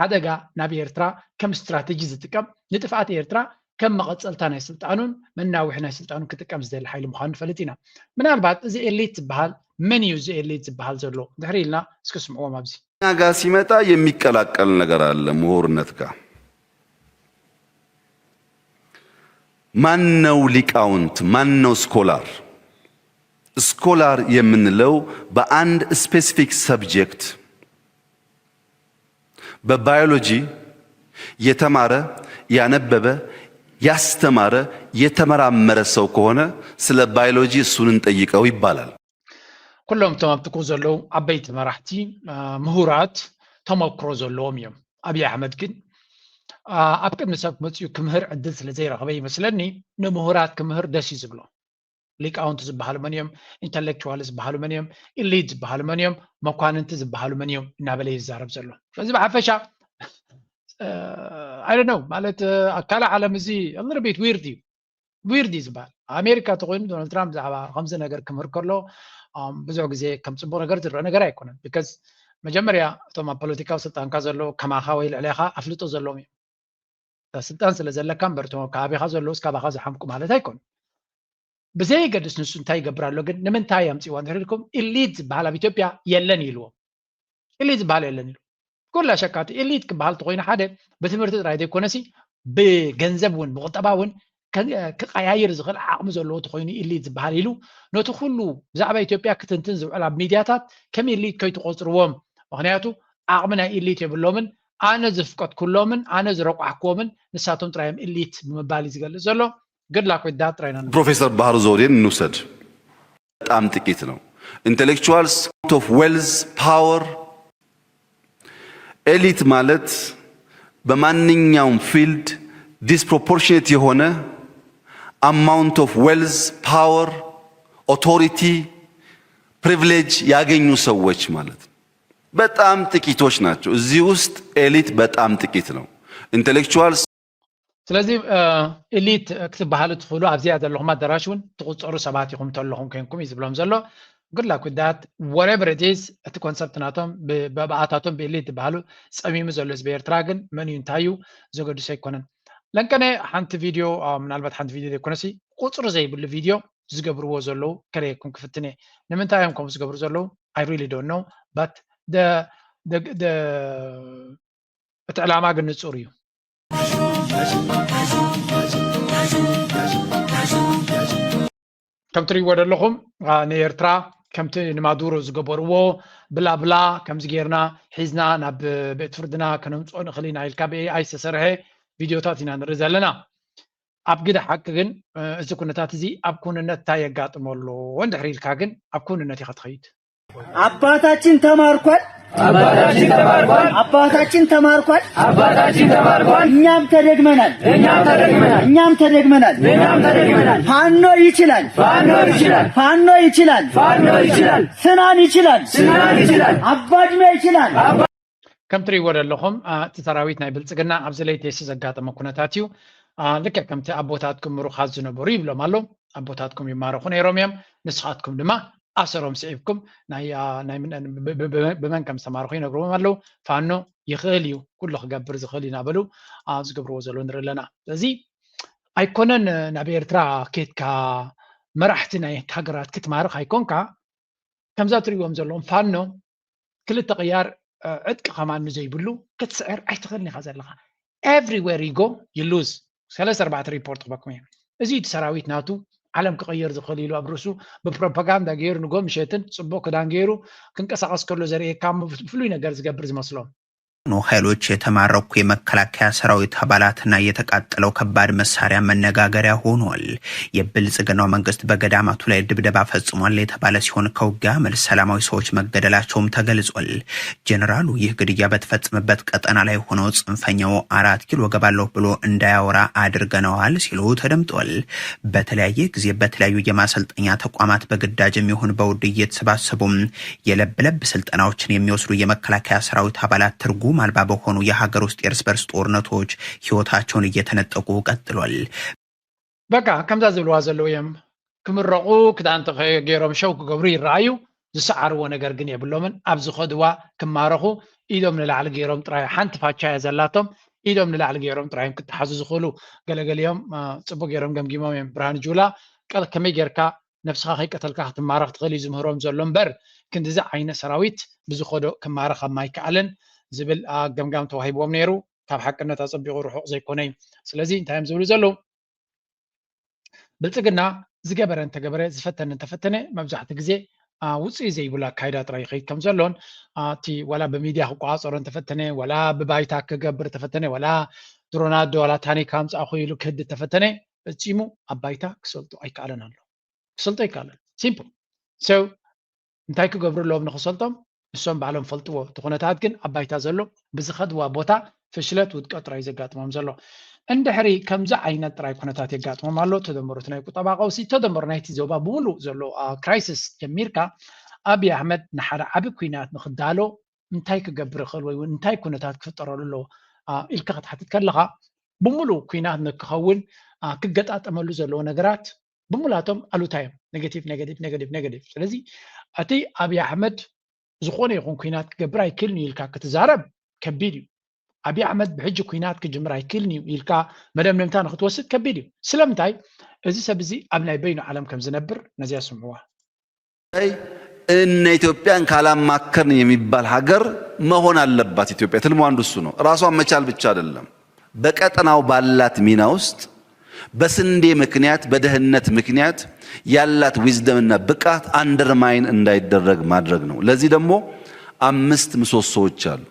ሓደጋ ናብ ኤርትራ ከም ስትራተጂ ዝጥቀም ንጥፍኣት ኤርትራ ከም መቐጸልታ ናይ ስልጣኑን መናውሒ ናይ ስልጣኑን ክጥቀም ዝደሊ ሓይሊ ምዃኑ ንፈልጥ ኢና። ምናልባት እዚ ኤሊት ዝበሃል መን እዩ እዚ ኤሊት ዝበሃል ዘሎ ድሕሪ ኢልና እስኪ ስምዕዎም ኣብዚ። እኛ ጋር ሲመጣ የሚቀላቀል ነገር አለ። ምሁርነት ጋር ማን ነው ሊቃውንት? ማን ነው ስኮላር? ስኮላር የምንለው በአንድ ስፔሲፊክ ሰብጀክት በባዮሎጂ የተማረ ያነበበ ያስተማረ የተመራመረ ሰው ከሆነ ስለ ባዮሎጂ እሱን እንጠይቀው ይባላል። ኩሎም እቶም ኣብ ጥቅኡ ዘለዉ ዓበይቲ መራሕቲ ምሁራት ተመክሮ ዘለዎም እዮም። ኣብይ ኣሕመድ ግን ኣብ ቅድሚ ሰብ መፅኡ ክምህር ዕድል ስለ ዘይረኸበ ይመስለኒ ንምሁራት ክምህር ደስ እዩ ዝብሎ። ሊቃውንቲ ዝበሃሉ መን እዮም? ኢንተሌክቹዋል ዝበሃሉ መን እዮም? ኢሊት ዝበሃሉ መን እዮም? መኳንንቲ ዝበሃሉ መን እዮም? እናበለ ይዛረብ ዘሎ። ስለዚ ብሓፈሻ I don't know ማለት ኣብ ካልእ ዓለም እዚ little bit weird እዩ። weird እዩ ዝበሃል። ኣሜሪካ ተኮይኑ ዶናልድ ትራምፕ ብዛዕባ ከምዚ ነገር ክምህር ከሎ ብዙሕ ግዜ ከም ፅቡቅ ነገር ዝረአ ነገር ኣይኮነን። because መጀመርያ እቶም ኣብ ፖለቲካዊ ስልጣንካ ዘለዉ ከማኻ ወይ ልዕሌኻ ኣፍልጦ ዘለዎም እዮም። ስልጣን ስለ ዘለካ እምበር እቶም ከባቢኻ ዘለዉስ ካባኻ ዝሓምቁ ማለት ኣይኮኑ። ብዘየገድስ ንሱ እንታይ ይገብር ኣሎ ግን ንምንታይ ኣምፅዋ እንድሕር ኢልኩም ኢሊት ዝበሃል ኣብ ኢትዮጵያ የለን ኢልዎም። ኢሊት ዝበሃል የለን ኢሉ ኩላ ሸካቲ ኢሊት ክበሃል ተኮይኑ ሓደ ብትምህርቲ ጥራይ ዘይኮነሲ ብገንዘብ እውን ብቁጠባ እውን ክቀያይር ዝኽእል ዓቕሚ ዘለዎ ተኮይኑ ኢሊት ዝበሃል ኢሉ ነቲ ኩሉ ብዛዕባ ኢትዮጵያ ክትንትን ዝውዕል ኣብ ሚድያታት ከም ኢሊት ከይትቆፅርዎም። ምክንያቱ ዓቕሚ ናይ ኢሊት የብሎምን። ኣነ ዝፍቀድኩሎምን ኣነ ዝረቋሕክዎምን ንሳቶም ጥራይ እዮም ኢሊት ብምባል እዩ ዝገልፅ ዘሎ። Good luck with that ጥራይ ኢና ንብል። ፕሮፌሰር ባህሩ ዘውዴን እንውሰድ። በጣም ጥቂት ነው። Intellectuals, amount of wealth, power, elite ማለት በማንኛውም field disproportionate የሆነ amount of wealth, power, authority, privilege ያገኙ ሰዎች ማለት ነው። በጣም ጥቂቶች ናቸው። እዚህ ውስጥ elite በጣም ጥቂት ነው። Intellectuals ስለዚ ኢሊት ክትበሃሉ ትኽእሉ ኣብዚኣ ዘለኹም ኣዳራሽ እውን ትቁፀሩ ሰባት ኢኹም ተለኹም ኮይንኩም እዩ ዝብሎም ዘሎ። Good luck with that. Whatever it is እቲ ኮንሰፕት ናቶም ብኣባኣታቶም ብኢሊት ዝበሃሉ ፀሚሙ ዘሎ ህዝቢ ኤርትራ ግን መን እዩ እንታይ እዩ ዘገድሶ ኣይኮነን። ለንቀነ ሓንቲ ቪድዮ ምናልባት ሓንቲ ቪድዮ ዘይኮነሲ ቁፅሪ ዘይብሉ ቪድዮ ዝገብርዎ ዘለዉ ከርእየኩም ክፍትን እየ። ንምንታይ እዮም ከምኡ ዝገብሩ ዘለዉ I really don't know but the the the እቲ ዕላማ ግን ንጹር እዩ። ከም ትርእይዎ ዘለኹም ንኤርትራ ከምቲ ንማዱሮ ዝገበርዎ ብላብላ ከምዚ ጌርና ሒዝና ናብ ቤት ፍርድና ከነምፅኦ ንኽእል ኢና ኢልካ ብኤኣይ ዝተሰርሐ ቪድዮታት ኢና ንርኢ ዘለና። ኣብ ግደ ሓቂ ግን እዚ ኩነታት እዚ ኣብ ኩንነት እንታይ የጋጥሞ ኣሎ እንድሕር ኢልካ ግን ኣብ ኩንነት ኢኻ ትኸይድ። አባታችን ተማርኳል። አባታችን ተማርኳል። አባታችን ተማርኳል። አባታችን ተማርኳል። እኛም ተደግመናል። እኛም ተደግመናል። እኛም ተደግመናል። እኛም ተደግመናል። ፋኖ ይችላል። ፋኖ ይችላል። ፋኖ ይችላል። ፋኖ ይችላል። ስናን ይችላል። ስናን ይችላል። አባድመ ይችላል። ከም ትርእይዎ ዘለኹም እቲ ሰራዊት ናይ ብልፅግና ኣብዚ ለይቲ ዘጋጠመ ኩነታት እዩ። ልክዕ ከምቲ ኣቦታትኩም ምሩኻት ዝነበሩ ይብሎም ኣሎ። ኣቦታትኩም ይማረኹ ነይሮም እዮም፣ ንስኻትኩም ድማ ኣሰሮም ስዒብኩም ናይ ብመን ከም ዝተማረኹ ይነግርዎም ኣለዉ። ፋኖ ይኽእል እዩ፣ ኩሉ ክገብር ዝኽእል እዩ እናበሉ ዝገብርዎ ዘለዉ ንርኢ ኣለና። ስለዚ ኣይኮነን ናብ ኤርትራ ኬድካ መራሕቲ ናይ ሃገራት ክትማርኽ ኣይኮንካ፣ ከምዛ ትርእይዎም ዘለኹም ፋኖ ክልተ ቅያር ዕጥቂ ከማን ንዘይብሉ ክትስዕር ኣይትኽእልን ኢኻ ዘለኻ። Everywhere you go you lose። ሰለስተ ኣርባዕተ ሪፖርት ክበኩም እየ። እዚ እቲ ሰራዊት ናቱ ዓለም ክቐይር ዝኽእል ኢሉ ኣብ ርእሱ ብፕሮፓጋንዳ ገይሩ ንጎ ምሸትን ጽቡቕ ክዳን ገይሩ ክንቀሳቐስ ከሎ ዘርእየካ እሞ ፍሉይ ነገር ዝገብር ዝመስሎም። ኖ ኃይሎች የተማረኩ የመከላከያ ሰራዊት አባላትና የተቃጠለው ከባድ መሳሪያ መነጋገሪያ ሆኗል። የብልጽግናው መንግስት በገዳማቱ ላይ ድብደባ ፈጽሟል የተባለ ሲሆን ከውጊያ መልስ ሰላማዊ ሰዎች መገደላቸውም ተገልጿል። ጀነራሉ ይህ ግድያ በተፈጸመበት ቀጠና ላይ ሆነው ጽንፈኛው አራት ኪሎ ገባለሁ ብሎ እንዳያወራ አድርገነዋል ሲሉ ተደምጧል። በተለያየ ጊዜ በተለያዩ የማሰልጠኛ ተቋማት በግዳጅም ይሁን በውድ እየተሰባሰቡም የለብ ለብ ስልጠናዎችን የሚወስዱ የመከላከያ ሰራዊት አባላት ትርጉም አልባ በሆኑ የሀገር ውስጥ የእርስ በርስ ጦርነቶች ህይወታቸውን እየተነጠቁ ቀጥሏል። በቃ ከምዛ ዝብልዋ ዘለዉ እዮም። ክምረቑ ክዳን ገይሮም ሸው ክገብሩ ይረኣዩ። ዝሰዓርዎ ነገር ግን የብሎምን። ኣብ ዝኸድዋ ክማረኹ ኢዶም ንላዕሊ ገይሮም ጥራይ፣ ሓንቲ ፋቻ እያ ዘላቶም፣ ኢዶም ንላዕሊ ገይሮም ጥራይ እዮም ክተሓዙ ዝኽእሉ። ገለገሊኦም ጽቡቅ ገይሮም ገምጊሞም እዮም። ብርሃን ጁላ ከመይ ጌርካ ነብስኻ ከይቀተልካ ክትማረኽ ትኽእል እዩ ዝምህሮም ዘሎ እምበር ክንድዚ ዓይነት ሰራዊት ብዝኸዶ ክማረኽ ኣብ ማይከኣልን ዝብል ገምጋም ተዋሂብዎም ነይሩ። ካብ ሓቅነት ኣጸቢቑ ርሑቕ ዘይኮነ እዩ። ስለዚ እንታይ እዮም ዝብሉ ዘለዉ? ብልጽግና ዝገበረ እንተገበረ ዝፈተነ እንተፈተነ መብዛሕትኡ ግዜ ውፅኢ ዘይብሉ ኣካይዳ ጥራይ ይኸይድ ከም ዘሎን እቲ ዋላ ብሚድያ ክቆፃፀሮ እንተፈተነ ዋላ ብባይታ ክገብር ተፈተነ ዋላ ድሮናዶ ዋላ ታኒካ ኣምፃእኹ ኢሉ ክህድ ተፈተነ ፈፂሙ ኣብ ባይታ ክሰልጦ ኣይከኣለን ኣሎ። ክሰልጦ ኣይከኣለን። ሲምፕል። So እንታይ ክገብሩ ኣለዎም ንክሰልጦም ንሶም ባዕሎም ፈልጥዎ። እቲ ኩነታት ግን ኣብ ባይታ ዘሎ ብዝኸድዋ ቦታ ፍሽለት ውድቀት ጥራይ ዘጋጥሞም ዘሎ። እንድሕሪ ከምዚ ዓይነት ጥራይ ኩነታት የጋጥሞም ኣሎ። ተደመሩ እቲ ናይ ቁጠባ ቀውሲ፣ ተደመሩ ናይቲ ዞባ ብምሉእ ዘሎ ክራይሲስ ጀሚርካ ኣብይ ኣሕመድ ንሓደ ዓቢ ኩናት ንክዳሎ እንታይ ክገብር ይኽእል ወይ እውን እንታይ ኩነታት ክፍጠረሉ ኣለዎ ኢልካ ክትሓትት ከለኻ ብምሉእ ኩናት ንክኸውን ክገጣጠመሉ ዘለዎ ነገራት ብምሉኣቶም ኣሉታ እዮም። ኔጌቲቭ ኔጌቲቭ ኔጌቲቭ ኔጌቲቭ። ስለዚ እቲ ኣብይ ኣሕመድ ዝኾነ ይኹን ኩናት ክገብር ኣይክእልን እዩ ኢልካ ክትዛረብ ከቢድ እዩ። ኣብይ ኣሕመድ ብሕጂ ኩናት ክጅምር ኣይክእልን እዩ ኢልካ መደምደምታ ንክትወስድ ከቢድ እዩ። ስለምንታይ? እዚ ሰብ እዚ ኣብ ናይ በይኑ ዓለም ከም ዝነብር ነዚኣ ስምዕዋ። እነ ኢትዮጵያን ካላማከርን የሚባል ሀገር መሆን አለባት ኢትዮጵያ። ትልሙ አንዱ እሱ ነው። ራሷን መቻል ብቻ አይደለም፣ በቀጠናው ባላት ሚና ውስጥ በስንዴ ምክንያት በደህንነት ምክንያት ያላት wisdom እና ብቃት undermine እንዳይደረግ ማድረግ ነው። ለዚህ ደግሞ አምስት ምሰሶዎች አሉ።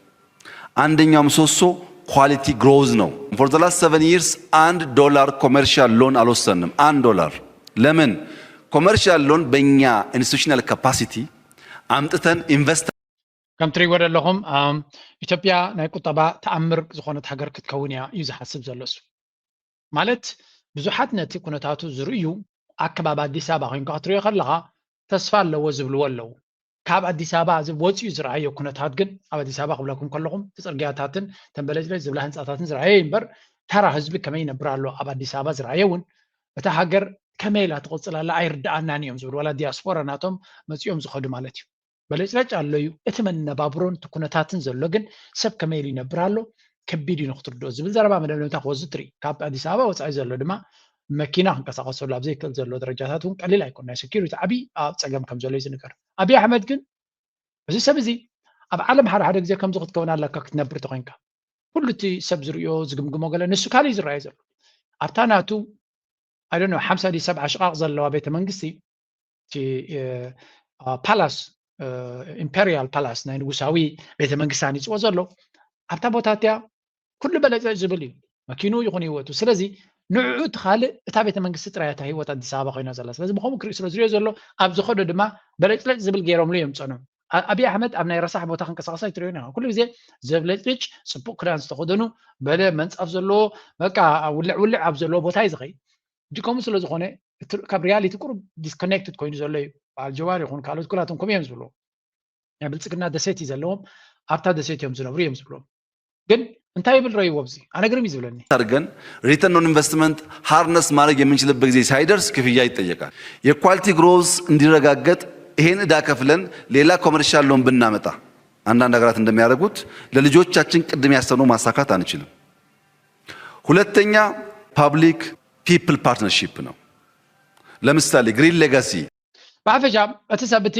አንደኛው ምሰሶ quality growth ነው። For the last seven years አንድ ዶላር commercial loan አልወሰንም። አንድ ዶላር ለምን? Commercial loan በእኛ institutional capacity አምጥተን invest ከም ትሪእዎ ዘለኹም ኢትዮጵያ ናይ ቁጠባ ተኣምር ዝኾነት ሃገር ክትከውን እያ እዩ ዝሓስብ ዘሎ እሱ። ማለት ብዙሓት ነቲ ኩነታቱ ዝርእዩ ኣከባቢ ኣዲስ ኣበባ ኮይንካ ክትሪኦ ከለኻ ተስፋ ኣለዎ ዝብልዎ ኣለዉ። ካብ ኣዲስ ኣበባ ወፂኡ ዝረኣዮ ኩነታት ግን ኣብ ኣዲስ ኣበባ ክብለኩም ከለኹም እቲ ፅርግያታትን ተንበለጭለጭ ዝብላ ህንፃታትን ዝረኣየ እምበር ተራ ህዝቢ ከመይ ይነብር ኣሎ ኣብ ኣዲስ ኣበባ ዝረኣየ እውን እታ ሃገር ከመይ ኢላ ትቕፅል ኣላ ኣይርድኣናን እዮም ዝብሉ ዋላ ዲያስፖራ ናቶም መፂኦም ዝኸዱ ማለት እዩ። በለጭለጭ ኣሎ እዩ እቲ መነባብሮን እቲ ኩነታትን ዘሎ ግን ሰብ ከመይ ኢሉ ይነብር ኣሎ ከቢድ እዩ ንክትርድኦ ዝብል ዘረባ መደምደምታ ክወስድ ትርኢ። ካብ ኣዲስ ኣበባ ወፃኢ ዘሎ ድማ መኪና ክንቀሳቀሰሉ ኣብ ዘይክእል ዘሎ ደረጃታት እውን ቀሊል ኣይኮን። ናይ ሴኪሪቲ ዓብዪ ኣብ ፀገም ከም ዘሎ እዩ ዝንገር። ኣብይ ኣሕመድ ግን እዚ ሰብ እዚ ኣብ ዓለም ሓደ ሓደ ግዜ ከምዚ ክትከውን ኣለካ ክትነብር ተኮይንካ ኩሉ እቲ ሰብ ዝርእዮ ዝግምግሞ ገለ ንሱ ካልእ እዩ ዝረኣዩ ዘሎ ኣብታ ናቱ I don't know ሓምሳ ድዩ ሰብዓ ሽቓቕ ዘለዋ ቤተ መንግስቲ እቲ ፓላስ ኢምፔሪያል ፓላስ ናይ ንጉሳዊ ቤተ መንግስቲ ሃኒፅዎ ዘሎ ኣብታ ቦታ እቲያ ኩሉ በለፀ ዝብል እዩ መኪኑ ይኹን ህይወቱ። ስለዚ ንዕኡ እቲ ካልእ እታ ቤተ መንግስቲ ጥራይ እታ ህይወት ኣዲስ ኣበባ ኮይና ዘላ። ስለዚ ብኸምኡ ክርኢ ስለ ዝሪኦ ዘሎ ኣብ ዝኸዶ ድማ በለጭለጭ ዝብል ገይሮምሉ እዮም ፀንሑ። ኣብይ ኣሕመድ ኣብ ናይ ረሳሕ ቦታ ክንቀሳቀስ ኣይትሪኦን ኢኻ። ኩሉ ግዜ ዘብለጭልጭ ፅቡቅ ክዳን ዝተኸደኑ በለ መንፃፍ ዘለዎ በቃ ውልዕ ውልዕ ኣብ ዘለዎ ቦታ እዩ ዝኸይድ። ሕጂ ከምኡ ስለ ዝኾነ ካብ ሪያሊቲ ቁሩብ ዲስኮኔክትድ ኮይኑ ዘሎ እዩ። በዓል ጀዋር ይኹን ካልኦት ኩላቶም ከምኡ እዮም ዝብልዎ። ናይ ብልፅግና ደሴት እዩ ዘለዎም፣ ኣብታ ደሴት እዮም ዝነብሩ እዮም ዝብልዎም። ግን እንታይ ይብል ረይዎ ኣብዚ ኣነ ግርም እዩ ዝብለኒ። ኣድርገን return on investment harness ማድረግ የምንችልበት ጊዜ ሳይደርስ ክፍያ ይጠየቃል። የ quality growth እንዲረጋገጥ ይሄን እዳ ከፍለን ሌላ commercial loan ብናመጣ አንዳንድ ሀገራት እንደሚያደርጉት ለልጆቻችን ቅድም ያሰብነው ማሳካት አንችልም። ሁለተኛ public people partnership ነው። ለምሳሌ green legacy ብሓፈሻ እቲ ሰብ እቲ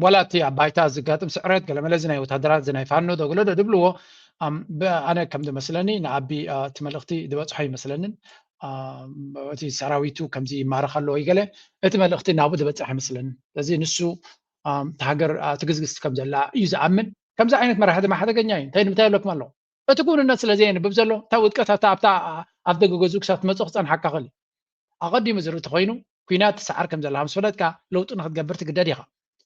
ዋላ እቲ ኣብ ባይታ ዝጋጥም ስዕረት ገለመለ እዚ ናይ ወታደራት እዚ ናይ ፋኖ ዶ ገለ ዶ ድብልዎ ኣነ ከም ዝመስለኒ ንኣቢ እቲ መልእኽቲ ዝበፅሖ ይመስለንን እቲ ሰራዊቱ ከምዚ ይማረኽ ኣለዎ ይገለ፣ እቲ መልእኽቲ ናብኡ ዝበፅሕ ይመስለኒ። ስለዚ ንሱ እታ ሃገር ትግዝግዝ ከም ዘላ እዩ ዝኣምን። ከምዚ ዓይነት መራሒ ድማ ሓደገኛ እዩ። እንታይ ንምታይ ይብለኩም ኣለኹ? እቲ ክውንነት ስለ ዘየንብብ ዘሎ፣ እታ ውድቀት ኣብታ ኣብታ ኣብ ደገ ገዝኡ ክሳብ ትመፅእ ክፀንሓካ ክእል እዩ። ኣቐዲሙ ዝርኢ ተኮይኑ፣ ኩናት ትሰዓር ከም ዘላ ምስ ፈለጥካ፣ ለውጢ ንክትገብር ትግደድ ኢኻ።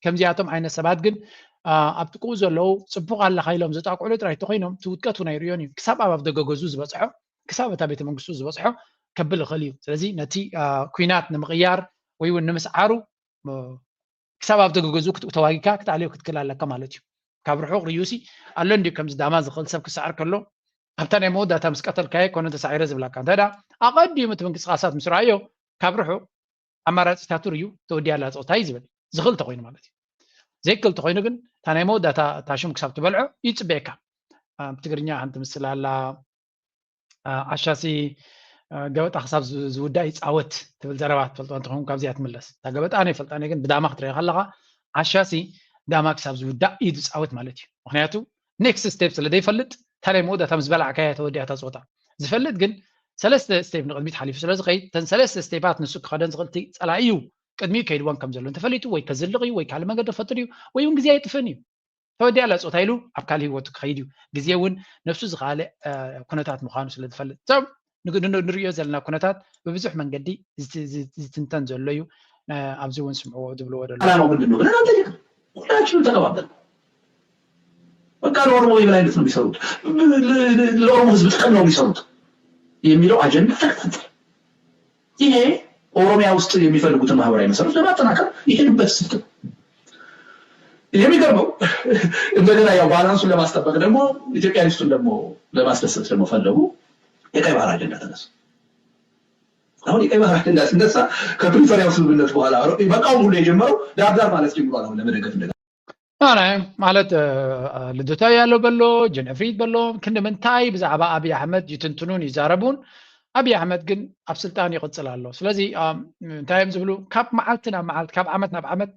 ከምዚኣቶም ዓይነት ሰባት ግን ኣብቲ ክኡ ዘለዉ ፅቡቕ ኣለኻ ኢሎም ዘጣቅዕሉ ጥራይ ተኮይኖም፣ እቲ ውድቀት እውን ኣይርእዮን እዩ። ክሳብ ኣብ ኣብ ደገ ገዝኡ ዝበፅሖ፣ ክሳብ እታ ቤተ መንግስቱ ዝበፅሖ ከብል ይኽእል እዩ። ስለዚ ነቲ ኩናት ንምቕያር ወይ እውን ንምስዓሩ ክሳብ ኣብ ደገ ገዝኡ ክትኡ ተዋጊካ ክትኣልዮ ክትክእል ኣለካ ማለት እዩ። ካብ ርሑቕ ርእዩሲ ኣሎ እንዲ ከምዚ ዳማ ዝኽእል ሰብ ክሰዓር ከሎ ኣብታ ናይ መወዳእታ ምስ ቀተልካዮ ኮነ ተሳዒረ ዝብላካ እንታይ ደኣ ኣቐዲሙ እቲ ምንቅስቃሳት ምስ ረኣዮ ካብ ርሑቕ ኣማራፂታቱ ርዩ ተወዲያ ኣላ ፀወታ እዩ ዝብል ዝኽእል ተኮይኑ ማለት እዩ። ዘይክእል ተኮይኑ ግን እታ ናይ መወዳእታ እታ ሽም ክሳብ ትበልዖ ይፅበየካ። ብትግርኛ ሓንቲ ምስል ኣላ ዓሻሲ ገበጣ ክሳብ ዝውዳእ ይፃወት ትብል ዘረባ ትፈልጦ እንትኸውን ካብዚኣ ትምለስ። እታ ገበጣ ኣነ ይፈልጣ ግን ብዳማ ክትሪኦ ከለካ ዓሻሲ ዳማ ክሳብ ዝውዳእ እዩ ዝፃወት ማለት እዩ። ምክንያቱ ኔክስት ስቴፕ ስለ ዘይፈልጥ እታ ናይ መወዳእታ ምስ በላዕካያ ተወዲኣ እታ ፀወታ። ዝፈልጥ ግን ሰለስተ ስቴፕ ንቅድሚት ሓሊፉ ስለ ዝኸይድ እተን ሰለስተ ስቴፓት ንሱ ክኸደን ዝኽእል እቲ ፀላኢ እዩ ቅድሚኡ ከይድወን ከም ዘሎ እንተፈሊጡ ወይ ከዝልቕ እዩ ወይ ካልእ መንገዲ ክፈጥር እዩ ወይ እውን ግዜ ኣይጥፍእን እዩ። ተወዲኣ ኣላ ፆታ ኢሉ ኣብ ካልእ ህይወቱ ክኸይድ እዩ። ግዜ እውን ነብሱ ዝኸኣለ ኩነታት ምዃኑ ስለ ዝፈልጥ እዞም ንሪኦ ዘለና ኩነታት ብብዙሕ መንገዲ ዝትንተን ዘሎ እዩ። ኣብዚ እውን ስምዕዎ ዝብልዎ ደሎ ዓላማው ምንድን ነው ብለን አንጠይቅም። ሁላችንም ተቀባበል። በቃ ለኦሮሞ የበላይነት ነው የሚሰሩት፣ ለኦሮሞ ህዝብ ጥቅም ነው የሚሰሩት የሚለው አጀንዳ ተከታተል። ይሄ ኦሮሚያ ውስጥ የሚፈልጉትን ማህበራዊ መሰረት ለማጠናከር ይሄዱበት ስልት ነው። የሚገርመው እንደገና ያው ባላንሱን ለማስጠበቅ ደግሞ ኢትዮጵያኒስቱን ደግሞ ለማስደሰት ደግሞ ፈለጉ። የቀይ ባህር አጀንዳ ተነሳ። አሁን የቀይ ባህር አጀንዳ ሲነሳ ከፕሪቶሪያው ስምምነት በኋላ መቃወም ሁሉ የጀመረው ዳርዳር ማለት ጀምሯል። አሁን ለመደገፍ እንደገና ኣነ ማለት ልደታ ያለው በሎ ጀነፍሪት በሎ ክንዲ ምንታይ ብዛዕባ ኣብይ ኣሕመድ ይትንትኑን ይዛረቡን። ኣብይ ኣሕመድ ግን ኣብ ስልጣን ይቕፅል ኣሎ። ስለዚ እንታይ እዮም ዝብሉ? ካብ መዓልቲ ናብ መዓልቲ ካብ ዓመት ናብ ዓመት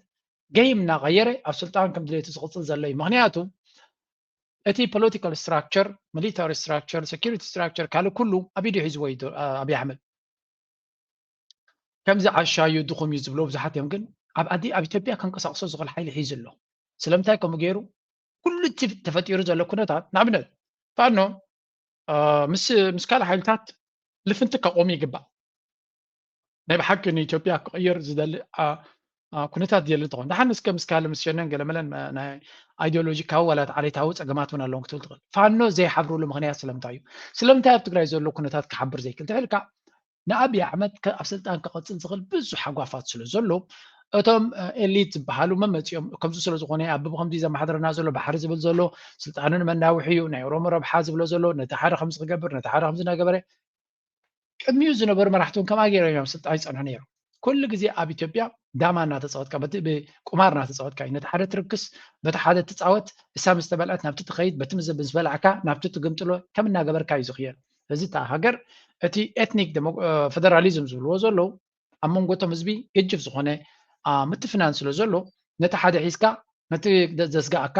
ገይም እናቐየረ ኣብ ስልጣን ከም ድሌቱ ዝቕፅል ዘሎ እዩ። ምክንያቱ እቲ ፖለቲካል ስትራክቸር፣ ሚሊታሪ ስትራክቸር፣ ሴኪሪቲ ስትራክቸር ካልእ ኩሉ ኣብ ኢዱ ሒዝዎ እዩ ኣብይ ኣሕመድ። ከምዚ ዓሻ እዩ ድኹም እዩ ዝብሎ ብዙሓት እዮም። ግን ኣብ ኣዲ ኣብ ኢትዮጵያ ከንቀሳቕሶ ዝኽእል ሓይሊ ሒዙ ኣሎ። ስለምንታይ ከምኡ ገይሩ? ኩሉ እቲ ተፈጢሩ ዘሎ ኩነታት ንኣብነት ፋኖ ምስ ምስ ካልእ ሓይልታት ልፍንቲ ከቆሙ ይግባእ። ናይ ብሓቂ ንኢትዮጵያ ክቕይር ዝደሊ ኩነታት ዝደሊ እንተኾን ደሓን እስከ ምስ ካልእ ምስ ሸነን ገለመለን ናይ ኣይዲዮሎጂካዊ ዋላ ዓሌታዊ ፀገማት እውን ኣለዎም ክትብል ትኽእል። ፋኖ ዘይሓብርሉ ምክንያት ስለምንታይ እዩ? ስለምንታይ ኣብ ትግራይ ዘሎ ኩነታት ክሓብር ዘይክእል ተልካ ንኣብይ ኣሕመድ ኣብ ስልጣን ክቐፅል ዝኽእል ብዙሕ ሃጓፋት ስለ ዘሎ እቶም ኤሊት ዝበሃሉ መመፂኦም ከምዚ ስለ ዝኾነ ኣብ ከምዚ ዘመሓደረና ዘሎ ባሕሪ ዝብል ዘሎ ስልጣኑ ንመናውሒ እዩ ናይ ኦሮሞ ረብሓ ዝብሎ ዘሎ ነቲ ሓደ ከምዚ ክገብር ነቲ ሓደ ከምዚ እናገበረ ቅድሚኡ ዝነበሩ መራሕቲ እውን ከምኣ ገይሮም እዮም ስልጣን ይፀንሑ ነይሩ። ኩሉ ግዜ ኣብ ኢትዮጵያ ዳማ እናተፃወትካ በቲ ብቁማር እናተፃወትካ እዩ። ነቲ ሓደ ትርክስ በቲ ሓደ ትፃወት እሳ ምስ ተበልዐት ናብቲ ትኸይድ በቲ ምስ ዝበላዕካ ናብቲ ትግምጥሎ ከም እናገበርካ እዩ ዝኽየድ። ስለዚ እታ ሃገር እቲ ኤትኒክ ፌደራሊዝም ዝብልዎ ዘለዉ ኣብ መንጎ እቶም ህዝቢ ገጅፍ ዝኾነ ምትፍናን ስለ ዘሎ ነቲ ሓደ ሒዝካ ነቲ ዘስጋኣካ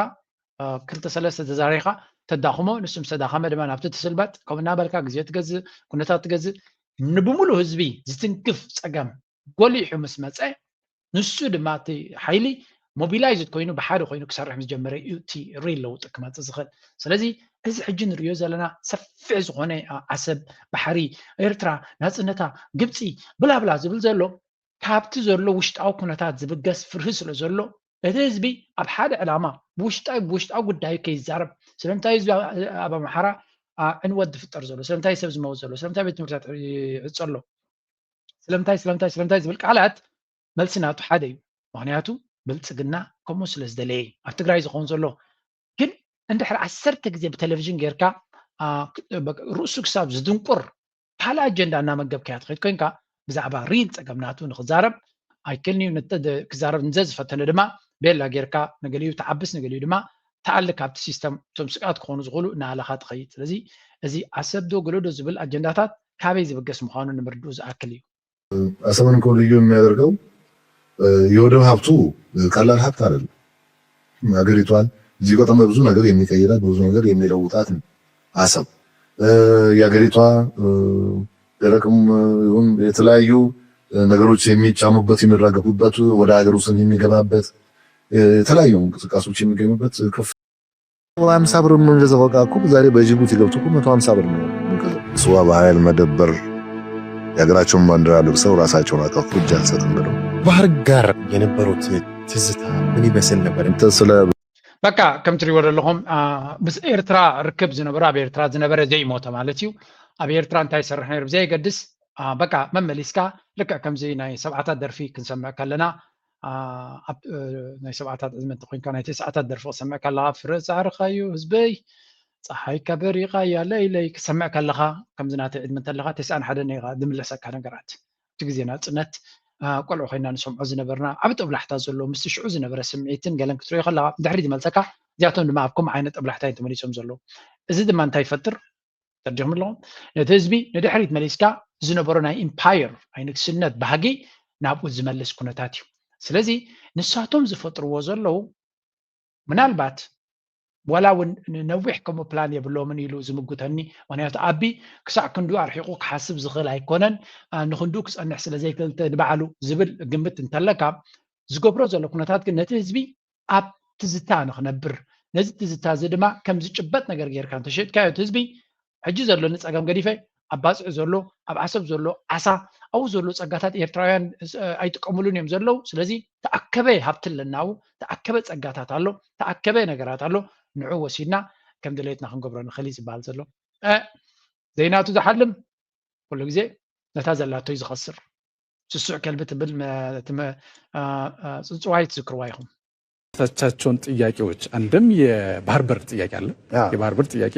ክልተ ሰለስተ ተዛሪኻ ተዳኽሞ ንሱ ምስ ተዳኸመ ድማ ናብቲ ትስልበጥ ከምኡ እናበልካ ግዜ ትገዝእ ኩነታት ትገዝእ ንብሙሉእ ህዝቢ ዝትንክፍ ፀገም ጎሊሑ ምስ መፀ ንሱ ድማ እቲ ሓይሊ ሞቢላይዝድ ኮይኑ ብሓደ ኮይኑ ክሰርሕ ምስ ጀመረ እዩ እቲ ሪል ለውጢ ክመፅእ ዝኽእል። ስለዚ እዚ ሕጂ ንሪኦ ዘለና ሰፊሕ ዝኾነ ዓሰብ ባሕሪ ኤርትራ ናፅነታ ግብፂ ብላብላ ዝብል ዘሎ ካብቲ ዘሎ ውሽጣዊ ኩነታት ዝብገስ ፍርሂ ስለ ዘሎ እቲ ህዝቢ ኣብ ሓደ ዕላማ ብውሽጣዊ ብውሽጣዊ ጉዳዩ ከይዛረብ ስለምንታይ ህዝቢ ኣብ ኣምሓራ ዕንወት ዝፍጠር ዘሎ ስለምንታይ ሰብ ዝመውት ዘሎ ስለምንታይ ቤት ትምህርትታት ይዕፀ ኣሎ ስለምንታይ ስለምንታይ ስለምንታይ ዝብል ቃላት መልሲ ናቱ ሓደ እዩ። ምክንያቱ ብልፅግና ከምኡ ስለ ዝደለየ ኣብ ትግራይ ዝኸውን ዘሎ ግን እንድሕር ዓሰርተ ግዜ ብቴሌቪዥን ጌርካ ርእሱ ክሳብ ዝድንቁር ካልእ ኣጀንዳ እናመገብካያ ትኸይድ ኮይንካ ብዛዕባ ሪል ፀገም ናቱ ንክዛረብ ኣይክልንዩ ክዛረብ ንዘ ዝፈተነ ድማ ቤላ ጌርካ ንገሊኡ ተዓብስ ንገሊኡ ድማ ተኣሊ ካብቲ ሲስተም እቶም ስግኣት ክኾኑ ዝኽእሉ እናኣለኻ ትኸይድ። ስለዚ እዚ ዓሰብ ዶ ገሎ ዶ ዝብል ኣጀንዳታት ካበይ ዝብገስ ምዃኑ ንምርድኡ ዝኣክል እዩ። አሰብን እኮ ልዩ የሚያደርገው የወደብ ሀብቱ ቀላል ሀብት አይደለም። ሀገሪቷን እዚህ ቆጠመ ብዙ ነገር የሚቀይራት ብዙ ነገር የሚለውጣት ነው። አሰብ የሀገሪቷ ደረቅም ይሁን የተለያዩ ነገሮች የሚጫኑበት የሚራገፉበት ወደ ሀገር ውስጥ የሚገባበት የተለያዩ እንቅስቃሴዎች የሚገኙበት ከፍ ሀምሳ ብር የምንገዛው እቃ እኮ ዛሬ በጅቡቲ ገብቶ እኮ መቶ ሀምሳ ብር ነው የምንገዛው። ጽዋ በኃይል መደበር የሀገራቸውን ባንዲራ ለብሰው ራሳቸውን አጠፉ፣ እጅ አንሰጥም ብለው። ባህር ጋር የነበሩት ትዝታ ምን ይመስል ነበር? እንተ ስለ በቃ ከም ትሪእዎ ዘለኹም፣ አ፣ ምስ ኤርትራ ርክብ ዝነበሮ፣ ኣብ ኤርትራ ዝነበረ ዘይሞተ ማለት እዩ። ኣብ ኤርትራ እንታይ ይሰርሕ ነይሩ ብዘየገድስ፣ አ፣ በቃ መመሊስካ ልክዕ ከምዚ ናይ ሰብዓታት ደርፊ ክንሰምዕ ከለና፣ አ፣ ኣብ፣ እ፣ ናይ ሰብዓታት ዕድመ እንተኾይንካ ናይ ተስዓታት ደርፊ ክሰምዕ ከለኻ፣ "ፍረ ጻዕርኻ እዩ ህዝበይ፣ ጸሓይካ በሪቓ እያ ለይለይ" ክሰምዕ ከለኻ፣ ከምዚ ናተይ ዕድመ እንተለኻ፣ ተስዓን ሓደን ኢኻ ዝምለሰካ ነገራት። እቲ ግዜ ናጽነት፣ አ፣ ቆልዑ ኮይና ንሰምዖ ዝነበርና፣ ዓቢ ጦብላሕታ ዘሎ፣ ምስቲ ሽዑ ዝነበረ ስምዒትን ገለን ክትርእዮ ከለኻ፣ ድሕሪት ይመልሰካ። እዚኣቶም ድማ ኣብ ከምኡ ዓይነት ጦብላሕታ እዮም ተመሊሶም ዘለዉ። እዚ ድማ እንታይ ይፈጥር? ተረዲኹም ኣለኹም? ነቲ ህዝቢ ንድሕሪት መሊስካ ዝነበሮ ናይ ኢምፓየር፣ ናይ ንግስነት ባህጊ ናብኡ ዝመልስ ኩነታት እዩ። ስለዚ ንሳቶም ዝፈጥርዎ ዘለዉ ምናልባት ዋላ እውን ነዊሕ ከምኡ ፕላን የብሎምን ኢሉ ዝምጉተኒ። ምኽንያቱ ኣቢ ክሳዕ ክንዱ ኣርሒቑ ክሓስብ ዝኽእል ኣይኮነን። አ፣ ንኽንዱ ክጸንሕ ስለ ዘይክእል ንባዕሉ ዝብል ግምት እንተለካ፣ ዝገብሮ ዘሎ ኩነታት ግን ነቲ ህዝቢ ኣብ ትዝታ ንኽነብር፣ ነዚ ትዝታ እዚ ድማ ከም ዝጭበጥ ነገር ጌርካ እንተሸጥካዮ፣ እቲ ህዝቢ ሕጂ ዘለኒ ጸገም ገዲፈ፣ ኣብ ባጽዕ ዘሎ፣ ኣብ ዓሰብ ዘሎ ዓሳ፣ ኣብኡ ዘሎ ጸጋታት ኤርትራውያን፣ እ፣ ኣይጥቀሙሉን እዮም ዘለዉ። ስለዚ ተኣከበ ሃብቲ ኣለና፣ ኣብኡ ተኣከበ ጸጋታት ኣሎ፣ ተኣከበ ነገራት ኣሎ፣ ንዑ ወሲድና ከም ድሌትና ክንገብሮ ንኽእል እዩ ዝበሃል ዘሎ። እ፣ ዘይናቱ ዝሓልም ኩሉ ግዜ ነታ ዘላቶ እዩ ዝኸስር። ስሱዕ ከልቢ ትብል መ-፣ እቲ መ-፣ አ፣ አ፣ ጽንጽዋይ ትዝክርዋ ኢኹም። ያነሳቻቸውን ጥያቄዎች፣ አንድም የባህር በር ጥያቄ አለ። አዎ። የባህር በር ጥያቄ፣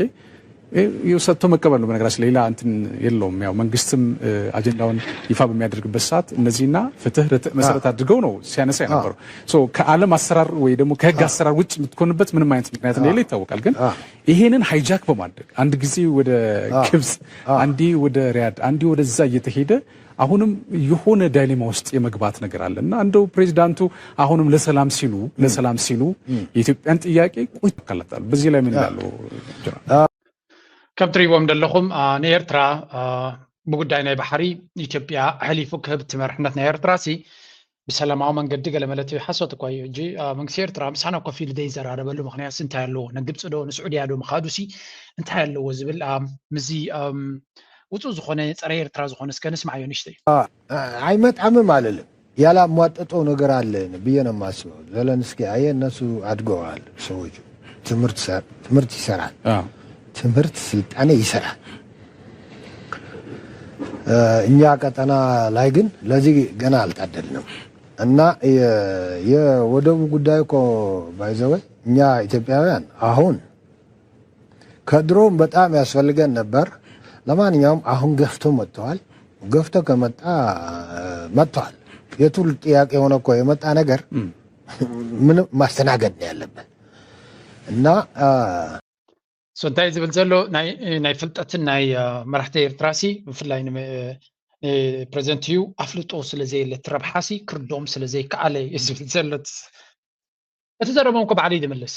እ፣ ሰጥቶ መቀበል ነው። በነገራችን ሌላ እንትን የለውም። ያው መንግስትም፣ እ፣ አጀንዳውን ይፋ በሚያደርግበት ሰዓት እነዚህና ፍትህ ርትዕ መሰረት አዎ። አድርገው ነው ሲያነሳ አዎ። የነበረው። ሶ ከዓለም አሰራር ወይ ደግሞ ከህግ አዎ። አሰራር ውጭ የምትሆንበት ምንም አይነት ምክንያት አዎ። እንደሌለ ይታወቃል። ግን አዎ። ይሄንን ሃይጃክ በማድረግ አንድ ጊዜ ወደ አዎ። ግብጽ፣ አዎ። አንዴ ወደ ሪያድ፣ አንዴ ወደዛ እየተሄደ አሁንም የሆነ ዳይሌማ ውስጥ የመግባት ነገር አለ እና እንደው ፕሬዚዳንቱ አሁንም ለሰላም ሲሉ፣ ም። ለሰላም ሲሉ ም። የኢትዮጵያን ጥያቄ ቁጭ ያካላታል። በዚህ ላይ ምን አዎ። ይላሉ ጀነራል? አዎ። ከም ትሪእዎም ዘለኹም፣ አ፣ ንኤርትራ፣ አ፣ ብጉዳይ ናይ ባሕሪ ኢትዮጵያ ኣሕሊፉ ክህብ እቲ መርሕነት ናይ ኤርትራ ሲ ብሰላማዊ መንገዲ ገለ መለት ሓሶት እኳ እዩ። ሕጂ፣ አ፣ መንግስቲ ኤርትራ ምሳና ኮፍ ኢሉ ዘይዘራረበሉ ምኽንያት እንታይ ኣለዎ? ንግብጺ ዶ ንስዑድያ ዶ ምኻዱ ሲ እንታይ ኣለዎ ዝብል፣ አ፣ ምዚ፣ ኣም፣ ውጹእ ዝኾነ ጸረ ኤርትራ ዝኾነ እስከ ንስማዓዮ ንእሽተይ። አ፣ አ፣ አይመጣምም አልልም። ያላሟጠጠው ነገር አለ ብዬ ነው የማስበው። ዘለንስኪ አየህ፣ እነሱ አድገዋል ሰዎቹ። ትምህርት ሰ-፣ ትምህርት ይሰራል። አዎ። ትምህርት ስልጣኔ ይሰራል። እ፣ እኛ ቀጠና ላይ ግን ለዚህ ገና አልታደልንም። እና የ-፣ የወደቡ ጉዳይ እኮ ባይዘወይ እኛ ኢትዮጵያውያን አሁን ከድሮም በጣም ያስፈልገን ነበር። ለማንኛውም አሁን ገፍቶ መጥተዋል። ገፍቶ ከመጣ፣ እ፣ መጥተዋል። የትውልድ ጥያቄ የሆነ እኮ የመጣ ነገር ም። ምንም ማስተናገድ ነው ያለበት። እና፣ እ፣ ሶ እንታይ ዝብል ዘሎ ናይ፣ ናይ ፍልጠትን ናይ፣ እ፣ መራሕቲ ኤርትራ ሲ ብፍላይ ን-፣ እ፣ ፕሬዚደንት እዩ ኣፍልጦ ስለ ዘየለ እቲ ረብሓ ሲ ክርድኦም ስለ ዘይከኣለ እዩ ዝብል ዘሎ። እቲ ዘረቦም እኮ ባዕሉ እዩ ዝምልስ።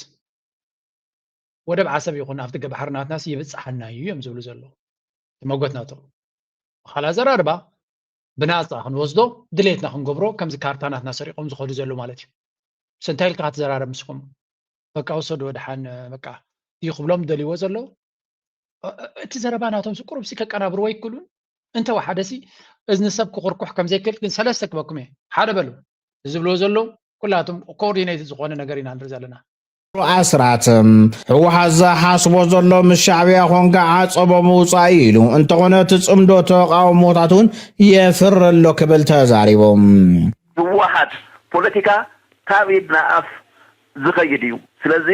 ወደብ ዓሰብ ይኹን ኣብቲ ገባሕሪ ናትናስ ይብጽሓና እዩ እዮም ዝብሉ ዘለዉ። እቲ መጎት ናቶም። ዋላ ኣዘራርባ ብናጻ ክንወስዶ ድሌትና ክንገብሮ ከምዚ ካርታ ናትና ሰሪቖም ዝኸዱ ዘለዉ ማለት እዩ። ሶ እንታይ ኢልካ ክትዘራረብ ምስኹም? በቃ ውሰድዎ ደሓን በቃ እዩ ክብሎም ደልይዎ ዘለዉ። እ-፣ እ-፣ እቲ ዘረባ ናቶም ቁሩብ ሲ ከቀናብርዎ ኣይክእሉን? እንተ ወሓደ ሲ እዝኒ ሰብ ክኹርኩሕ ከም ዘይክእል ግን ሰለስተ ክበኩም እየ። ሓደ በሉ። ዝብልዎ ዘለዉ ኩላቶም ኮኦርዲኔትድ ዝኾነ ነገር ኢና ንርኢ ዘለና። ኣስራት ህወሓት ዝሓስቦ ዘሎ ምስ ሻዕብያ ኮንካ ዓጸቦ ምውጻእ እዩ ኢሉ። እንተኾነ እቲ ጽምዶ ተቓውሞታት እውን የፍሪ ኣሎ ክብል ተዛሪቦም። ህወሓት ፖለቲካ ካብ ኢድ ናብ ኣፍ ዝኸይድ እዩ። ስለዚ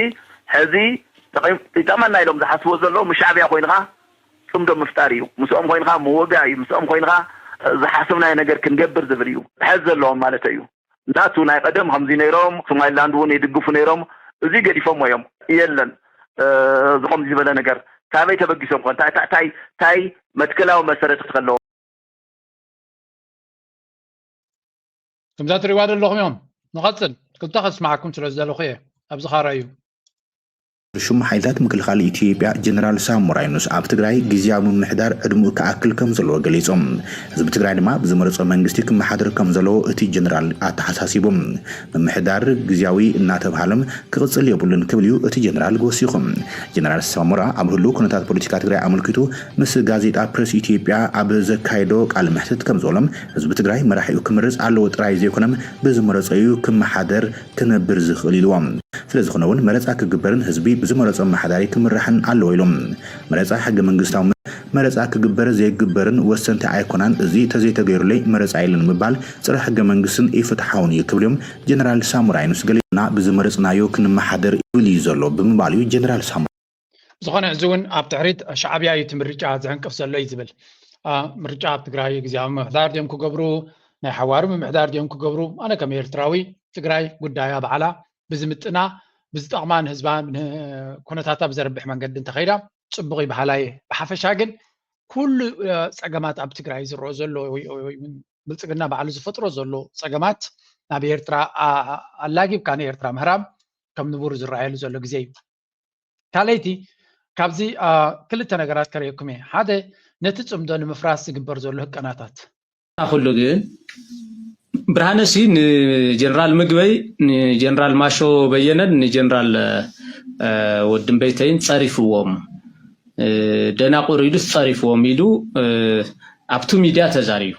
ሕዚ ጠቒም-፣ ይጠቕመና ኢሎም ዝሓስቦ ዘለዉ ምስ ሻዕብያ ኮይንኻ ጽምዶ ምፍጣር እዩ። ምስኦም ኮይንኻ ምውጋእ እዩ። ምስኦም ኮይንኻ ዝሓሰብናዮ ነገር ክንገብር ዝብል እዩ። ሕዚ ዘለዎም ማለት እዩ። ናቱ ናይ ቀደም ከምዚ ነይሮም፣ ሶማሊላንድ እውን ይድግፉ ነይሮም። እዚ ገዲፎሞ እዮም። የለን፣ እ፣ እዚ ከምዚ ዝበለ ነገር ካበይ ተበጊሶም ኮን? ታይ፣ ታይ፣ ታይ፣ ታይ መትከላዊ መሰረት ከለዎም? ከምዛ ትሪእዋ ዘለኹም እዮም። ንቐጽል። ክልተ ከስምዓኩም ስለ ዝደለኹ እየ። ኣብዚ ኻራ እዩ። ሹም ሓይልታት ምክልኻል ኢትዮጵያ ጀነራል ሳሞራ ዩኑስ ኣብ ትግራይ ግዝያዊ ምምሕዳር ዕድሚኡ ክኣክል ከም ዘለዎ ገሊጹ። ህዝቢ ትግራይ ድማ ብዝመረጾ መንግስቲ ክመሓደር ከም ዘለዎ እቲ ጀነራል ኣተሓሳሲቡ። ምምሕዳር ግዝያዊ እናተብሃለም ክቕጽል የብሉን ክብል እዩ እቲ ጀነራል ወሲኹ። ጀነራል ሳሞራ ኣብ ህሉው ኩነታት ፖለቲካ ትግራይ ኣመልኪቱ ምስ ጋዜጣ ፕሬስ ኢትዮጵያ ኣብ ዘካየዶ ቃለ መሕትት ከም ዝበሎም፣ ህዝቢ ትግራይ መራሒኡ ክምርጽ ኣለዎ ጥራይ ዘይኮነም ብዝመረጾ እዩ ክመሓደር ክነብር ዝኽእል ኢልዎም። ስለዝኾነ እውን መረፃ ክግበርን ህዝቢ ብዝመረፆ ኣመሓዳሪ ክምራሕን ኣለዎ ኢሎም። መረፃ ሕገ መንግስታዊ መ- መረፃ ክግበር ዘይግበርን ወሰንቲ ኣይኮናን፣ እዚ ተዘይተገይሩለይ መረፃ የለን ምባል ፀረ ሕገ መንግስትን ኢፍትሓውን እዩ ክብል እዮም ጀነራል ሳሙራ ዩኑስ ገሊጹ። ብዝመረፅናዮ ክንመሓደር ይብል እዩ ዘሎ ብምባል እዩ ጀነራል ሳሙራ። ዝኾነ እዚ እውን ኣብ ትሕሪት ሻዕብያ እዩ እቲ ምርጫ ዝዕንቅፍ ዘሎ እዩ ዝብል። ምርጫ ኣብ ትግራይ ግዝያዊ ምምሕዳር ድዮም ክገብሩ፣ ናይ ሓዋሩ ምምሕዳር ድዮም ክገብሩ? ኣነ ከም ኤርትራዊ ትግራይ ጉዳያ ባዕላ ብዝምጥና ብዝጠቕማ ንህዝባ ኩነታታ ብዘርብሕ መንገዲ እንተኸይዳ ፅቡቕ ይበሃላ እየ። ብሓፈሻ ግን ኩሉ ፀገማት ኣብ ትግራይ ዝረኦ ዘሎ ብልፅግና ባዕሉ ዝፈጥሮ ዘሎ ፀገማት ናብ ኤርትራ ኣላጊብካ ንኤርትራ ምህራም ከም ንቡር ዝረኣየሉ ዘሎ ግዜ እዩ። ካልኣይቲ ካብዚ ክልተ ነገራት ከርእየኩም እየ። ሓደ ነቲ ፅምዶ ንምፍራስ ዝግበር ዘሎ ህቀናታት። ኩሉ ግን ብርሃነሲ ንጀነራል ምግበይ ንጀነራል ማሾ በየነን ንጀነራል ወድምበይተይን ፀሪፍዎም ደናቁር ኢሉ ፀሪፍዎም ኢሉ ኣብቱ ሚድያ ተዛሪቡ።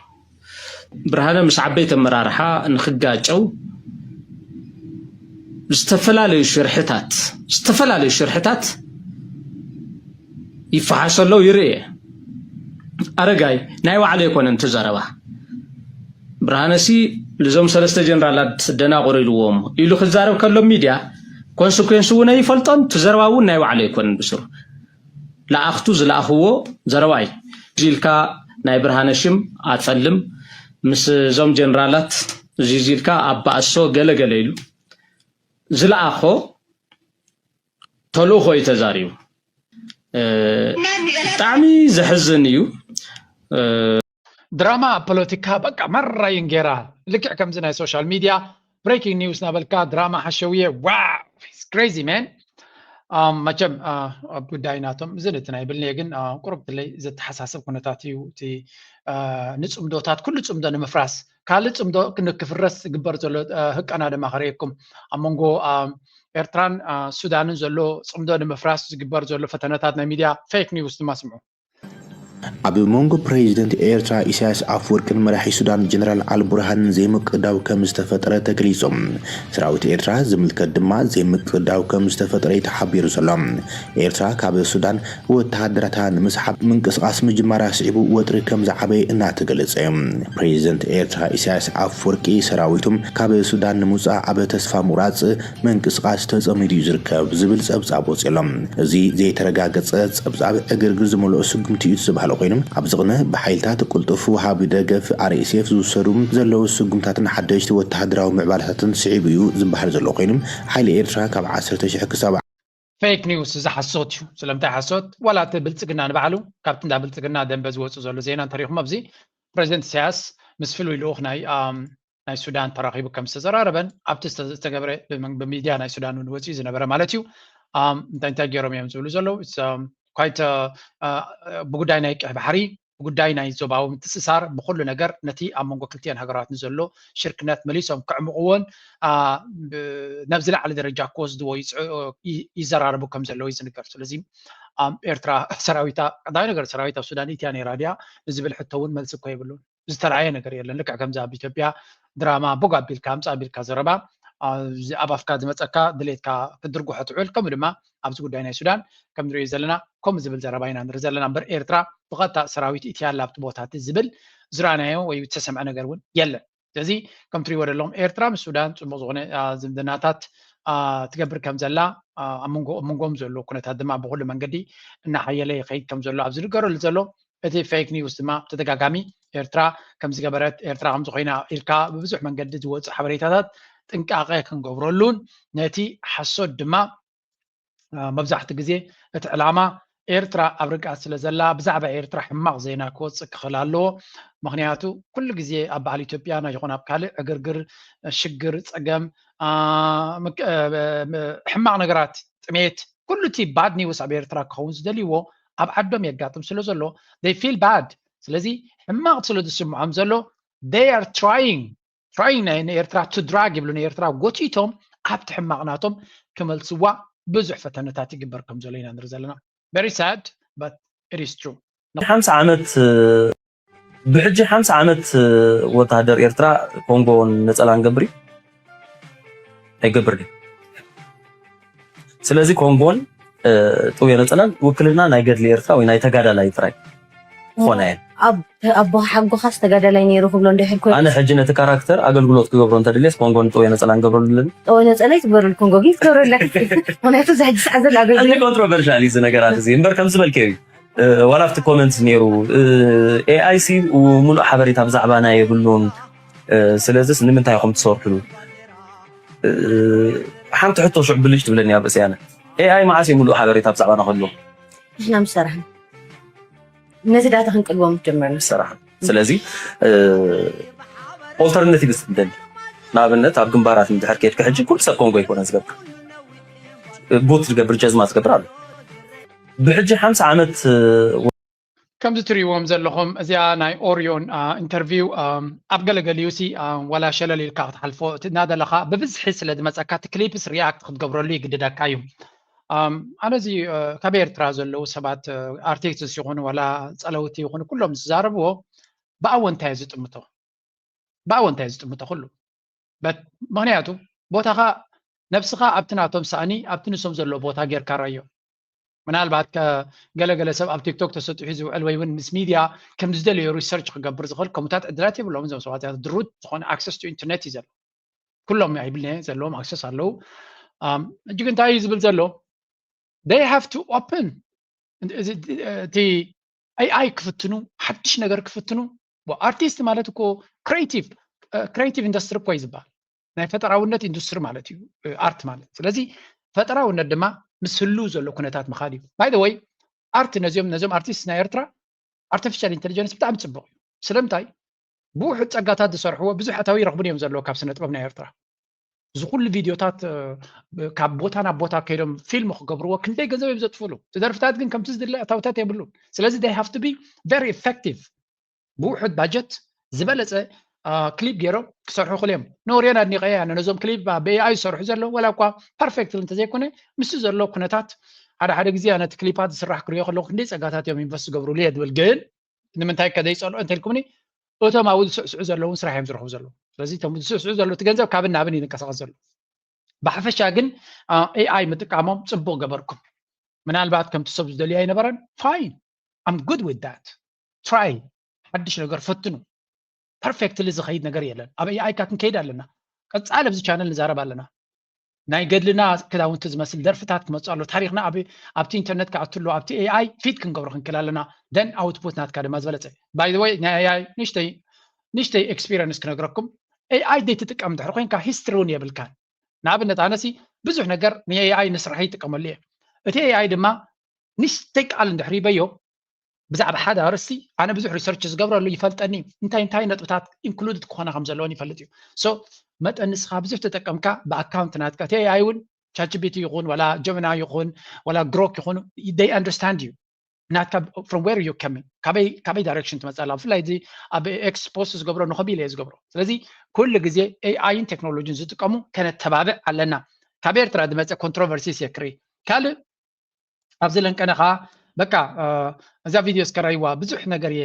ብርሃነ ምስ ዓበይቲ ኣመራርሓ ንክጋጨው ዝተፈላለዩ ሽርሕታት ዝተፈላለዩ ሽርሕታት ይፈሓሰ ኣለዉ ይርእ እየ። ኣረጋይ ናይ ባዕሉ ኣይኮነን እቲ ዘረባ። ብርሃነሲ ልዞም ሰለስተ ጀነራላት ደናቑር ኢልዎም ኢሉ ክዛረብ ከሎ ሚድያ ኮንስኩዌንስ እውን ኣይፈልጦን፣ እቲ ዘረባ እውን ናይ ባዕሉ ኣይኮነን ብስሩ። ለኣኽቱ ዝለኣኽዎ ዘረባ እዩ። እዚ ኢልካ ናይ ብርሃነ ሽም ኣጸልም፣ ምስ እዞም ጀነራላት እዚ ኢልካ ኣባእሶ ገለ ገለ ኢሉ ዝለኣኾ ተልእኾ እዩ ተዛሪቡ። ብጣዕሚ ዘሕዝን እዩ። ድራማ ፖለቲካ በቃ መራይ እንጌራ ልክዕ ከምዚ ናይ ሶሻል ሚድያ ብሬኪንግ ኒውስ ናበልካ ድራማ ሓሸውየ ዋው ክሬዚ ማን። መቸም ኣብ ጉዳይ ናቶም እዚ ነቲ ናይ ብልኒ ግን ቁርብትለይ ዘተሓሳስብ ኩነታት እዩ። እቲ ንፅምዶታት ኩሉ ፅምዶ ንምፍራስ ካልእ ፅምዶ ንክፍረስ ዝግበር ዘሎ ህቀና ድማ ከርእየኩም ኣብ መንጎ ኤርትራን ሱዳንን ዘሎ ፅምዶ ንምፍራስ ዝግበር ዘሎ ፈተነታት ናይ ሚድያ ፌክ ኒውስ ድማ ስምዑ። ኣብ መንጎ ፕሬዚደንት ኤርትራ ኢሳያስ ኣፍወርቅን መራሒ ሱዳን ጀነራል ኣልቡርሃንን ዘይምቅዳው ከም ዝተፈጠረ ተገሊጹ። ሰራዊት ኤርትራ ዝምልከት ድማ ዘይምቅዳው ከም ዝተፈጠረ እዩ ተሓቢሩ ዘሎ። ኤርትራ ካብ ሱዳን ወተሃደራታ ንምስሓብ ምንቅስቃስ ምጅማራ ስዒቡ ወጥሪ ከም ዝዓበየ እናተገለጸ እዩ። ፕሬዚደንት ኤርትራ ኢሳያስ ኣፍወርቂ ሰራዊቱ ካብ ሱዳን ንምውጻእ ኣብ ተስፋ ምቑራጽ ምንቅስቃስ ተጸሚዱ እዩ ዝርከብ ዝብል ጸብጻብ ወጺኡ ኣሎ። እዚ ዘይተረጋገጸ ጸብጻብ ዕግርግር ዝመልኦ ስጉምቲ እዩ ዝተባህለ ኮይኑ፣ ኣብዚ ቅነ ብሓይልታት ቅልጡፍ ወሃቢ ደገፍ ኣር ኤስ ኤፍ ዝውሰዱ ዘለዉ ስጉምታትን ሓደሽቲ ወተሃደራዊ ምዕባለታትን ስዒቡ እዩ ዝበሃል ዘሎ ኮይኑ፣ ሓይሊ ኤርትራ ካብ ዓሰርተ ሽሕ ክሳብ ፌክ ኒውስ እዚ ሓሶት እዩ። ስለምንታይ ሓሶት? ዋላ እቲ ብልፅግና ንባዕሉ ካብቲ እንዳ ብልፅግና ደንበ ዝወፁ ዘሎ ዜና እንተሪኹም ኣብዚ ፕሬዚደንት ኢሳያስ ምስ ፍሉይ ልኡኽ ናይ ናይ ሱዳን ተራኺቡ ከም ዝተዘራረበን ኣብቲ ዝተገብረ ብሚድያ ናይ ሱዳን እውን ወፂኡ ዝነበረ ማለት እዩ። እንታይ እንታይ ገይሮም እዮም ዝብሉ ዘለዉ ኳይተ ብጉዳይ ናይ ቀይ ባሕሪ ብጉዳይ ናይ ዞባዊ ምትእስሳር ብኩሉ ነገር ነቲ ኣብ መንጎ ክልቲኤን ሃገራት ንዘሎ ሽርክነት መሊሶም ከዕምቕዎን ናብ ዝለዓለ ደረጃ ክወስድዎ ይዘራረቡ ከም ዘለዉ እዩ ዝንገር። ስለዚ ኤርትራ ሰራዊታ ቀዳማይ ነገር ሰራዊት ኣብ ሱዳን ኢትያ ነይራ ድያ ንዝብል ሕቶ እውን መልሲ እኮ የብሉን። ዝተረኣየ ነገር የለን። ልክዕ ከምዚ ኣብ ኢትዮጵያ ድራማ ቦግ ኣቢልካ ኣምፃእ ኣቢልካ ዘረባ ኣብ ኣፍካ ዝመፀካ ድሌትካ ክትድርጉሖ ትውዕል። ከምኡ ድማ ኣብዚ ጉዳይ ናይ ሱዳን ከም ንሪኦ ዘለና ከምኡ ዝብል ዘረባ ኢና ንርኢ ዘለና እምበር ኤርትራ ብቐጥታ ሰራዊት ኢትያ ኣላ ኣብቲ ቦታ እቲ ዝብል ዝረኣናዮ ወይ ዝተሰምዐ ነገር እውን የለን። ስለዚ ከም ትሪእዎ ዘለኹም ኤርትራ ምስ ሱዳን ፅቡቕ ዝኾነ ዝምድናታት ትገብር ከም ዘላ ኣብ መንጎኦም ዘሎ ኩነታት ድማ ብኩሉ መንገዲ እናሓየለ ይኸይድ ከም ዘሎ ኣብ ዝንገረሉ ዘሎ እቲ ፌክ ኒውስ ድማ ብተደጋጋሚ ኤርትራ ከምዝገበረት ኤርትራ ከምዝኮይና ኢልካ ብብዙሕ መንገዲ ዝወፅእ ሓበሬታታት ጥንቃቐ ክንገብረሉን ነቲ ሓሶት ድማ መብዛሕቲ ግዜ እቲ ዕላማ ኤርትራ ኣብ ርግኣት ስለ ዘላ ብዛዕባ ኤርትራ ሕማቕ ዜና ክወፅእ ክኽእል ኣለዎ። ምክንያቱ ኩሉ ግዜ ኣብ በዓል ኢትዮጵያ ናይ ይኹን ኣብ ካልእ ዕግርግር፣ ሽግር፣ ፀገም፣ ሕማቕ ነገራት፣ ጥሜት፣ ኩሉ እቲ bad news ኣብ ኤርትራ ክኸውን ዝደልይዎ ኣብ ዓዶም የጋጥም ስለ ዘሎ they feel bad። ስለዚ ሕማቕ ስለ ዝስምዖም ዘሎ they are trying trying ናይ ንኤርትራ to drag ይብሉ ንኤርትራ ጎቲቶም ኣብቲ ሕማቕ ናቶም ክመልስዋ ብዙሕ ፈተነታት ይግበር ከም ዘሎ ኢና ንርኢ ዘለና። Very sad, but it is true. ሓምሳ ዓመት ብሕጂ ሓምሳ ዓመት ወታደር ኤርትራ ኮንጎ ነጸላ ንገብር እዩ ኣይገብር ድዩ? ስለዚ ኮንጎን ጥውዮ ነጸላን ውክልና ናይ ገድሊ ኤርትራ ወይ ናይ ተጋዳላይ ጥራይ ክኾና እየን። ኣቦ ሓጎኻስ ተጋዳላይ ነይሩ ክብሎ እንድሕር ኮይኑ ኣነ ሕጂ ነቲ ካራክተር ኣገልግሎት ክገብሮ እንተድልየስ ኮንጎን ጥውዮ ነጸላን ገብረሉ ኣለኒ። ጥውዮ ነጸላ ይትግበረሉ ኮንጎ ግን ትገብረላ ምክንያቱ እዚ ሕጂ ሰዓት ዘሎ ኣገልግሎት ኮንትሮቨርሻል እዚ ነገራት እዚ እምበር ከም ዝበልከ እዩ። ዋላ ኣብቲ ኮመንት ነይሩ ኤኣይ ሲ ሙሉእ ሓበሬታ ብዛዕባና የብሉን። ስለዚስ ንምንታይ ኢኹም ትሰርሑ? ሓንቲ ሕቶ ሽዑ ብልጭ ትብለኒ ኣብ ርእሲ ኣነ ኤኣይ መዓስ እዩ ሙሉእ ሓበሬታ ብዛዕባና ክህልዎ? ንሕና ምስ ሰራሕና ነቲ ዳታ ክንቅልቦ ምስ ጀመርና። ምስ ሰራሕና። ስለዚ ኦልተርናቲቭስ ትደሊ ንኣብነት ኣብ ግንባራት እንድሕር ከድካ ሕጂ ኩሉ ሰብ ኮንጎ ኣይኮነን ዝገብር ቡት ዝገብር ጀዝማ ዝገብር ኣሎ ብሕጂ ሓምሳ ዓመት ከምዚ ትሪእዎም ዘለኹም እዚኣ ናይ ኦርዮን ኢንተርቪው ኣብ ገለገሊኡ ሲ ዋላ ሸለል ኢልካ ክትሓልፎ እናደለኻ ብብዝሒ ስለ ዝመፀካ እቲ ክሊፕስ ሪያክት ክትገብረሉ ይግድደካ እዩ። ኣነ እዚ ካብ ኤርትራ ዘለዉ ሰባት ኣርቲስትስ ይኹኑ ዋላ ፀለውቲ ይኹኑ ኩሎም ዝዛረብዎ ብኣወንታ እየ ዝጥምቶ። ብኣወንታ እየ ዝጥምቶ ኩሉ ምክንያቱ ቦታኻ ነብስኻ ኣብቲ ናቶም ሳእኒ ኣብቲ ንሶም ዘለዎ ቦታ ጌርካ ራዮ። ምናልባት ገለገለ ሰብ ኣብ ቲክቶክ ተሰጢሑ ዝውዕል ወይ እውን ምስ ሚድያ ከም ዝደለዮ ሪሰርች ክገብር ዝኽእል ከምታት ዕድላት የብሎም እዞም ሰባት ድሩት ዝኾነ ኣክሰስ ቱ ኢንተርኔት እዩ ዘሎ። ኩሎም ኣይብልኒ ዘለዎም ኣክሰስ ኣለዉ። እጅግ እንታይ እዩ ዝብል ዘሎ they have to open እቲ ኤኣይ ክፍትኑ ሓድሽ ነገር ክፍትኑ ኣርቲስት ማለት እኮ ክሬቲቭ ክሬቲቭ ኢንዱስትሪ እኮ እዩ ዝበሃል ናይ ፈጠራውነት ኢንዱስትሪ ማለት እዩ ኣርት ማለት ስለዚ ፈጠራውነት ድማ ምስ ህልው ዘሎ ኩነታት ምኻድ እዩ by the way ኣርት ነዚኦም ነዚኦም ኣርቲስት ናይ ኤርትራ ኣርቲፊሻል ኢንቴሊጀንስ ብጣዕሚ ፅቡቅ እዩ ስለምንታይ ብውሕድ ፀጋታት ዝሰርሕዎ ብዙሕ ኣታዊ ይረኽቡን እዮም ዘለዎ ካብ ስነ ጥበብ ናይ ኤርትራ እዚ ኩሉ ቪድዮታት ካብ ቦታ ናብ ቦታ ከይዶም ፊልም ክገብርዎ ክንደይ ገንዘብ እዮም ዘጥፍሉ እቲ ደርፍታት ግን ከምቲ ዝድለ ኣታውታት የብሉን ስለዚ they have to be very effective ብውሑድ ባጀት ዝበለፀ ክሊፕ ገይሮም ክሰርሑ ክልዮም ኖርዮን ኣድኒቀ እያ ነዞም ክሊፕ ብኤኣይ ዝሰርሑ ዘለዉ ወላ እኳ ፐርፌክት እንተዘይኮነ ምስ ዘሎ ኩነታት ሓደ ሓደ ግዜ ነቲ ክሊፓት ዝስራሕ ክሪኦ ከለኩ ክንደይ ፀጋታት እዮም ኢንቨስት ዝገብሩሉ እየ ዝብል ግን ንምንታይ ከ ዘይፀልኦ እንተልኩምኒ እቶም ኣብኡ ዝስዕስዑ ዘለውን ስራሕ እዮም ዝረኽቡ ዘለዉ ስለዚ እቶም ዝስዕስዑ ዘለዉ እቲ ገንዘብ ካብን ናብን ይንቀሳቀስ ዘሎ ብሓፈሻ ግን ኤኣይ ምጥቃሞም ፅቡቅ ገበርኩም ምናልባት ከምቲ ሰብ ዝደልዮ ኣይነበረን fine I'm good with that try ሓድሽ ነገር ፈትኑ perfectly ዝኸይድ ነገር የለን ኣብ ኤኣይ ካ ክንከይድ ኣለና ቀፃሊ ኣብዚ ቻነል ንዛረብ ኣለና ናይ ገድልና ክዳውንቲ ዝመስል ደርፍታት ክመፁ ኣሎ ታሪክና ኣብቲ ኢንተርነት ክኣቱ ኣሎ ኣብቲ ኤኣይ ፊት ክንገብሮ ክንክል ኣለና then ኣውትፑት ናትካ ድማ ዝበለፀ by the way ናይ ኤኣይ ንሽተይ ንሽተይ ኤክስፒሪንስ ክነግረኩም ኤኣይ ዘይትጥቀም ድሕሪ ኮይንካ ሂስትሪ እውን የብልካን ንኣብነት ኣነሲ ብዙሕ ነገር ንኤኣይ ንስራሕ ይጥቀመሉ እየ እቲ ኤኣይ ድማ ንሽተይ ቃል እንድሕር ይበዮ ብዛዕባ ሓደ ኣርእስቲ ኣነ ብዙሕ ሪሰርች ዝገብረሉ ይፈልጠኒ እንታይ እንታይ ነጥብታት ኢንክሉድድ ክኾና ከም ዘለዎን ይፈልጥ እዩ so መጠን ንስኻ ብዙሕ ተጠቀምካ ብኣካውንት ናትካ እቲ ኤኣይ እውን ቻትጂፒቲ ይኹን ዋላ ጀመና ይኹን ዋላ ግሮክ ይኹን they understand you ናትካ from where you coming ካበይ direction ትመፅእ ኣላ ብፍላይ እዚ ኣብ ኤክስ ፖስት ዝገብሮ ንኸቢል እየ ዝገብሮ ስለዚ ኩሉ ግዜ ኤኣይን ቴክኖሎጂን ዝጥቀሙ ከነተባብዕ ኣለና ካብ ኤርትራ ዝመፀ ኮንትሮቨርሲስ የክሪ ካልእ ኣብዚ ለንቀነ ከዓ በቃ እዛ ቪድዮ እስከ ራይዋ ብዙሕ ነገር እየ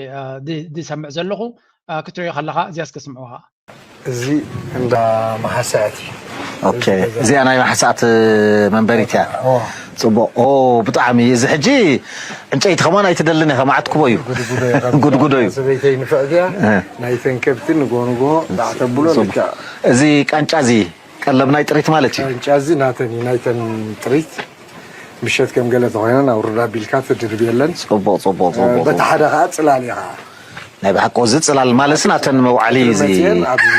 ዝሰምዕ ዘለኹ ክትሪኦ ከለካ እዚያ እስከ ስምዕዋ ከዓ እዚ እንዳ መሓሰዕቲ ኦኬ እዚኣ ናይ ማሕሳእቲ መንበሪት እያ ጽቡቅ ኦ ብጣዕሚ እዚ ሕጂ ዕንጨይቲ ከማን ኣይትደልን ኢኻ ማዓት ክቦ እዩ ጉድጉዶ እዩ ሰበይተይ ንፍዕ እዚኣ ናይተን ከብቲ ንጎ ንጎ ዳዕተብሎ ልክዕ እዚ ቃንጫ እዚ ቀለብ ናይ ጥሪት ማለት እዩ። ጫዚ ናተን እዩ ናይተን ጥሪት ምሸት ከም ገለ ተኾይነን ኣውርዳ ቢልካ ትድርብ የለን። ጽቡቕ ጽቡቕ ጽቡቕ። በቲ ሓደ ኸዓ ጽላል እያ ኸዓ። ናይ ብሓቂ እዚ ጽላል ማለትስ ናተን መውዓሊ እዚ መፅየን ኣብዚ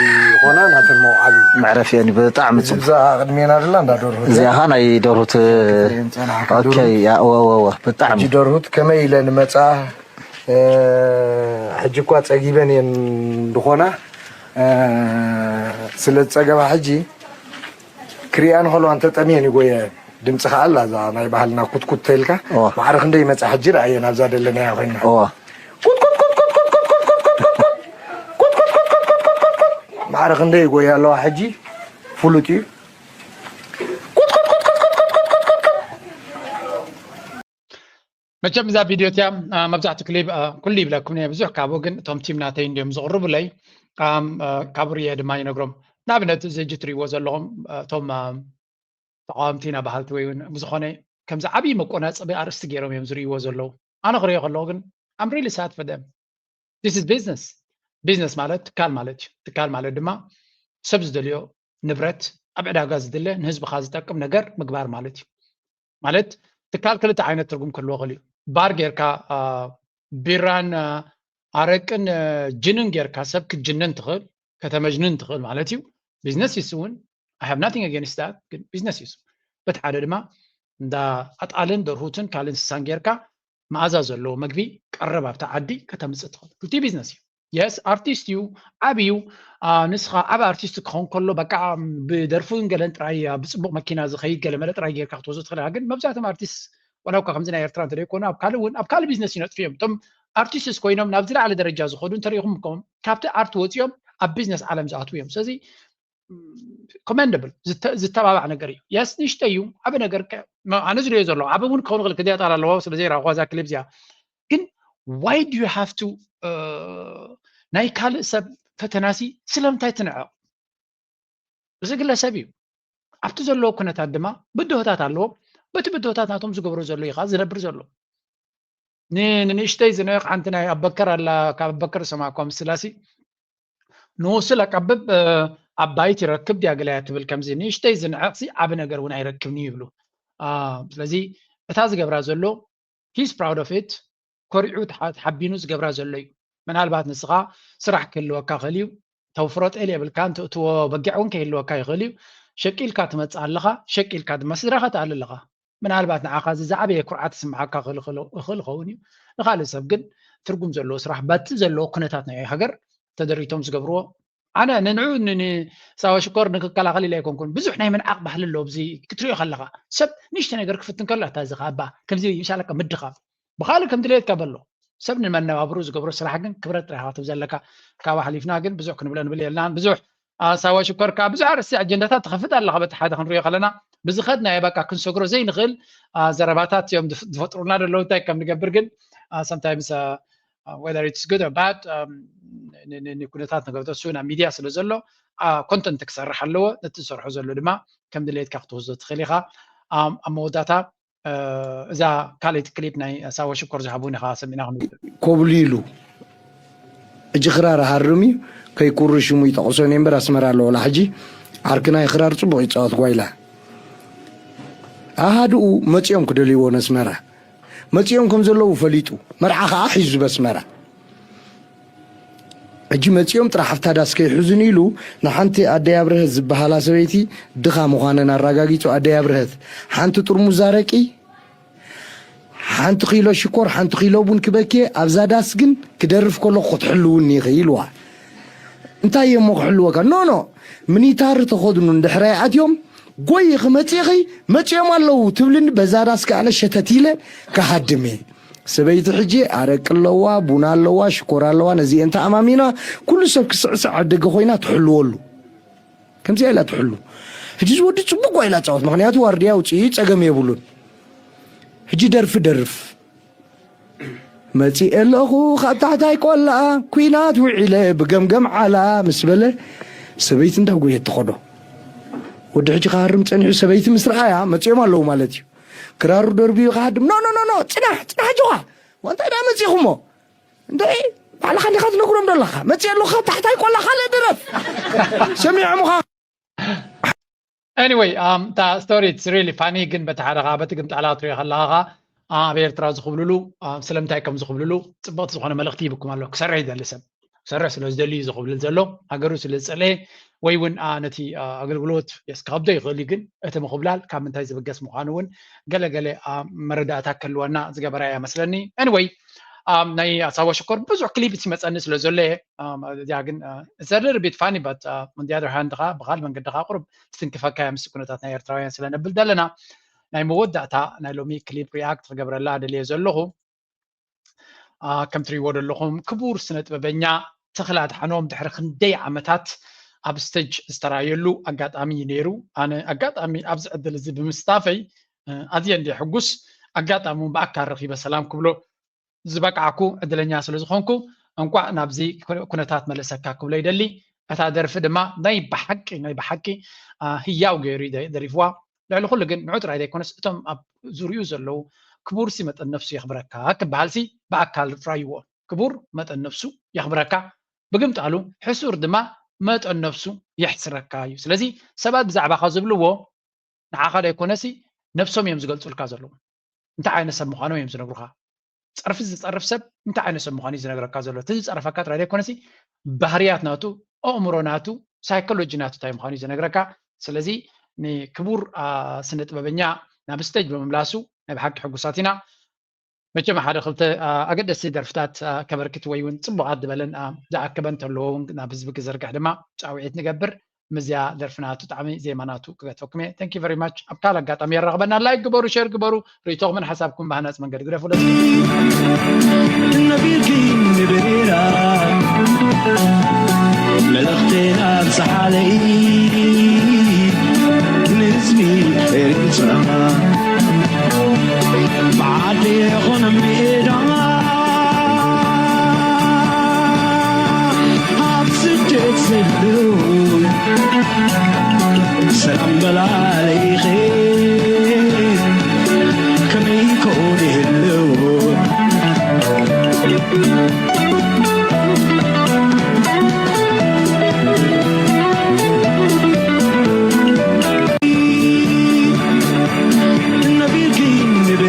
ኾና ናተን መውዓሊ መዕረፊአን እዩ። ብጣዕሚ እዚ ጽቡቕ። ብዛ ቅድሜና ደላ እንዳ ደርሁት እያ። እዚኣ ኸዓ ናይ ደርሁት ክትርእየን ጸናሕካ ኦኬ ደርሁት። ያ እወ እወ እወ ብጣዕሚ። ሕጂ ደርሁት ከመይ ኢለ ንመጻ ሕጂ እኳ ጸጊበን እየን ዝኾና ስለ ዝጸገባ ሕጂ ክሪኣን ከለዋ እንተጠምየን ይጎየን ድምፂ ከዓ ኣላ እዛ ናይ ባህልና ኩትኩት ተልካ። ማዕረ ክንደይ ይመፃ ሕጂ ረኣየ ናብዛ ደለናያ ኮይና። ማዕረ ክንደይ ይጎያ ኣለዋ ሕጂ ፍሉጥ እዩ። መቸም እዛ ቪድዮ እቲያ መብዛሕትኡ ክሊብ ኩሉ ይብለኩም እየ ብዙሕ ካብኡ ግን እቶም ቲም ናተይ እንዲዮም ዝቕርቡለይ። ካብኡ ርየ ድማ ይነግሮም። ንኣብነት እዚ ሕጂ ትሪእዎ ዘለኹም እቶም ተቃወምቲ ኢና በሃልቲ ወይ እውን ብዝኾነ ከምዚ ዓብዪ መቆናፀቢ ኣርእስቲ ገይሮም እዮም ዝርእይዎ ዘለዉ። ኣነ ክሪኦ ከለኹ ግን I'm really sad for them. This is business. ቢዝነስ ማለት ትካል ማለት እዩ። ትካል ማለት ድማ ሰብ ዝደልዮ ንብረት ኣብ ዕዳጋ ዝድለ ንህዝብኻ ዝጠቅም ነገር ምግባር ማለት እዩ። ማለት ትካል ክልተ ዓይነት ትርጉም ክህልዎ ይኽእል እዩ። ባር ጌርካ ቢራን ኣረቅን ጅንን ጌርካ ሰብ ክትጅንን ትኽእል ከተመጅንን ትኽእል ማለት እዩ። ቢዝነስ ይስውን I have nothing against that ግን ቢዝነስ ይስው። በቲ ሓደ ድማ እንዳ ኣጣልን ደርሁትን ካልእ እንስሳን ጌርካ መኣዛ ዘለዎ መግቢ ቀረብ ኣብታ ዓዲ ከተምፅእ ትኽእል። ክልቲኡ ቢዝነስ እዩ። የስ ኣርቲስት እዩ ዓብዩ ንስኻ ዓብ ኣርቲስት ክኸውን ከሎ በቃ ብደርፉን ገለን ጥራይ ብፅቡቅ መኪና ዝኸይድ ገለ መለ ጥራይ ጌርካ ክትወስዶ ትኽእል ግን መብዛሕቶም ኣርቲስት ዋላ እኳ ከምዚ ናይ ኤርትራ እንተደይኮኑ ኣብ ካልእ እውን ኣብ ካልእ ቢዝነስ ይነጥፉ እዮም። እቶም ኣርቲስትስ ኮይኖም ናብ ዝለዓለ ደረጃ ዝኸዱ እንተሪኢኹም ከም ካብቲ ኣርት ወፂኦም ኣብ ቢዝነስ ዓለም ዝኣትዉ እዮም። ስለዚ ኮመንደብል ዝተባባዕ ነገር እዩ። የስ ንሽተ እዩ ዓብ ነገር ኣነ ዝሪኦ ዘሎ ዓብ እውን ክኸውን ክእል ክዲያ ጣል ኣለዎ ስለ ዘይረኣኹዋ እዛ ክሊፕ እዚኣ ግን why do you have to ናይ ካልእ ሰብ ፈተናሲ ስለምንታይ ትንዕቕ? እዚ ግለሰብ እዩ። ኣብቲ ዘለዎ ኩነታት ድማ ብድሆታት ኣለዎ። በቲ ብድሆታት ናቶም ዝገብሮ ዘሎ እዩ ከዓ ዝነብር ዘሎ። ንንእሽተይ ዝንዕቕ ሓንቲ ናይ ኣበከር ኣላ ካብ ኣበከር ዝሰማዕኳ ምስላሲ ንኡሱ ለቀብብ ኣባይት ይረክብ ድያ ገለያ ትብል ከምዚ ንእሽተይ ዝንዕቕሲ ዓብ ነገር እውን ኣይረክብን እዩ ይብሉ። ስለዚ እታ ዝገብራ ዘሎ he's proud of it ኮሪዑ ተሓቢኑ ዝገብራ ዘሎ እዩ። ምናልባት ንስኻ ስራሕ ክህልወካ ይኽእል እዩ፣ ተውፍሮ ጤል የብልካን፣ ትእትዎ በጊዕ እውን ከይህልወካ ይኽእል እዩ። ሸቂልካ ትመጽእ ኣለኻ፣ ሸቂልካ ድማ ስድራኻ ትኣሊ ኣለኻ። ምናልባት ንዓኻ እዚ ዝዓበየ ኩርዓት ዝስምዓካ ክእል ይኽእል ይኸውን እዩ። ንኻልእ ሰብ ግን ትርጉም ዘለዎ ስራሕ በቲ ዘለዎ ኩነታት ናይ ሃገር ተደሪቶም ዝገብርዎ ኣነ ንንዑ ንሳዋ ሽኮር ንክከላኸል ኢለ ኣይኮንኩን። ብዙሕ ናይ ምንዓቕ ባህሊ ኣሎ። ኣብዚ ክትሪኦ ከለኻ ሰብ ንእሽተ ነገር ክፍትን ከሎ ኣታ እዚ ከኣባ ከምዚ ይሻለካ ምድኻም ብኻልእ ከም ድሌትካ በሎ። ሰብ ንመነባብሩ ዝገብሮ ስራሕ ግን ክብረት ጥራይ ኢኻ ክትብ ዘለካ። ካብ ኣሕሊፍና ግን ብዙሕ ክንብሎ ንብል የልናን። ብዙሕ ሳዋ ሽኮር ከዓ ብዙሕ ኣርእስቲ ኣጀንዳታት ትኸፍት ኣለኻ። በቲ ሓደ ክንሪኦ ከለና ብዝኸድናዮ በቃ ክንሰግሮ ዘይንኽእል ዘረባታት እዮም ዝፈጥሩልና ዘለዉ። እንታይ ከም ንገብር ግን sometimes whether it's good or bad ንኩነታት ነገርተሱ ናብ ሚድያ ስለ ዘሎ ኮንተንት ክሰርሕ ኣለዎ። ነቲ ዝሰርሖ ዘሎ ድማ ከም ድሌትካ ክትወስዶ ትኽእል ኢኻ። ኣብ መወዳእታ እዛ ካልኣይቲ ክሊፕ ናይ ሳዋ ሽኮር ዝሃቡን ኢኻ ሰሚዕና ክንብል። ኮብሊሉ እጂ ክራር ሃርም እዩ ከይኩሩ ሽሙ ይጠቕሶ እምበር ኣስመራ ኣለዎ ላ ሕጂ ዓርክናይ ክራር ፅቡቕ ይፃወት ጓይላ ኣሃድኡ መፂኦም ክደልይዎ ነስመራ መፂኦም ከም ዘለዉ ፈሊጡ መርዓ ከዓ ሒዙ በስመራ ሕጂ መፂኦም ጥራሕ ኣብታ ዳስ ከይሕዙኒ ኢሉ ንሓንቲ ኣደይ ኣብርሀት ዝበሃላ ሰበይቲ ድኻ ምዃነን ኣረጋጊፁ ኣደይ ኣብርሀት ሓንቲ ጥርሙዝ ኣረቂ ሓንቲ ኪሎ ሽኮር ሓንቲ ኪሎ ቡን ክበክየ ኣብዛ ዳስ ግን ክደርፍ ከለኹ ክትሕልውኒ ኢኺ ኢልዋ እንታይ እሞ ክሕልወካ ኖ ኖ ሚኒታሪ ተኸድኑ እንድሕር ኣይኣትዮም ጎይኺ መፂእኺ መፂኦም ኣለዉ ትብልኒ በዛ ዳስ ከኣነ ሸተት ኢለ ክሃድም እየ ሰበይቲ ሕጂ ኣረቂ ኣለዋ ቡና ኣለዋ ሽኮር ኣለዋ ነዚኤን ተኣማሚና ኩሉ ሰብ ክስዕስዕ ኣብ ደገ ኮይና ትሕልወሉ ከምዚኣ ኢላ ትሕሉ ሕጂ ዝወዲ ፅቡቅ ጓይላ ፃወት ምክንያቱ ዋርድያ ውፅኢ ፀገም የብሉን ሕጂ ደርፊ ደርፍ መፂእ ኣለኹ ካብ ታሕታይ ቆላ ኩናት ውዒለ ብገምገም ዓላ ምስ በለ ሰበይቲ እንዳጎየት ትኸዶ ወዲ ሕጂ ክሃርም ፀኒሑ ሰበይቲ ምስ ረኣያ መፂኦም ኣለዉ ማለት እዩ ክራሩ ደርብዩ ክሃድም ኖ ኖ ኖ ኖ ፅናሕ ፅናሕ ኣጆኻ እንታይ ዳ መፂኹሞ እንደ ባዕልኻ እንዲኻ ትነግሮም ዘለኻ መፂእ ኣለኹ ካብ ታሕታይ ቆላ ካልእ ድረፍ ሰሚዖምኻ Anyway እታ story it's really funny ግን በቲ ሓደ ከዓ በቲ ግምጣላ ክትሪኦ ከለካ ከዓ ኣብ ኤርትራ ዝኽብልሉ ስለምንታይ ከም ዝኽብልሉ ፅብቕቲ ዝኾነ መልእኽቲ ይብኩም ኣሎ ክሰርሕ ይደሊ ሰብ ክሰርሕ ስለ ዝደሊ እዩ ዝኽብልል ዘሎ ሃገሩ ስለ ዝፀለየ ወይ እውን ነቲ ኣገልግሎት የስከብዶ ይኽእል እዩ ግን እቲ ምኽብላል ካብ ምንታይ ዝብገስ ምዃኑ እውን ገለገለ መረዳእታ ክህልወና ዝገበራ እያ መስለኒ anyway ናይ ሳዋ ሽኮር ብዙሕ ክሊፕ ይመፀኒ ስለ ዘሎ እየ እዚኣ ግን it's a little bit funny but on the other hand ከዓ ብካል መንገዲ ከዓ ቁሩብ ትትንክፈካ እያ ምስ ኩነታት ናይ ኤርትራውያን ስለ ነብል ዘለና ናይ መወዳእታ ናይ ሎሚ ክሊፕ ሪኣክት ክገብረላ ደልየ ዘለኹ። ከም ትሪእዎ ዘለኹም ክቡር ስነ ጥበበኛ ተኽለ ኣድሓኖም ድሕሪ ክንደይ ዓመታት ኣብ ስተጅ ዝተራየሉ ኣጋጣሚ እዩ ነይሩ። ኣነ ኣጋጣሚ ኣብዚ ዕድል እዚ ብምስታፈይ ኣዝየ እንደ ሕጉስ ኣጋጣሚ ብኣካል ረኺበ ሰላም ክብሎ ዝበቃዕኩ ዕድለኛ ስለ ዝኾንኩ እንቋዕ ናብዚ ኩነታት መለሰካ ክብሎ ይደሊ። እታ ደርፊ ድማ ናይ ብሓቂ ናይ ብሓቂ ህያው ገይሩ ደሪፍዋ። ልዕሊ ኩሉ ግን ንዑ ጥራይ ዘይኮነስ እቶም ኣብ ዙሪኡ ዘለዉ ክቡር ሲ መጠን ነፍሱ የኽብረካ ክበሃል ሲ ብኣካል ራይዎ ክቡር መጠን ነፍሱ የኽብረካ። ብግምጣሉ ሕሱር ድማ መጠን ነፍሱ የሕስረካ እዩ። ስለዚ ሰባት ብዛዕባኻ ዝብልዎ ንዓኻ ዘይኮነሲ ነፍሶም እዮም ዝገልጹልካ ዘለዉ። እንታይ ዓይነት ሰብ ምዃኖም እዮም ዝነግሩኻ። ጸርፊ ዝጸርፍ ሰብ እንታይ ዓይነት ሰብ ምዃኑ እዩ ዝነግረካ ዘሎ። እቲ ዝጸረፈካ ጥራይ ዘይኮነሲ ባህርያት ናቱ፣ ኣእምሮ ናቱ፣ ሳይኮሎጂ ናቱ እንታይ ምዃኑ እዩ ዝነግረካ። ስለዚ ንክቡር ስነ ጥበበኛ ናብ ስተጅ ብምምላሱ ናይ ብሓቂ ሕጉሳት ኢና። መቸም ሓደ ክልተ ኣገደስቲ ደርፍታት ከበርክት ወይ እውን ፅቡቓት ዝበለን ዝኣከበ እንተለዎ እውን ናብ ህዝቢ ክዝርግሕ ድማ ፃውዒት ንገብር። ምዝያ ደርፊ ናቱ ጣዕሚ ዜማ ናቱ ክገትፈኩም እየ። Thank you very much። ኣብ ካልእ ኣጋጣሚ የራኽበና። ላይክ ግበሩ፣ ሼር ግበሩ፣ ርእይቶኹምን ሓሳብኩም ብሃናፅ መንገዲ ግደፉ። ደስ ነቢርኪ ንብሬራ መልእኽቴና ብዝሓለይ ንህዝቢ ኤርትራ ብዓዲ ይኹን ሜዳ ኣብ ስደት ዘለዉ ሰላም በላለይኸ ከመይ ኮን ይህልው